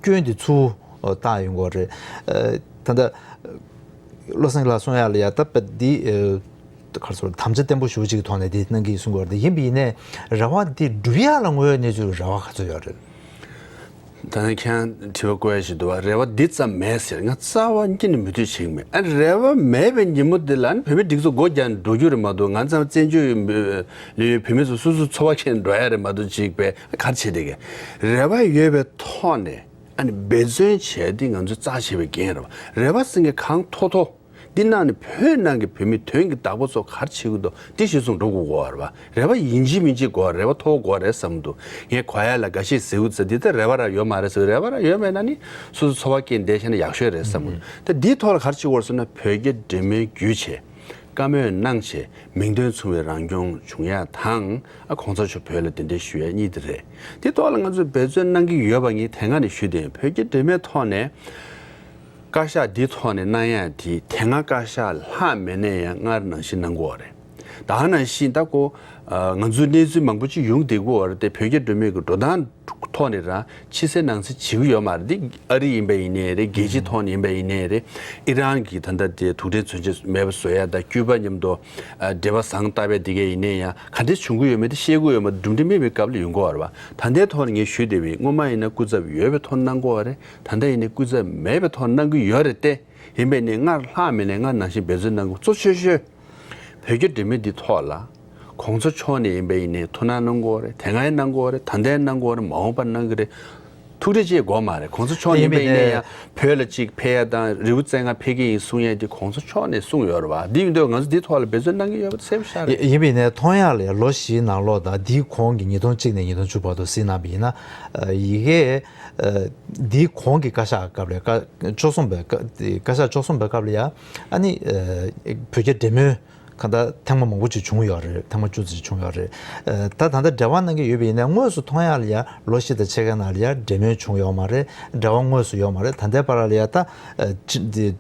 སྐྱོན་འདི་ཚུར་བཏང་ཡོང་གི་རེད། ཨ་ད་ལྟ་བློ་སེང་ལགས་གསུང་ཡ་ལ་ཡ་ད་དཔེ་འདི་ཨ། ག་རེ་ཟེར། དམ་བཅའ་བརྟན་པོ་ཞེ་པོ་ཅིག་གི་ཐོག་ནས་དེ་གནང་གི་གསུང་གི་ཡོད་རེད། ཡིན་པ་ཡིན་ནའི་རེ་བ་འདི་འགྲུབ་ཡག་ལ་དངོས་ཡོད་གནས་ཚུལ་རེ་བ་ག་ཚོད་ཡོད་རེད། ད་ནི་ཁྱེད་རང་དྲི་བ་བཀོད་ཡ་ཞིག་འདུག་བ། རེ་བ་འདི་ཙམ་མེད་ཟེར། ང་རྩ་བ་ཉིད་ནས་མོས་མཐུན་བྱེད་ཀྱི་མེད། ཨ་རེ་བ་མེད་པའི་ཉིན་མོ་འདི་ལ་ནི་བོད་མི་སྒྲིག་འཛུགས་སྒོ་རྒྱག་ནས་འགྲོ་རྒྱུ་རེད་མ་གཏོགས། ང་ཚང་བཙན་བྱོལ་ལ་ཡོད་བོད་མི་ཚོ་སོ་སོའི་འཚོ་བ་འཁྱེར་ནས་འགྲོ་ཡ་རེད་མ་གཏོགས། ཅིག་པས་ག་རེ་བྱེད་བསྡད་གི། རེ་བ་ཡོད་པའི་ཐོག་ནས་ཨ་ནི་འབད་བརྩོན་བྱས་ཏེ་ང་ཚོས་རྩ་ཆེ་བའི་འགན་རེད་བ། རེ་བ་ཟེར་མཁན་གང་མཐོ་མཐོ། འདི་ནང་ནས་བོད་ནང་གི་བོད་མི་དོན་གྱི་བདག་པོ་ཚོ་ག་རེ་བྱེད་ཀྱི་འདུག་འདི་གཞིར་བཟུང་འགྲོ་དགོས་གོ་བ་རེད་བ། རེ་བ་ཡིན་གཅིག་མིན་གཅིག་དགོས། རེ་བ་མཐོ་པོ་དགོས་རེད་བསམ་འདུག་ངས་གོ་ཡ་ལ་འགའ་ཤས་ཟེར་འུ་ཚོ་འདི་ལྟར་རེ་བ་རང་ཡོད་མ་རེད་ཟེར། རེ་བ་རང་ཡོད་མེད་ན་ནི་སོ་སོ་འཚོ་བ་སྐྱེལ་བསྡད་བྱས་ན་ཡག་ཤོས་རེད་བསམ་གི་འདུག་ད་འདིའི་ཐོག་ལ་ག་རེ་བྱེད་དགོས་རེད་ཟེར་ན། བོད་རྒྱ་འབྲེལ་མོལ་བརྒྱུད་བྱས། བཀའ་མོལ་གནང་བྱས། མིང་དོན་མཚུངས་པའི་རང་སྐྱོང་བྱུང་ཡ་དང་། ཨ་གོང་ས་མཆོག་བོད་ལ་གདན་འདྲེན་ཞུ་ཡ་གཉིས་དེ་རེད། འདི་ཐོག་ལ་ང་ཚོས་འབད་བརྩོན་གནང་གི་ཡོད་པ་ངས་དེ་སྔ་ནས་ཞུས་བསྡད་ཡིན། བོད་རྒྱ་འབྲེལ་མོལ་ཐོག་ནས། བཀའ་ཤག་འདིའི་ཐོག་ནས་གནང་ཡ་དེ་དེ་སྔ་བཀའ་ཤག་ལྷག་མེད་ནས་ཡང་སྔར་ནང་བཞིན་གནང་གི་ཡོད་རེད། ད་ནང་བཞིན་ད་ཁོ་ང་ཚོའི་གནས་ཚུལ་མང་པོ་ཅིག་ཡོང་བསྡད་ཀྱི་ཡོད་རེད་དེ། བོད་རྒྱ་འབྲེལ་མོལ་གྱི་འགྲོ་སྟངས་ཐོག་ནས་རང་ཕྱི་གསལ་ནང་གསལ་བྱེད་ཀྱི་ཡོད་མ་རེད། འདི་ཨ་རི་ཡིན་པ་ཡིན་ནའི་རེད། རྒྱལ་སྤྱིའི་ཐོག་ནས་ཡིན་པ་ཡིན་ནའི་རེད། ཨི་རན་གྱི་ད་ལྟ་དེ་དུག་སྦྲེལ་མཚོན་ཆ་མེད་པ་བཟོ་ཡ་དང་། ཀྱུ་པ་མཉམ་དུ་འབྲེལ་བ་བཟང་བཏབ་པའི་དེ་གས་ཡིན་ནའི་ཡང་ག་འདྲས་བྱུང་གི་ཡོད་མེད་དེ་ཤེས་ཀྱི་ཡོད་མ་རེད། གྲུབ་འབྲས་མེད་པའི་སྐབས་ལ་ཡོང་གི་ཡོད་རེད་བ། ད་ལྟའི་ཐོག་ནས་ངས་ཞུས་བསྡད་པའི་སྔོན་མ་ཡིན་ན་སྐུ་ཚབ་ཡོད་པའི་ཐོག་གནང་གི་ཡོད་རེད། ད་ལྟ་ཡིན་ནའི་སྐུ་ཚབ་མེད་པའི་ཐོག་གནང་གི་ཡོད་རེད་དེ། ཡིན་པས་ནི་སྔར་ལྷག་མེད་ནས་སྔར་ནང་བཞིན་འབད་བརྩོན་གནང་དགོས། གཙོ་ཆེ་ཤོས་བོད་རྒྱ་འབྲེལ་མོལ་འདི་ཐོག་ལ་གོང་ས་མཆོག་ནས་ཡིན་པས་ཡིན་ནའི་ཐུགས་སྣང་གནང་དགོས་རེད། དེ་སྔ་ཡང་གནང་དགོས་རེད། ད་ལྟ་ཡང་གནང་དགོས་རེད། མ་འོངས་པར་གནང་གི་རེད། ཐུགས་རྗེ་ཆེ་དགོས་མ་རེད། གོང་ས་མཆོག་ནས་ཡིན་པས་ཡིན་ནའི་ཡང་བོད་ལ་གཅིག་ཕེབས་ཡ་དང་རི་བོ་རྩེ་ལྔ་ཕེབས་ཀྱི་ཡིན་གསུང་ཡ་འདི་གོང་ས་མཆོག་ནས་གསུངས་ཡོད་རེད་བ། འདི་ཡིན་དུས་ང་ཚོ་འདི་ཐོག་ལ་འབད་བརྩོན་གནང་གི་ཡོད་པ་གསལ་པོ་ཤར་རེད། ཡིན་པས་ནས་མཐོང་ཡ་ལ་ཡ་ལོ་བཞིའི་ནང་ལོགས་དང་འདིའི་གོང་གི་ཉིས་སྟོང་གཅིག་ནས་ཉིས་སྟོང་བཅུ་བར་དུ་གཟིགས་གནང་བ་ཡིན་ན། ཡི་གེ་འདིའི་གོང་གི་བཀའ་ཤག་སྐབས་ལ་བཀའ་བཅུ་གསུམ་པའི་བཀའ་བཀའ་ཤག་བཅུ་གསུམ་པའི་སྐབས་ལ་ཡ་ཨ་ནི་བོད་རྒྱ་འབྲེལ་མོལ་གང་ལྟར་ཐེངས་མ་མང་པོ་ཅིག་བྱུང་ཡོད་རེད། ཐེངས་མ་བཅུ་ཙམ་ཅིག་བྱུང་ཡོད་རེད། ད་ད་ལྟ་འབྲེལ་བ་གནང་གི་ཡོད་པ་ཡིན་ན་དངོས་སུ་མཐོང་ཡག་ལ་ཡ་ལོ་བཞི་དང་ཕྱེད་ཀའི་ནང་ལ་ཡ་འབྲེལ་མོལ་བྱུང་ཡོད་མ་རེད། འབྲེལ་བ་དངོས་སུ་ཡོད་མ་རེད། ད་ལྟའི་བར་ལ་ཡ་ད་འདི་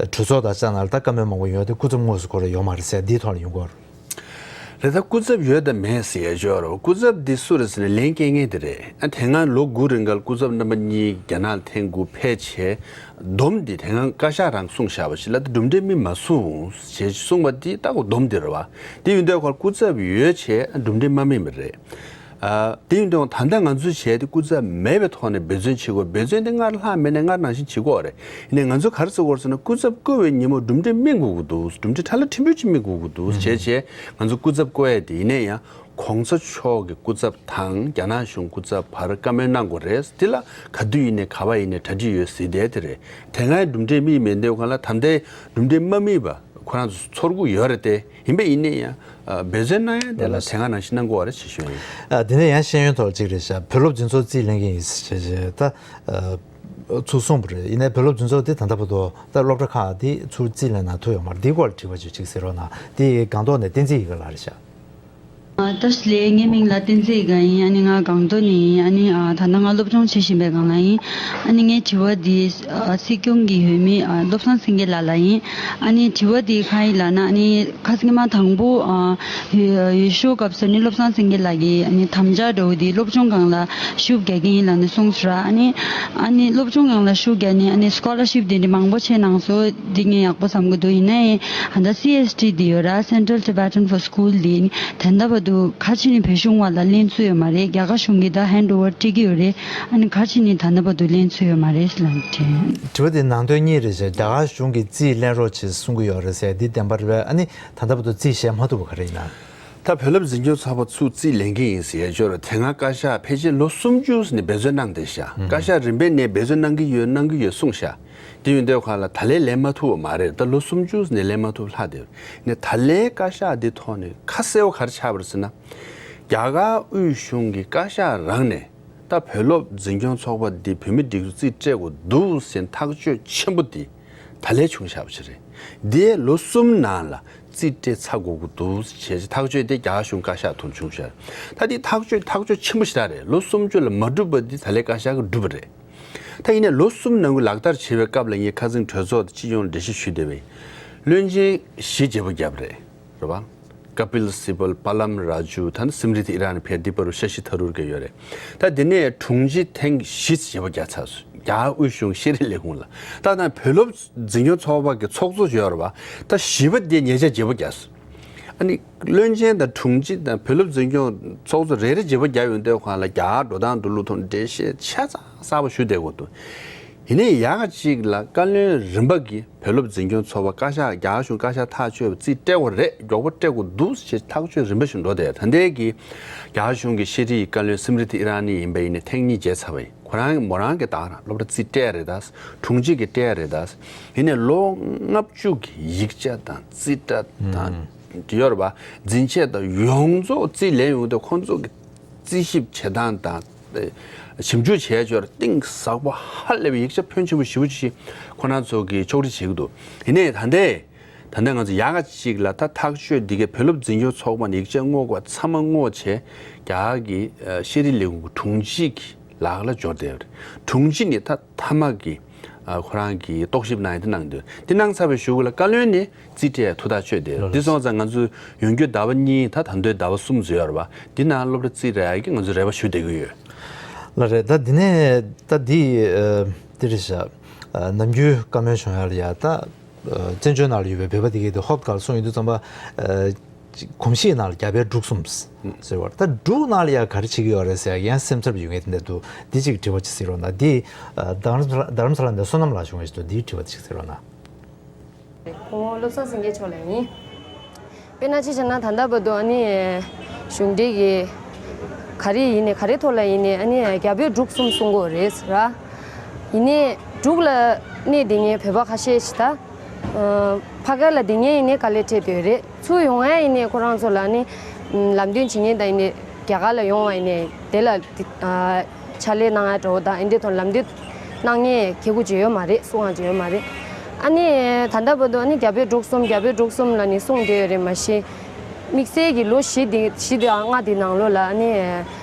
གྲོས་ཚོགས་དང་བཅས་ནང་ལ་ད་བཀའ་མོལ་མང་པོ་ཡོད་དེ་སྐུ་ཚབ་དངོས་སུ་ཁོ་རང་ཡོད་མ་རེད་ཟེར་འདིའི་ཐོག་ལ་ཡོང་གི་ཡོད་རེད། རེད། ད་སྐུ་ཚབ་ཡོད་དང་མེད་ཟེར་ཡ་ཅོག་རོ། སྐུ་ཚབ་འདི་སུ་རེད་ཟེར་ན་ལན་སྐྱེལ་མཁན་དེ་རེད། ཨ་དེ་སྔ་ལོ་དགུ་རིང་ག་ལ་སྐུ་ཚབ་རྣམ་པ་གཉིས་རྒྱ་ནག་ལ་ཐེངས་དགུ་ཕེབས་བྱས། སྡོམ་འདི་དེ་སྔ་བཀའ་ཤག་རང་གསུངས་བཞག་པ་ཞིག་ལ་ད་གྲུབ་འབྲས་སྨིན་མ་སོང་ཞེས་གསུངས་པ་འདི་ད་གོ་སྡོམ་འདི་རེད་བ། དེ་ཡིན་དུས་ཁོ་སྐུ་ཚབ་ཡོད་བྱས་གྲུབ་འབྲས་མ་སྨིན་པ་རེད། ཨ་དེ་ཡིན་དུས་ད་ལྟ་ང་ཚོས་བྱས་ཏེ་སྐུ་ཚབ་མེད་པའི་ཐོག་ནས་འབད་བརྩོན་བྱེད་དགོས། འབད་བརྩོན་དེ་སྔར་ལྷག་མེད་ནས་སྔར་ནང་བཞིན་བྱེད་དགོས་རེད། ཡིན་ནའི་ང་ཚོ་ག་རེ་ཟེར་དགོས་རེད་ཟེར་ན་སྐུ་ཚབ་བསྐོ་བའི་ཉིན་མོ་གྲུབ་འབྲས་སྨིན་དགོས་ཀྱི་འདུག་གྲུབ་འབྲས་ཁྲ་ལ་ཕྲན་བུ་ཅིག་སྨིན་དགོས་ཀྱི་འདུག་བྱས་བྱས་ང་ཚོ་སྐུ་ཚབ་བསྐོ་ཡས་དེ་ཡིན་ནའི་ཡང་གོང་ས་མཆོག་གི་སྐུ་ཚབ་དང་རྒྱ་ནག་གཞུང་སྐུ་ཚབ་བར་བཀའ་མོལ་གནང་དགོས་རེད། དེ་ལ་ག་དུས་ཡིན་ནའི་ག་བ་ཡིན་ནའི་གྲ་སྒྲིག་ཡོད་ཟེར་བསྡད་དེ་རེད། དེ་སྔའི་གྲུབ་འབྲས་སྨིན་མེད་འདོད་ག་ལ་ད་ལྟའི་གྲུབ་འབྲས་མ་སྨིན་པ་ཁོ་རང་ཚོ་ཚོར་གྱི་ཡོད་རེད་དེ། ཡིན་པས་ཡིན་ནའི་ཡང་འབད་བརྩོན་གནང་ཡ་དེ་ལ་དེ་སྔ་ནང་བཞིན་གནང་དགོས་པ་རེད་ཞེས་ཞུ་ཡིན། ཨ་དེ་ནས་ཡང་ཤེས་ཡོན་ཐོག་ཅིག་རེད་ཤག་བོད་སློབ་འཛིན་ཚོགས་རྩིས་ལེན་གྱི་ཡིན་ཞེས་ད་ཚུར་གསུངས་པ་རེད། ཡིན་ནའི་བོད་སློབ་འཛིན་ཚོགས་དེ་ད་ལྟ་བར་དུ་ད་སློབ་གྲྭ་ཁག་དེ་ཚུར་རྩིས་ལེན་གནང་ཐུབ་ཡོད་མ་རེད། དེའི་སྐོར་ལ་དྲི་བ་ཅིག་ཅིག་ཟེར་རོགས་གནང་། དེ་སྒང་ཐོག་ནས་བསྟན་འཛིན་ཡིན་ག་ལགས་རེད་ཤག་ཨ་བཀྲ་ཤིས་བདེ་ལེགས། ངའི་མིང་ལ་བསྟན་འཛིན་ཡིན་ག་ཡིན། ཨ་ནི་ང་སྒང་ཏོག་ནས་ཡིན། ཨ་ནི་ཨ་ད་ལྟ་ང་སློབ་སྦྱོང་བྱེད་བཞིན་པའི་སྒང་ལ་ཡིན། ཨ་ནི་ངའི་དྲི་བ་འདི་ཨ་སྲིད་སྐྱོང་གི་འོས་མི་ཨ་བློ་བཟང་སེང་གེ་ལགས་ལ་ཡིན། ཨ་ནི་དྲི་བ་འདི་གང་ཡིན་ལབ་ན། ཨ་ནི་ཁ་སང་མ་དང་པོ་ཨ་འོས་འོས་ཤོག་སྐབས་སུ་ནི་བློ་བཟང་སེང་གེ་ལགས་ཀྱིས་ཨ་ནི་དམ་བཅའ་འདྲ་བོ་འདི་སློབ་སྦྱོང་སྒང་ལ་ཤུགས་རྒྱག་གི་ཡིན་ལབ་ནས་གསུངས་སོང་ར། ཨ་ནི་ཨ་ནི་སློབ་སྦྱོང་སྒང་ལ་ཤུགས་རྒྱག་ནས་ཨ་ནི་སི་ཀོ་ལར་ཤིབ་འདི་འདྲ་མང་པོ་བྱས་གནང་སོང་། འདི་ངས་ཡག་པོ་བསམ་གྱི་འདུག་ཡིན་ནའི་ཨ་ད་སི་ཨེས་ཊི་འདི་ཡོད་ར། Central Tibetan for School འདི་ད་ལྟ་བར་དུ་ག་རེ་བྱས་ནས་བོད་གཞུང་བར་ལ་ལེན་ཚུལ་ཡོད་མ་རེད། རྒྱ་གར་གཞུང་གིས་ད་ཧེན་ཌི་ཨོ་ཝར་སྤྲད་ཀྱི་ཡོད་རེད། ཨ་ནི་ག་རེ་བྱས་ནས་ད་ལྟ་བར་དུ་ལེན་ཚུལ་ཡོད་མ་རེད་ལབ་དྲན། དྲི་བ་དེ་ནང་དོན་གཉིས་རེད་ཤག་རྒྱ་གར་གཞུང་གིས་རྩིས་ལེན་རོགས་བྱེད་གསུང་གི་ཡོད་རེད་ཟེར་འདི་བདེན་པ་རེད་པས། ཨ་ནི་ད་ལྟ་བར་དུ་རྩིས་བཞེས་མ་ཐུབ་པ་ག་རེ་ཡིན་ན། ད་བོད་སློབ་འཛིན་སྐྱོང་ཚོགས་པ་ཚུར་རྩིས་ལེན་གྱི་ཡིན་ཟེར་ཡ་ཅོག་ར། དེ་སྔ་བཀའ་ཤག་ཕལ་ཆེར་ལོ་སུམ་ཅུ་ནས་འབད་བརྩོན་གནང་བསྡད་ཤག་བཀའ་ཤག་རིམ་པས་ནས་འབད་བརྩོན་གནང་གི་ཡོད་གནང་གི་ཡོད་གསུངས་ཤག་དེ་ཡོད་འདོད་ཁ་ལ་ད་ལན་ལེན་མ་ཐུབ་པ་མ་རེད། ད་ལོ་སུམ་ཅུ་ནས་ལེན་མ་ཐུབ་ལྷག་དེ་ནས་ད་ལན་བཀའ་ཤག་འདི་ཐོག་ནས་ཁ་གསལ་བོ་ག་རེ་ཆགས་པ་རེད་ཟེར་ན། རྒྱ་གར་དབུས་གཞུང་གི་བཀའ་ཤག་རང་ནས་ད་བོད་སློབ་འཛིན་སྐྱོང་ཚོགས་པ་འདི་བོད་མི་སྒྲིག་འཛུགས་རྩིས་སྤྲད་དགོས་འདུག་ཟེར་ཐག་གཅོད་ཆེན་པོ་འདི་ད་ལན་བྱུང་བཞག་པ་ཞིག་རེད། འདིའི་ལོ་གསུམ་ནང་ལ་རྩིས་སྤྲད་ཚར་དགོས་ཀྱི་འདུག་ཞེས་ཐག་གཅོད་དེ་རྒྱ་གཞུང་བཀའ་ཤག་ཐོག་བྱུང་ཤག་ད་འདི་ཐག་གཅོད་ཐག་གཅོད་ཆེན་པོ་ཞིག་རེད། ལོ་སུམ་ཅུ་ལ་མ་གྲུབ་པ་འདི་ད་ལན་བཀའ་ཤག་གིས་གྲུབ་པ་རེད། ད་ཡིན་ནའི་ལོ་གསུམ་ནང་ལག་བསྟར་བྱེད་པའི་སྐབས་ལ་ངས་ཁ་སང་གྲོས་ཚོགས་དང་སྤྱི་ཡོངས་ལ་འགྲེལ་བཤད་ཞུས་བསྡད་པ་ཡིན། བློན་ཆེན་བཞི་བརྗེ་པོ་བརྒྱབ་རེད། རེད་པ། ཀ་པིལ་སི་བལ། པ་ལམ་ར་ཇུ། ད་ནི་སིམ་རི་ཐི་ཨི་ར་ནི་ཕེར། འདི་བར་དུ་ཤ་ཤི་ཐ་རུར་གྱི་ཡོད་རེད། ད་འདི་ནས་དྲུང་ཆེ་ཐེངས་བཞི་བརྗེ་པོ་བརྒྱབ་ཚར་སོང་། རྒྱ་དབུས་གཞུང་ཤེས་རིག་ལས་ཁུངས་ལ། ད་ནང་བོད་སློབ་འཛིན་སྐྱོང་ཚོགས་པ་གི་ཚོགས་གཙོ་ཡོད་རེད་པ། ད་བཞི་པ་དེ་ཉེ་ཆར་བརྗེ་པོ་བརྒྱབ་སོང་། ཨ་ནི་བློན་ཆེན་དང་དྲུང་ཆེ་དང་བོད་སློབ་འཛིན་སྐྱོང་ཚོགས་གཙོ་རེ་རེ་བརྗེ་པོ་བརྒྱབ་ཡོང་དུས་སྒང་ལ་རྒྱ་གར་འགྲོ་སྟངས་འགྲོ་ལུགས་ཐོག་འགྲེལ་བཤད་ཆ་ཚང་གསར་པ་ཞུ་བསྡད་དགོས་འདུག་ཡིན་ནའི་ཡག་ག་ཅིག་ལ་བཀའ་བློན་རིམ་པ་གིས་བོད་སློབ་འཛིན་སྐྱོང་ཚོགས་པ་བཀའ་ཤག་རྒྱ་གར་གཞུང་བཀའ་ཤག་ཐག་ཆོད་པ་རྩིས་སྤྲད་དགོས་རེད། མགྱོགས་པོ་སྤྲད་དགོས་འདུག་ཅེས་ཐག་ཆོད་རིམ་པ་བཞིན་འགྲོ་བསྡད། ད་ལྟའི་གི་རྒྱ་གར་གཞུང་གི་ཤེས་རིག་བཀའ་བློན་སིམ་རི་ཐི་ཨི་ར་ནི་ཡིན་པ་ཡིན་ནའི་ཐེངས་གཉིས་བརྗེ་ཚར་བ་ཡིན། ཁོ་རང་མོ་རང་གི་ད་རང་སློབ་གྲྭ་རྩིས་སྤྲད་རེད་ད། དྲུང་ཆེ་གི་སྤྲད་རེད་ད། ཡིན་ནའི་ལོ་ལྔ་བཅུ་གི་ཡིག་ཆ་དང་རྩིས་ཁྲ་དང་ཡོད་རེད་པ། འཛིན་ཆས་དང་ཡོངས་རྫོགས་རྩིས་ལེན་ཡོང་དུས་ཁོང་ཚོ་གི་རྩིས་ཞིབ་བྱེད་སྟངས་དང་ཞིབ་འཇུག་བྱས་ཆོག་གཏིང་ཟབ་པོ་ཧ་ལས་པའི་ཡིག་ཆ་ཕོན་ཆེན་པོ་ཞེ་པོ་ཅིག་ཁོ་རང་ཚོ་གིས་ཕྱོགས་སྒྲིག་བྱེད་ཀྱི་འདུག་ཡིན་ནའི་ད་ལྟའི་ད་ལྟ་ང་ཚོ་ཡག་ག་ཅིག་ལ་ད་ཐག་གཅོད་འདི་གའི་བོད་སློབ་འཛིན་སྐྱོང་ཚོགས་པ་ནས་ཡིག་ཆ་དངོས་ག་ཚང་མ་བསྔོགས་བྱས་རྒྱ་གར་གྱི་ཤེས་རིག་ལས་ཁུངས་ཀྱི་དྲུང་ཆེ་གི་ལག་ལ་འབྱོར་བསྡད་ཡོད་རེད། དྲུང་ཆེ་ནས་ད་མཐའ་མ་གི་ཨ་ཁོ་རང་གིས་རྟོག་ཞིབ་གནང་ཡ་དེ་གནང་འདུག་དེ་གནང་ཚར་བའི་གཞུག་གུ་ལ་བཀའ་བློན་ནས་རྩིས་སྤྲད་ཐུགས་ཐག་ཆོད་དེ། ལགས་རེད། འདི་སོང་ཙང་ང་ཚོ་ཡོང་རྒྱུ་ཟླ་བ་གཉིས། ད་ད་དུང་ཟླ་བ་གསུམ་ཙམ་ཡོད་རེད་པ། འདི་ནང་སློབ་གྲྭ་རྩིས་རག་ཡ་གི་ང་ཚོ་རེ་བ་ཞུ་བསྡད་ཀྱི་ཡོད། ལགས་རེད། ད་འདི་ནས་ད་འདི་ཨ་འདི་རེད་ཤག་ཨ་ནམ་རྒྱུན་བཀའ་མོལ་བྱུང་ཡ་ལ་ཡ་ད་ཨ་བཙན་བྱོལ་ནང་ལ་ཡོད་པའི་བོད་པ་དེ་གས་དེ་ཧོབ་ཁ་ལ་སོང་ཡོང་དུས་ཙམ་པ་ཨ་གོམས་གཤིས་ནང་ལ་རྒྱ་བལ་འབྲུག་གསུམ་ཟེར་བ་ད་འབྲུག་ནང་ལ་ཡ་ག་རེ་བྱེད་ཀྱི་ཡོད་རེད་ཟེར་ཡ་ཡང་སེམས་འཚབ་ཡོད་མཁན་དེ་འདྲ་འདུག་འདི་གཅིག་དྲི་བ་གཅིག་གཟིགས་རོགས་གནང་། འདི་ཨ་རྡ་རམ་ས་ལ་རྡ་རམ་ས་ལ་ནས་བསོད་ནམས་ལགས་བྱུང་བ་ཞིག་འདུག་འདིའི་དྲི་བ་གཅིག་གཟིགས་རོགས་གནང་། ཁོང་བློ་བཟང་སེང་གེ་མཆོག་ལ་ཡིན། དཔེར་ན་ཅི་བྱས་ན་ད་ལྟ་བར་དུ་ཨ་ནི་གཞུང་འབྲེལ་གྱི་ག་རེ་ཡིན་ནའི་ག་རེ་ཐོག་ལ་ཡིན་ནའི་ཨ་ནི་རྒྱ་བལ་འབྲུག་གསུམ་གསུང་གི་ཡོད་རེད་ཟེར། ཡིན་ནའི་འབྲུག་ལ་གནས་བསྡད་མཁན་བོད་པ་ཁ་ཤས་ཤིག་ད་ཕ་གི་ལ་བསྡད་མཁན་ཡིན་ནའི་དཀའ་ལས་འཕྲད་བསྡད་ཡོད་རེད། ཚུར་ཡོང་ཡ་ཡིན་ནའི་ཁོ་རང་ཚོ་ལ་ཨ་ནི་ལམ་སྟོན་བྱེད་མཁན་དང་ཡིན་ནའི་རྒྱ་གར་ལ་ཡོང་བ་ཡིན་ནའི་དེ་ལ་ཕྱག་ལས་གནང་ཡ་འདྲ་བོ་དང་ཨེ་འདྲའི་ཐོག་ལམ་སྟོན་གནང་མཁན་ཁེ་གུ་ཅིག་ཡོད་མ་རེད། སུ་གང་ཅིག་ཡོད་མ་རེད། ཨ་ནི་ད་ལྟ་བར་དུ་ཨ་ནི་རྒྱ་བལ་འབྲུག་གསུམ་རྒྱ་བལ་འབྲུག་གསུམ་ལབ་ནས་གསུངས་བསྡད་ཡོད་རེད། མ་གཞི་དམིགས་བསལ་གྱི་ལོ་བཞི་དེ་བཞི་དང་ལྔ་དེ་ནང་ལོགས་ལ་ཨ་ནི་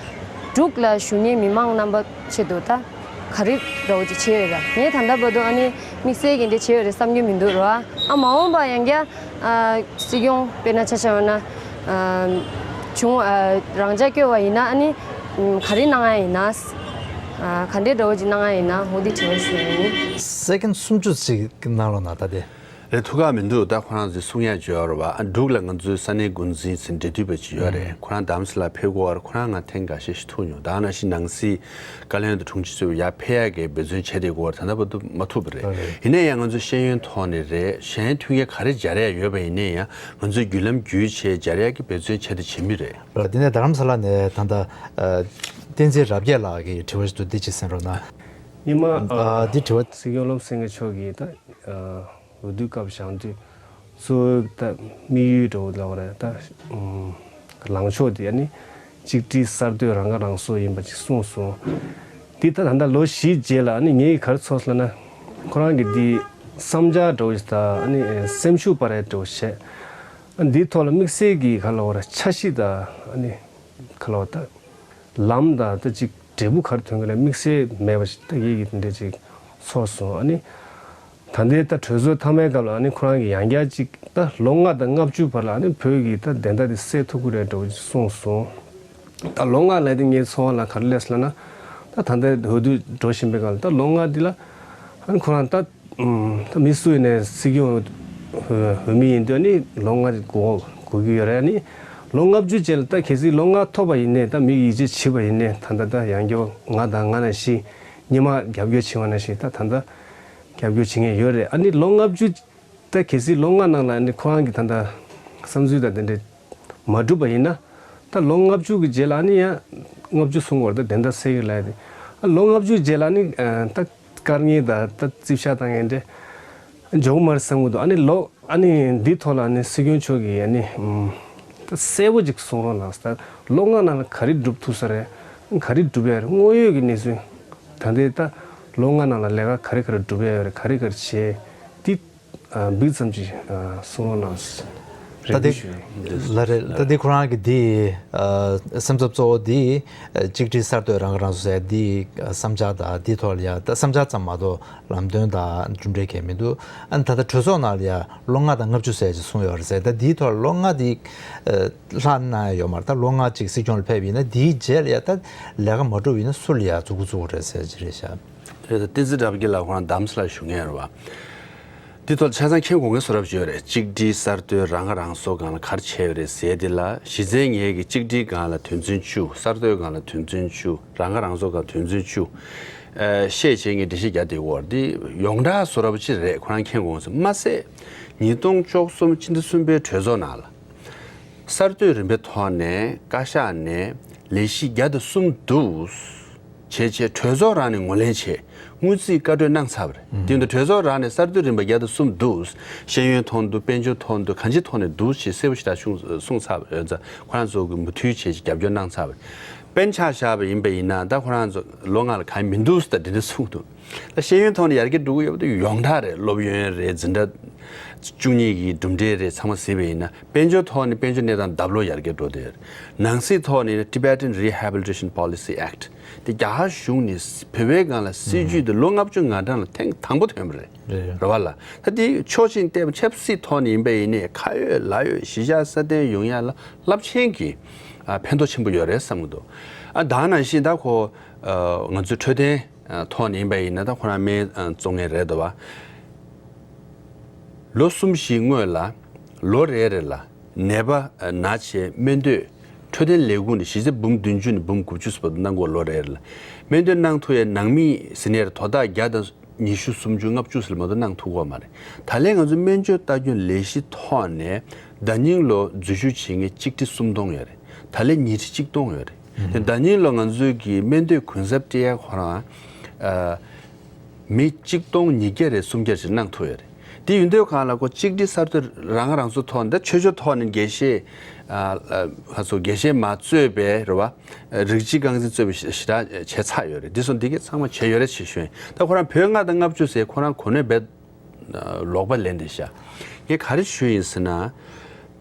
འབྲུག་ལ་བཞུགས་མཁན་མི་མང་རྣམ་པ་ཆེད་དུ་ད་ག་རེ་འདྲ་བོ་ཅིག་བྱས་ཡོད་ར། ངས་ད་ལྟ་བར་དུ་ཨ་ནི་དམིགས་བསལ་གྱི་འདི་བྱས་ཡོད་རེད་བསམ་གྱི་མི་འདུག་ར། ཨ་མ་འོངས་པ་ཡང་བསྐྱར་ཨ་སྲིད་སྐྱོང་དཔེར་ན་ཆ་བཞག་ན་ ཨ་བྱུང་ཨ་རང་འཇགས་བསྐྱོད་པ་ཡིན་ན་ཨ་ནི་ཨམ་ག་རེ་གནང་ཡ་ཡིན་ན། ཨ་ག་འདྲའི་འདྲ་བོ་ཅིག་གནང་ཡ་ཡིན་ན་འོ་འདི་དྲི་བ་ཞུ་ཡ་ཡིན། སེ་ཀེན་སུམ་ཅུ་ཅིག་གནང་རོགས་གནང་ད་དེ། རེད། ཐུགས་ཁག་མི་འདུག་ད་ཁོ་རང་ཚོས་གསུང་ཡ་བརྗོད་རོགས་པ། ཨ་འབྲུག་ལ་ང་ཚོའི་ས་གནས་འགོ་འཛིན་ཟིན་འབྲེལ་མཐུད་པ་ཅིག་ཡོད་རེད། ཁོ་རང་རྡ་རམ་ས་ལ་ཕེབས་སྐོར་ཁོ་རང་ང་ཐེངས་འགའ་ཤས་ཤིག་ཐུག་མྱོང་། ད་ནང་བཞིན་ནང་སྲིད་བཀའ་བློན་དང་དྲུང་ཆེ་གཙོས་ཡར་ཕེབས་ཡག་གི་འབད་བརྩོན་བྱས་ཏེ་སྐོར་ད་ལྟ་བར་དུ་མ་ཐུབ་པ་རེད། ཡིན་ན་ཡང་ང་ཚོ་ཤེས་ཡོན་ཐོག་ནས་རེད། གཞན་མཐུན་རྐྱེན་ག་རེ་སྦྱར་ཡ་ཡོད་པ་ཡིན་ན་ཡང་ང་ཚོས་བརྒྱུད་ལམ་བརྒྱུད་བྱས་སྦྱར་ཡག་གི་འབད་བརྩོན་བྱས་ཏེ་བྱེད་མུས་རེད། ལགས། དེ་ནས་རྡ་རམ་ས་ལ་ནས་ད་ལྟ་ཨ་བསྟན་འཛིན་རབ་རྒྱས་ལགས་ཀྱི་དྲི་བ་ཞིག་འདུག་འདི་ཅིག་གསན་རོགས་གནང་། ཉི་མ་ཨ་འདི་དྲི་བ། སྲིད་སྐྱོང་བློ་བཟང་སེང་གེ་མཆོག་གིས་ད་ཨ་འོས་བསྡུ་སྐབས་བཞེངས་དུས་གཙོ་བོའི་ད་དམིགས་ཡུལ་འདྲ་བོ་ལབ་དགོས་རེད། ད་ཨུམ་ལངས་ཕྱོགས་དེ་ཨ་ནི་གཅིག་སྒྲིལ་གསར་གཏོད་རང་ཁ་རང་གསོ་ཡིན་པ་ཅིག་གསུངས་སོང་། འདི་ད་ད་ལྟ་ལོ་བཞི་རྗེས་ལ་ཨ་ནི་ངས་ག་རེ་ཚོར་སོང་ལབ་ན། ཁོ་རང་གི་འདི་བསམ་འཆར་འདྲ་བོ་ཞིག་དང་ཨ་ནི་སེམས་ཤུགས་སྤར་ཡ་འདྲ་བོ་བྱས། ཨ་འདིའི་ཐོག་ལ་དམིགས་བསལ་གྱི་ག་ལབ་དགོས་རེད། འཆར་གཞི་དང་ཨ་ནི་ག་ལབ་དགོས་ད། ལམ་དང་ད་ཅིག་འབྲས་བུ་ག་རེ་ཐོན་གི་ལ་དམིགས་བསལ་མེད་པ་ཞིག་ད་ཡིད་ཀྱི་དེ་འདྲ་ཅིག་ཚོར་སོང་། ཨ་ནི་ད་ལྟའི་ད་གྲོས་ཚོགས་མཐའ་མའི་སྐབས་ལ་ཨ་ནི་ཁོ་རང་གིས་ཡང་བསྐྱར་ཅིག་ད་ལོ་ལྔ་དང་ལྔ་བཅུ་བར་ལ་ཨ་ནི་བོད་ཀྱི་ད་བདེན་མཐའ་དེ་གསལ་ཐུབ་ཀྱི་རེད་འདྲ་བོ་ཅིག་གསུངས་སོང་། ད་ལོ་ལྔ་ལབ་དེ་ངའི་ཚོར་བ་ལ་ག་རེ་སླེབས་སོང་ལབ་ན། ད་ད་ལྟའི་འོས་བསྡུ་འགྲོ་བཞིན་པའི་སྐབས་ལ་ད་ལོ་ལྔ་འདི་ལ་ཨ་ནི་ཁོ་རང་ད་ད་མི་སུ་ཡིན་ནའི་སྲིད་སྐྱོང་འོས་མི་ཡིན་དུས་ཨ་ནི་ལོ་ལྔ་འགོར་དགོས་ཀྱི་ཡོད་རེད། ཨ་ནི་ལོ་ལྔ་བཅུ་རྗེས་ལ་ད་གལ་སྲིད་ལོ་ལྔ་ཐོབ་པ་ཡིན་ནའི་ད་མི་ཡིད་ཆེས་བྱེད་པ་ཡིན་ནའི་ད་ལྟ་ད་ཡང་བསྐྱར་ང་དང་ང་ནང་བཞིན་སྔོན་མ་རྒྱབ་སྐྱོར་བྱེད་པ་ནང་བཞིན་ད་ད་ལྟ་རྒྱབ་སྐྱོར་བྱེད་མཁན་ཡོད་རེད། ཨ་ནི་ལོ་ལྔ་བཅུ་ད་གལ་སྲིད་ལོ་ལྔ་ནང་ལ་ཨ་ནི་ཁོ་རང་གི་ད་ལྟ་བསམ་ཚུལ་དང་དེ་འདྲ་མ་འགྲུབ་པ་ཡིན་ན། ད་ལོ་ལྔ་བཅུ་གི་རྗེས་ལ་ཨ་ནི་ཡང་ལྔ་བཅུ་སོང་བར་ད་བདེན་མཐའ་གསལ་གྱི་ལབ་ཡ་དེ། ཨ་ལོ་ལྔ་བཅུ་རྗེས་ལ་ཨ་ནི་ཨ་ད་དཀའ་ངལ་དང་ད་རྩིས་ཆག་བཏང་ཡ་འདྲ་འཇོག་མ་རེད་བསམ་གྱི་འདུག་ཨ་ནི་ལོ་ཨ་ནི་འདི་ཐོག་ལ་ཨ་ནི་སྲིད་སྐྱོང་མཆོག་གིས་ཨ་ནི་ཨམ་ད་གསལ་པོ་ཅིག་གསུང་རོགས་གནང་། ད་ལོ་ལྔ་ནང་ལ་ག་རེ་སྒྲུབ་ཐུབ་ས་རེད། ག་རེ་སྒྲུབ་ཡ་རེད། དངོས་ཡོད་ཀྱི་གནས་ཚུལ་ད་ལྟའི་ད་ལོ་ལྔ་ནང་ལ་ལས་ཀ་ག་རེ་ག་རེ་སྒྲུབ་ཡ་ཡོད་རེད། ག་རེ་ག་རེ་བྱས་འདི་ཨ་འབུ་ཙམ་ཅིག་ཨ་གསུང་རོགས་གནང་། ད་རེ་འདི་སྐུལ་ཞུ་ཡ་ཡིན། ལགས་རེད། ད་འདི་ཁོ་རང་གི་འདི་ཨ་སེམས་འཚབ་གཙོ་བོ་འདི་ཨ་གཅིག་སྒྲིལ་གསར་གཏོད་རང་ཁ་རང་གསོ་ཟེར་འདི་ཨ་བསམ་འཆར་དང་འདི་ཐོག་ལ་ཡ་ད་བསམ་འཆར་ཙམ་མ་གཏོགས་ལམ་སྟོན་དང་གྲུབ་འབྲས་གང་ཡང་མི་འདུག་ཨ་ནི་ད་ལྟ་གྲོས་ཚོགས་ནང་ལ་ཡ་ལོ་ལྔ་དང་ལྔ་བཅུ་ཟེར་ཅིག་གསུངས་ཡོད་རེད་ཟེར། ད་འདིའི་ཐོག་ལ་ལོ་ལྔ་འདི་ཨ་ལྷག་གནང་ཡ་ཡོད་མ་རེད། ད་ལོ་ལྔ་ཅིག་སྲིད་སྐྱོང་ལ་ཕེབས་ཡིན་ན་འདིའི་རྗེས་ལ་ཡ་ད་ལས་ཀ་མ་གྲུབ་ཡིན་ན་སུ་ལ་ཡ་མཛུབ་གུ་བཙུགས་རེད་ཟེར་ཅིག་རེད་ཤག་རེད། ད་བསྟན་འཛིན་རབ་རྒྱས་ལགས་ཁོ་རང་རྡ་རམ་ས་ལ་བཞུགས་མཁན་རེད་བ། འདི་ཐོག་ཆ་ཚང་མཁྱེན་དགོས་མཁན་བཟོ་འདྲ་ཅིག་ཡོད་རེད། གཅིག་སྒྲིལ་གསར་གཏོད་རང་ཁ་རང་གསོ་སྒང་ལ་ག་རེ་བྱས་ཡོད་རེད་ཟེར་དེ་ལ་གཞི་རྩའི་ངེད་ཀྱི་གཅིག་སྒྲིལ་སྒང་ལ་དོན་ཚན་བཅུ། གསར་གཏོད་སྒང་ལ་དོན་ཚན་བཅུ། རང་ཁ་རང་གསོ་སྒང་དོན་ཚན་བཅུ། ཨ་བཤད་བྱས་ངས་འགྲེལ་བཤད་རྒྱག་བསྡད་ཡོད་རེད། འདི་ཡོངས་གྲགས་བཟོ་འདྲ་ཅིག་རེད། ཁོ་རང་མཁྱེན་དགོས་མཁན་བཟོ། མ་ཟད་ཉིས་སྟོང་བཅུ་གསུམ་ཕྱི་ཟླ་གསུམ་པའི་གྲོས་ཚོགས་ནང་ལ་གསར་གཏོད་རིམ་པའི་ཐོག་ནས་བཀའ་ཤག་ནས་ལས་གཞི་བརྒྱ་དང་གསུམ་འདུག་བྱས་བྱས་གྲོས་ཚོགས་རང་ནས་ངོས་ལེན་བྱས། དངུལ་རྩིས་བཀའ་འཁྲོལ་གནང་ཚར་བ་རེད། དེ་ཡིན་དུས་གྲོས་ཚོགས་རང་ནས་གསར་གཏོད་རིམ་པ་བརྒྱ་དང་གསུམ་འདུག་ཤེས་ཡོན་ཐོག་ནས་འདུག་དཔལ་འབྱོར་ཐོག་ནས་འདུག་གང་ཅིའི་ཐོག་ནས་འདུག་ཅེས་གསལ་པོ་ཞེ་དྲག་གསུངས་གསུངས་ཚར་བ་ཡོད་ཙང་ཁོ་རང་ཚོ་གིས་མུ་མཐུད་བྱས་རྒྱབ་སྐྱོར་གནང་ཚར་བ་རེད། དཔེར་ན་ཆ་བཞག་པ་ཡིན་པ་ཡིན་ན་ད་ཁོ་རང་ཚོ་ལོ་ལྔ་ལ་གང་ཡང་མི་འདུག་ཟེར་ད་འདི་འདྲ་གསུངས་འདུག་ད་ཤེས་ཡོན་ཐོག་ནས་ཡར་རྒྱས་འགྲོ་གི་ཡོད་པ་དེ་ཡོངས་གྲགས་རེད། སློབ་ཡོན་རེད། འཛིན་གྲྭ་བཅུ་གཉིས་ཀྱི་གྲུབ་འབྲས་རེད། ཚང་མ་གཟིགས་པ་ཡིན་ན་དཔལ་འབྱོར་ཐོག་ནས་དཔལ་འབྱོར་གནས་སྟངས་ལྡབ་ལོག་ཡར་རྒྱས་འགྲོ་བསྡད་ཡོད་རེད། ནང་སྲིད་ཐོག་ནས་Tibetan Rehabilitation Policy Act དེ་རྒྱ་གར་གཞུང་ནས་བོད་པའི་སྒང་ལ་སྲིད་ཇུས་དེ་ལོ་ལྔ་བཅུ་ང་གྲངས་ལ་ཐེངས་དང་པོ་ཐོན་པ་རེད། རེད། རེད་བ་ལ། ད་དེ་ཕྱོགས་གཅིག་བལྟས་པ་ཆབ་སྲིད་ཐོག་ནས་ཡིན་པ་ཡིན་ནའི་ཁ་ཡོད་ལག་ཡོད་གཞིས་ཆགས་སྲ་བརྟན་ཡོང་ཡ་ལ་རླབས་ཆེན་གྱི་ཨ་ཕན་ཐོགས་ཆེན་པོ་ཡོད་རེད་བསམ་གྱི་འདུག་ཨ་ད་ནང་བཞིན་ད་ཁོ་ཨ་ང་ཚོའི་འཕྲོད་བསྟེན་ཨ་ཐོག་ནས་ཡིན་པ་ཡིན་ན་ད་ཁོ་རང་སྨན་ཨ་བཙོང་མཁན་རེད་འདུག་བ། ལོ་གསུམ་བཞིའི་སྔོན་ལ་ལོ་རེ་རེ་ལ་ནད་པ་ཨ་ན་ཆེ་སྨན་བསྟོད་འཕྲོད་བསྟེན་ལས་ཁུངས་ནས་གཞི་རྩའི་འབུམ་བདུན་ཅུ་ནས་འབུམ་དགུ་བཅུ་ཙམ་བར་དུ་གནང་དགོས། ལོ་རེ་རེ་ལ་སྨན་བསྟོད་གནང་ཐུབ་ཡའི་ནང་མི་ཟིན་ཡར་དོ་བདག་བརྒྱ་དང་ཉི་ཤུ་སུམ་ཅུ་ལྔ་བཅུ་ཙམ་ལ་མ་གཏོགས་གནང་ཐུབ་ཀྱི་ཡོད་མ་རེད། ད་ལན་ང་ཚོ་སྨན་བཅོས་ལྟ་སྐྱོང་ལས་གཞི་ཐོག་ནས་ཟླ་ཉིན་ལོ་འཛུལ་ཞུགས་བྱེད་མཁན་གཅིག་ཁྲི་སུམ་སྟོང་ཡོད་རེད། ད་ལན་ཉིས་ཁྲི་གཅིག་སྟོང་ཡོད་རེད། དེ་ཟླ་ཉིན་ལོ་ང་ཚོའི་གི་སྨན་བསྟོད་གུན་གསབ་སྤྲད་ཡ་ཁོ་རང་ཨ་མི་གཅིག་སྟོང་ཉིས་བརྒྱ་རེ་སུམ་བརྒྱ་ཞིག་གནང་ཐུབ་ཡོད་རེད། དེ་ཡིན་དུས་གང་ལ་ཁོ་གཅིག་སྒྲིལ་གསར་གཏོད་རང་ཁ་རང་གསོ་ཐོག་ནས་ཆོས་ཕྱོགས་ཐོག་ནས་དགེ་བཤེས་ཨ་ཨ་ཁ་སོ་དགེ་བཤེས་མ་གཙོས་པའི་རེད་བ། རིགས་གཅིག་རྐང་འཛིན་གཙོས་པའི་ཞེ་དྲག་བྱས་ཚར་ཡོད་རེད། འདི་ཚོ་འདི་གས་ཚང་མ་བྱས་ཡོད་རེད་ཅེས་ཞུ་ཡིན། ད་ཁོ་རང་བོད་ལྔ་དང་ལྔ་བཅུ་ཟེར་ཁོ་རང་གོ་གནས་རྦད་ལོག་པ་ལེན་བསྡད་ཤག་ངས་ག་རེ་ཞུ་ཡིན་ཟེར་ན།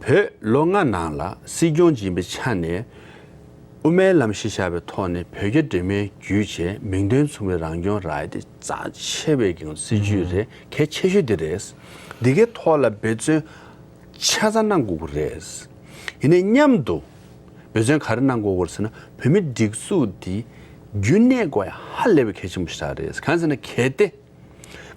བོད་ལོ་ལྔ་ནང་ལ་སྲིད་སྐྱོང་ཡིན་པའི་ཆ་ནས་དབུ་མའི་ལམ་གཞི་བཞག་པའི་ཐོག་ནས་བོད་རྒྱ་འབྲེལ་མོལ་བརྒྱུད་བྱས་མིང་དོན་མཚུངས་པའི་རང་སྐྱོང་རག་ཡ་དེ་རྩ་ཆེ་བའི་གི་སྲིད་ཇུས་རེད། གལ་ཆེ་ཤོས་དེ་རེད། འདི་གའི་ཐོག་ལ་འབད་བརྩོན་ཆ་ཚང་གནང་དགོས་ཀྱི་རེད། ཡིན་ནའི་མཉམ་དུ་འབད་བརྩོན་ག་རེ་གནང་དགོས་སྐོར་ཟེར་ན། བོད་མིའི་སྒྲིག་འཛུགས་འདི་རྒྱུན་གནས་དགོས་ཡ་ཧ་ལས་པའི་གལ་ཆེན་པོ་ཞིག་རེད། གང་ཟེར་ན། གལ་ཏེ་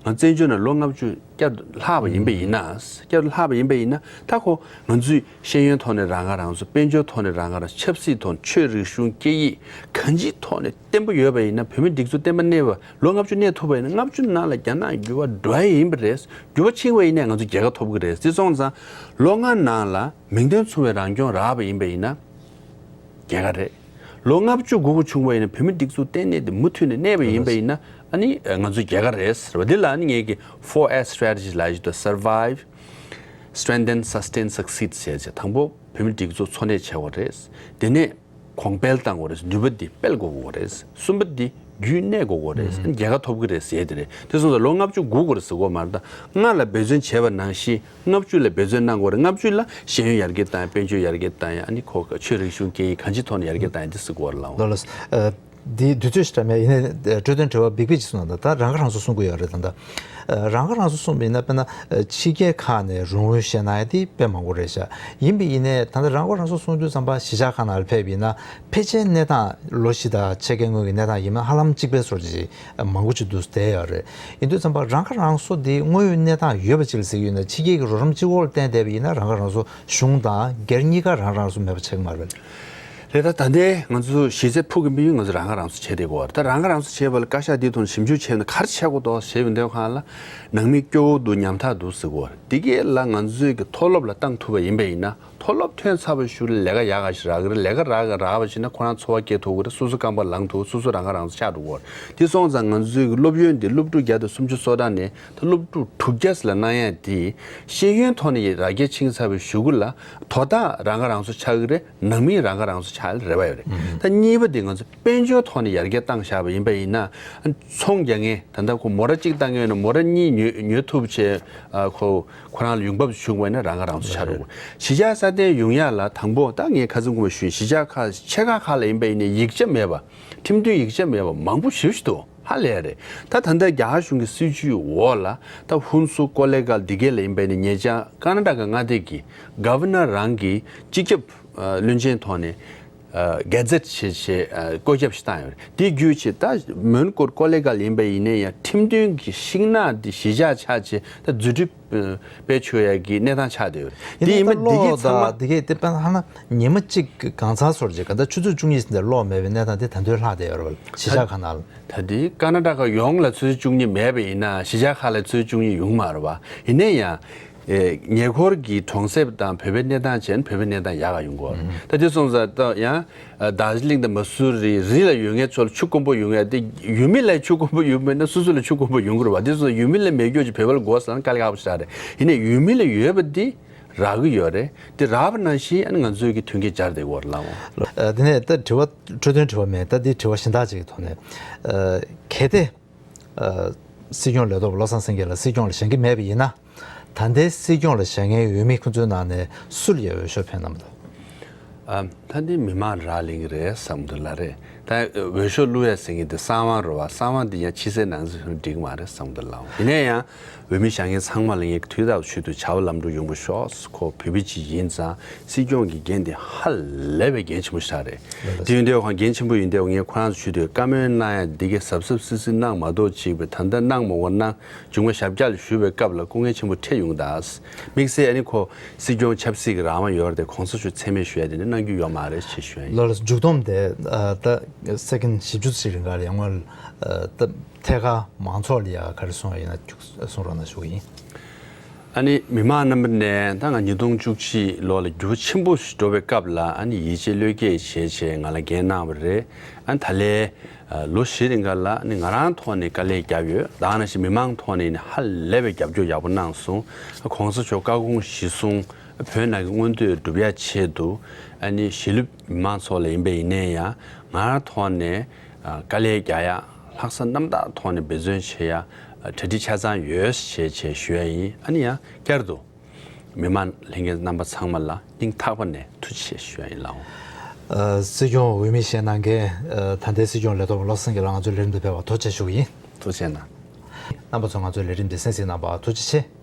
ང་བཙན་བྱོལ་ནང་ལོ་ལྔ་བཅུ་བསྐྱར་དུ་ལྷག་པ་ཡིན་པ་ཡིན་ན། བསྐྱར་དུ་ལྷག་པ་ཡིན་པ་ཡིན་ན། ད་ཁོ་ང་ཚོས་ཤེས་ཡོན་ཐོག་ནས་རང་ཁ་རང་གསོ། དཔལ་འབྱོར་ཐོག་ནས་རང་ཁ་རང་གསོ། ཆབ་སྲིད་ཐོག་ནས། ཆོས་རིག་གཞུང་སྐད་ཡིག་གང་ཅིའི་ཐོག་ནས་བརྟན་པོ་ཡོད་པ་ཡིན་ན། བོད་མིའི་སྒྲིག་འཛུགས་བརྟན་པ་གནས་པ་ལོ་ལྔ་བཅུ་གནས་ཐུབ་པ་ཡིན་ན། ལྔ་བཅུ་ནང་ལ་རྒྱ་ནག་འགྱུར་བ་འགྲོ་ཡ་ཡིན་པ་རེད། འགྱུར་བ་ཕྱིན་པ་ཡིན་ནའི་ང་ཚོ་རྒྱལ་ཁ་ཐོབ་ཀྱི་རེད། དེ་སོང་ཙང་ལོ་ལྔ་ནང་ལ་མིང་དོན་མཚུངས་པའི་རང་སྐྱོང་རག་པ་ཡིན་པ་ཡིན་ན་རྒྱལ་ཁ་རེད། ལོ་ལྔ་བཅུ་འགོར་དགོས་བྱུང་བ་ཡིན་ན། བོད་མིའི་སྒྲིག་འཛུགས་བརྟན་གནས་དེ་མུ་མཐུད་ནས་གནས་པ་ཡིན་པ་ཡིན་ན། ཨ་ནི་ང་ཚོ་རྒྱལ་ཁ་རེད་ཟེར་བ་འདི་ལ། ཨ་ནི་ངེད་ཀྱི་Four S Strategy ལབ་ཡ་ཞིག་འདུག Survive, Strengthen, Sustain, Succeed ཟེར་བྱས། དང་པོ་བོད་མིའི་སྒྲིག་འཛུགས་འཚོ་གནས་བྱེད་དགོས་རེད། དེ་ནས་གོང་སྤེལ་གཏང་དགོས་རེད། ནུས་པ་འདི་སྤེལ་དགོས་དགོས་རེད། གསུམ་པ་འདི་རྒྱུན་གནས་དགོས་དགོས་རེད། ཨ་ནི་རྒྱལ་ཁ་ཐོབ་ཀྱི་རེད་ཟེར་དེ་རེད། དེ་སོང་ཙང་ལོ་ལྔ་བཅུ་འགོར་དགོས་རེད་ཟེར་དགོས་མ་རེད། ད་ལྔ་ལ་འབད་བརྩོན་བྱས་པ་ནང་བཞིན་ལྔ་བཅུ་ལ་འབད་བརྩོན་གནང་དགོས་རེད། ལྔ་བཅུ་ལ་ཤེས་ཡོན་ཡར་རྒྱས་བཏང་ཡ། དཔལ་འབྱོར་ཡར་རྒྱས་བཏང་ཡ། ཨ་ནི་ཁོ་ཆོས་རིག་གཞུང་སྐད་ཡིག་གང་ཅིའི་ཐོག་ནས་ཡར་རྒྱས་བཏང་ཡ་འདི་ཟེར་དགོས་རེད་ལགས། ལགས་ལགས། ཨ། འདི་དུས་ཚོད་ཞིག་འདྲ་མེད། ཡིན་ནའི་འཕྲོས་དོན་དྲི་བ་འབིགས་པ་ཅིག་གསུངས་ན། ད་ད་རང་ཁ་རང་གསོ་གསུང་གི་ཡོད་རེད། ད་ད་རང་ཁ་རང་གསོ་གསུངས་པ་ཡིན་ན། དཔེར་ན་ཕྱི་རྒྱལ་ཁག་ནས་རོགས་དངུལ་བཞེས་གནང་ཡ་དེ་དཔེ་མང་པོ་རེད་ཤག་ཡིན་པ་ཡིན་ནའི་ད་ལྟ་རང་ཁ་རང་གསོ་གསུང་དུས་ཙམ་པ་གཞིས་ཆགས་ཁག་ནང་ལ་ཕེབས་པ་ཡིན་ན། ཕལ་ཆེར་གནས་སྟངས་ལོ་བཞི་དང་ཕྱེད་ཀའི་སྔོན་གྱི་གནས་སྟངས་ཡིན་ན་ཧ་ལམ་གཅིག་པའི་བཟོ་འདྲ་ཅིག་མང་པོ་ཅིག་འདུག་བསྡད་ཡོད་རེད། ཡིན་དུས་ཙམ་པ་རང་ཁ་རང་གསོ་འདི་དངོས་ཡོད་གནས་སྟངས་ཡོད་པ་ཅིག་ལ་གཟིགས་ཡོད་ན། ཕྱི་རྒྱལ་གྱི་རོགས་རམ་གཅིག་པོ་ལ་བརྟེན་བསྡད་པ་ཡིན་ན། རང་ཁ་རང་གསོ་གཞུང་དང་སྒེར་གཉིས་ཀ་རང་ཁ་རང་གསོ་མེད་པ་ཆགས་ཀྱི་མ་རེད། རེད། ད་ད་ལྟའི་ང་ཚོ་གཞི་རྩའི་ཕུགས་ཀྱི་དམིགས་ཡུལ་ང་ཚོ་རང་ཁ་རང་གསོ་བྱེད་བསྡད་ཀྱི་ཡོད་རེད། ད་རང་ཁ་རང་གསོ་བྱེད་པ་ལ་བཀའ་ཤག་འདིའི་ཐོག་ནས་ཞིབ་འཇུག་བྱས་ན་ག་རེ་བྱེད་དགོས་འདུག་ཞེས་པའི་འདོད་ཁང་ལ། ནང་མི་སྐྱོ་བོ་འདུག་ཉམ་ཐག་འདུག་ཟེར་གྱི་ཡོད་རེད། འདི་གས་ལ་ང་ཚོས་ཀྱི་མཐོ་སློབ་ལ་བཏང་ཐུབ་པ་ཡིན་པ་ཡིན་ན། མཐོ་སློབ་ཐོན་ཚར་བའི་གཞུག་ལ་ལས་ཀ་ཡག་ག་ཞིག་རག་གི་རེད། ལས་ཀ་རག་ག་རག་པ་ཞིག་ན་ཁོ་རང་འཚོ་བ་སྐྱེལ་ཐུབ་ཀྱི་རེད། སོ་སོ་རྐང་པ་ལངས་ཐུབ། སོ་སོ་རང་ཁ་རང་གསོ་ཆགས་འགྲོ་གི་ཡོད་རེད། དེ་སོང་ཙང་ང་ཚོའི་གི་སློབ་ཡོན་འདི་སློབ་ཕྲུག་བརྒྱ་དང་སུམ་ཅུ་སོ་གྲངས་ནས་ད་སློབ་ཕྲུག་དྲུག་བརྒྱ་ཙམ་ལ་གནང་ཡ་དེ། ཤེས་ཡོན་ཐོག་ནས་ཡར་རྒྱས་ཕྱིན་ཚར་བའི་གཞུག་གུ་ལ་དོ་བདག་རང་ཁ་རང་གསོ་ཆགས་ཀྱི་རེད། ནང་མི་རང་ཁ་རང་གསོ་ཆགས་ཡ་ལ་རེ་བ་ཡོད་རེད། ད་གཉིས་པ་དེ་ང་ཚོ་དཔལ་འབྱོར་ཐོག་ནས་ཡར་རྒྱས་བཏང་བཞག་པ་ཡིན་པ་ཡིན་ན། ཚོང་རྒྱག་མཁན། ད་ལྟ་ཁོ་མོ་ཊ་གཅིག་བཏང་མཁན་ཡོད་ན་མོ་ཊ་གཉིས་ཉོ་ཉོ་ཐུབ་བྱས། ཨ། ཁོ་ཁོ་རང་ལ་ཡོང་འབབ་བྱུང་བ་ཡིན་ན་རང་ཁ་རང་གསོ་ཆགས་འགྲོ་གི་རེད། གཞིས་ཆགས་སྲ་བརྟན་ཡོང་ཡ་ལ་དང་པོ། ད་ངས་ཁ་སང་གོང་མ་ཞུས། གཞིས་ཆགས་ཁག་ཆེ་ཁག་ཁག་ལ་ཡིན་པ་ཡིན་ནའི་ཡིག་ཆ་མེད་པ། ཁྲིམས་མཐུན་ཡིག་ཆ་མེད་པ་མང་པོ་ཞེ་པོ་ཞིག་འདུག་ཧ་ལས་ཡ་རེད། ད་ད་ལྟ་རྒྱ་གར་གཞུང་གི་སྲིད་བྱུས་འོག་ལ། ད་ཧུན་སུར་ཀོ་ལེ་གྷལ་འདི་གས་ལ་ཡིན་པ་ཡིན་ནའི་ཉེ་ཆར་ཀར་ན་ཊ་ཀ་མངའ་སྡེ་གི་གྷ་ཝར་ནར་རང་གིས་སྤྱི་ཁྱབ་བློན་ཆེན་ཐོག་ནས། ཨ། གེ་ཛེཊ་བྱས་བྱས། ཨ། བཀོད་ཁྱབ་ཞིག་བཏང་ཡོད་རེད། དེ་བརྒྱུད་བྱས་ད་མོན་གྷོ་ཀོ་ལེ་གྷལ་ཡིན་པ་ཡིན་ནའི་ཡང་ཁྲིམས་མཐུན་གྱི་ཤིང་ནགས་འདི་གཞིས་ཆགས་ཆགས་བྱས་ད་རྫུ་འཕྲུལ་སྤེལ་ཆོག་ཡ་གི་གནས་སྟངས་ཆགས་བསྡད་ཡོད་རེད། དེ་ཡིན་པ་འདི་གས་ཚང་མ། དེ་གས་དེ་དཔེར་ན་ཧ་ན་ཉི་མ་གཅིག་གི་གང་ཚང་སོར་བྱས་ག་ད་ཆུ་ཚོད་བཅུ་གཉིས་ཟིན་ཏེ་གློག་མེད་པའི་གནས་སྟངས་དེ་ད་དུང་ལྷག་བསྡད་ཡོད་རེད་པ། གཞིས་ཆགས་ཁག་ནང་ལ། ད་དེ་ཀར་ན་ཊ་ཀ་ཡོངས་ལ་ཆུ་ཚོད་བཅུ་གཉིས་མེད་པ་ཡིན་ན། གཞིས་ཆགས་ཁག་ལ་ཆུ་ཚོད་བཅུ་གཉིས་ཡོང་མ་རེད་པ། ཡིན་ནའི་ཡང་། ཨེ། ཉེ་འཁོར་གྱི་གྲོང་གསེབ་དང་བོད་པའི་གནས་སྟངས་བྱས་ན་བོད་པའི་གནས་སྟངས་ཡག་ག་ཡོང་གི་ཡོད་རེད། ད་དེ་སོང་ཙང་ད་ཡང་། ཨ། དར་ཇི་ལིང་དང་མ་སུ་རི་རི་ལ་ཡོད་མཁན་ཚོ་ལ་ཆུ་དཀོན་པོ་ཡོང་ཡ་དེ། ཡུལ་མི་ལ་ཆུ་དཀོན་པོ་ཡོང་མེད་ན་སུ་སུ་ལ་ཆུ་དཀོན་པོ་ཡོང་གི་རེད་པ། དེ་སོང་ཙང་ཡུལ་མི་ལ་མེད་རྒྱུ་ཅིག་བོད་པ་ལ་དགོས་ཟེར་ན་དཀའ་ལས་ཁག་པོ་ཞིག་རེད། ཡིན་ནའི་ཡུལ་མི་ལ་ཡོད་པ་འདི་རག་གི་ཡོད་རེད། དེ་རག་པ་ནང་བཞིན་ཨ་ནི་ང་ཚོའི་གི་མཐུན་རྐྱེན་སྦྱར་བསྡད་ཀྱི་ཡོད་རེད་ལགས། ཨ། དེ་ནས་ད་དྲི་བ། འཕྲོས་དོན་དྲི་བ་མེད། ད་འདི་དྲི་བ་གཞན་དག་ཅིག་གི་ཐོག་ནས། ཨ། གལ་ཏེ། ཨ། སྲིད་སྐྱོང་ལས་ཐོག་བློ་བཟང་སེང་གེ་ལ་སྲིད་སྐྱོང་ལ་བཞེངས་ཀྱི་མེད་པ་ཡིན་ན། ད་ལྟའི་སྲིད་སྐྱོང་ལ་བཞེངས་མཁན་འོས་མི་ཁོ་ཚོའི་ནང་ནས་སུ་ལ་ཡ་འོས་ཤོག་འཕེན་གནང་གི་འདུག་ཨ། ད་འདི་མི་མང་རག་ལས་ཀྱི་རེད་བསམ་གྱི་འདུག་ལགས། རེད། ད་འོས་ཤོག་བླུག་ཡ་ཟེར་མཁན་དེ་གསང་བ་རེད་པ། གསང་བ་འདི་ཡང་ཕྱི་གསལ་ནང་གསལ་ཞིག་འགྲིག་གི་མ་རེད་བསམ་གྱི་འདུག་ལགས། ཡིན་ན་ཡང་འོས་མི་བཞེངས་མཁན་ཚང་མ་ལ་ངས་དུས་རྟག་ཏུ་ཞུ་འདུག་བྱ་བ་ལམ་འགྲོ་ཡོང་བ་ཤོག་ཁོ་བོད་པ་ཅིག་ཡིན་ཙང་། སྲིད་སྐྱོང་གི་འགན་དེ་ཧ་ལས་པའི་འགན་ཆེན་པོ་ཞིག་རེད། ལགས། དེ་ཡིན་དུས་ཁོང་འགན་ཆེན་པོ་ཡིན་དུས་ངས་ཁོ་རང་ཚོ་ཞུ་འདོད་བཀའ་མོལ་གནང་ཡ་འདི་གའི་གཟབ་གཟབ་གཟིགས་གཟིགས་གནང་མ་གཏོགས་ཅིག་པའི། ད་ལྟ་གནང་མ་དགོས་ན་བྱུང་བ་ཞབས་བཀྱག་ལ་ཞུ་བའི་སྐབས་ལ་སྐུ་ངལ་ཆེན་པོ་འཕྲད་ཡོང་གི་ད། དམིགས་བསལ་ཨ་ནི་ཁོ་སྲིད་སྐྱོང་ཆབ་སྲིད་ཀྱི་རང་དབང་ཡོད་རེད་དེ། གོང་ས་མཆོག་མཚན་སྨད་ཞུ་ཡ་དེ་འདྲ་གནང་རྒྱུ་ཡོད་མ་རེད་ཅེས་ཞུ་ཡ་ཡིན། ལགས་ལགས། མཇུག་སྡོམ་དེ། ཨ། ད་སེ་ཀེན་བཞི་བཅུ་ཙམ་རིང་ག་ལ་ཡང་སྔོན། ཨ། ད་ཐད་ཀར་མང་ཚོགས་ལ་ཡ་ག་རེ་གསུང་བ་ཡིན་ན་གསུང་རོགས་གནང་ཞུ་གི་ཡིན། ཨ་ནི་མི་མང་རྣམ་པ་ནས་ད་ང་ཉིས་སྟོང་བཅུ་གཅིག་ལོ་ལ་འགྱུར་བ་ཆེན་པོ་ཞིག་འགྲོ་བའི་སྐབས་ལ། ཨ་ནི་ཡིད་ཆེས་བློས་འགེལ་བྱས་བྱས་ང་ལ་འགན་གནང་བ་རེད། ཨ་ནི་ད་ལས། ཨ། ལོ་བཞི་རིང་ག་ལ་ཨ་ནི་ང་རང་ཐོག་ནས་དཀའ་ལས་བརྒྱབ་ཡོད། ད་ག་ནང་བཞིན་མི་མང་ཐོག་ནས་ནི་ཧ་ལས་པའི་རྒྱབ་སྐྱོར་ཡག་པོ་གནང་སོང་། ཨ། གོང་ས་མཆོག་བཀའ་དགོངས་གཞིར་བཟུང་། ཨ། བོད་ནང་གི་མངོན་འདོད་སྒྲུབ་ཡ་ཆེད་དུ། ཨ་ནི་གཞིས་ལུས་མི་མང་ཚོ་ལ་ཡིན་པ་ཡིན་ནའི་ཡང་ང་རང་ཐོག་ནས། ཨ། དཀའ་ལས་རྒྱག་ཡ། ལྷག་བསམ་རྣམ་དག་ཐོག་ནས་འབད་བརྩོན་བྱེད་ཡ། ཨ། གྲ་སྒྲིག་ཆ་ཚང་ཡོད་ཅེས་བྱས་ཞུ་ཡ་ཡིན། ཨ་ནི་ཡང་བསྐྱར་དུ་མི་མང་ལྷན་རྒྱས་རྣམ་པ་ཚང་མ་ལ་སྙིང་ཐག་པ་ནས་ཐུགས་རྗེ་ཆེ་ཞུ་ཡ་ཡིན་ལགས། ཨ། སྲིད་སྐྱོང་འོས་མི་བཞེངས་གནང་མཁན། ཨ། ད་ལྟའི་སྲིད་སྐྱོང་ལས་ཐོག་བློ་བཟང་སེང་གེ་ལགས་ང་ཚོའི་ལས་རིམ་དུ་ཕེབས་པར་ཐུགས་རྗེ་ཆེ་ཞུ་གི་ཡིན། ཐུགས་རྗེ་གནང་། རྣམ་པ་ཚོ་ང་ཚོའི་ལས་རིམ་འདི་གསན་གཟིགས་གནང་བར་ཐུགས་རྗེ་ཆེ།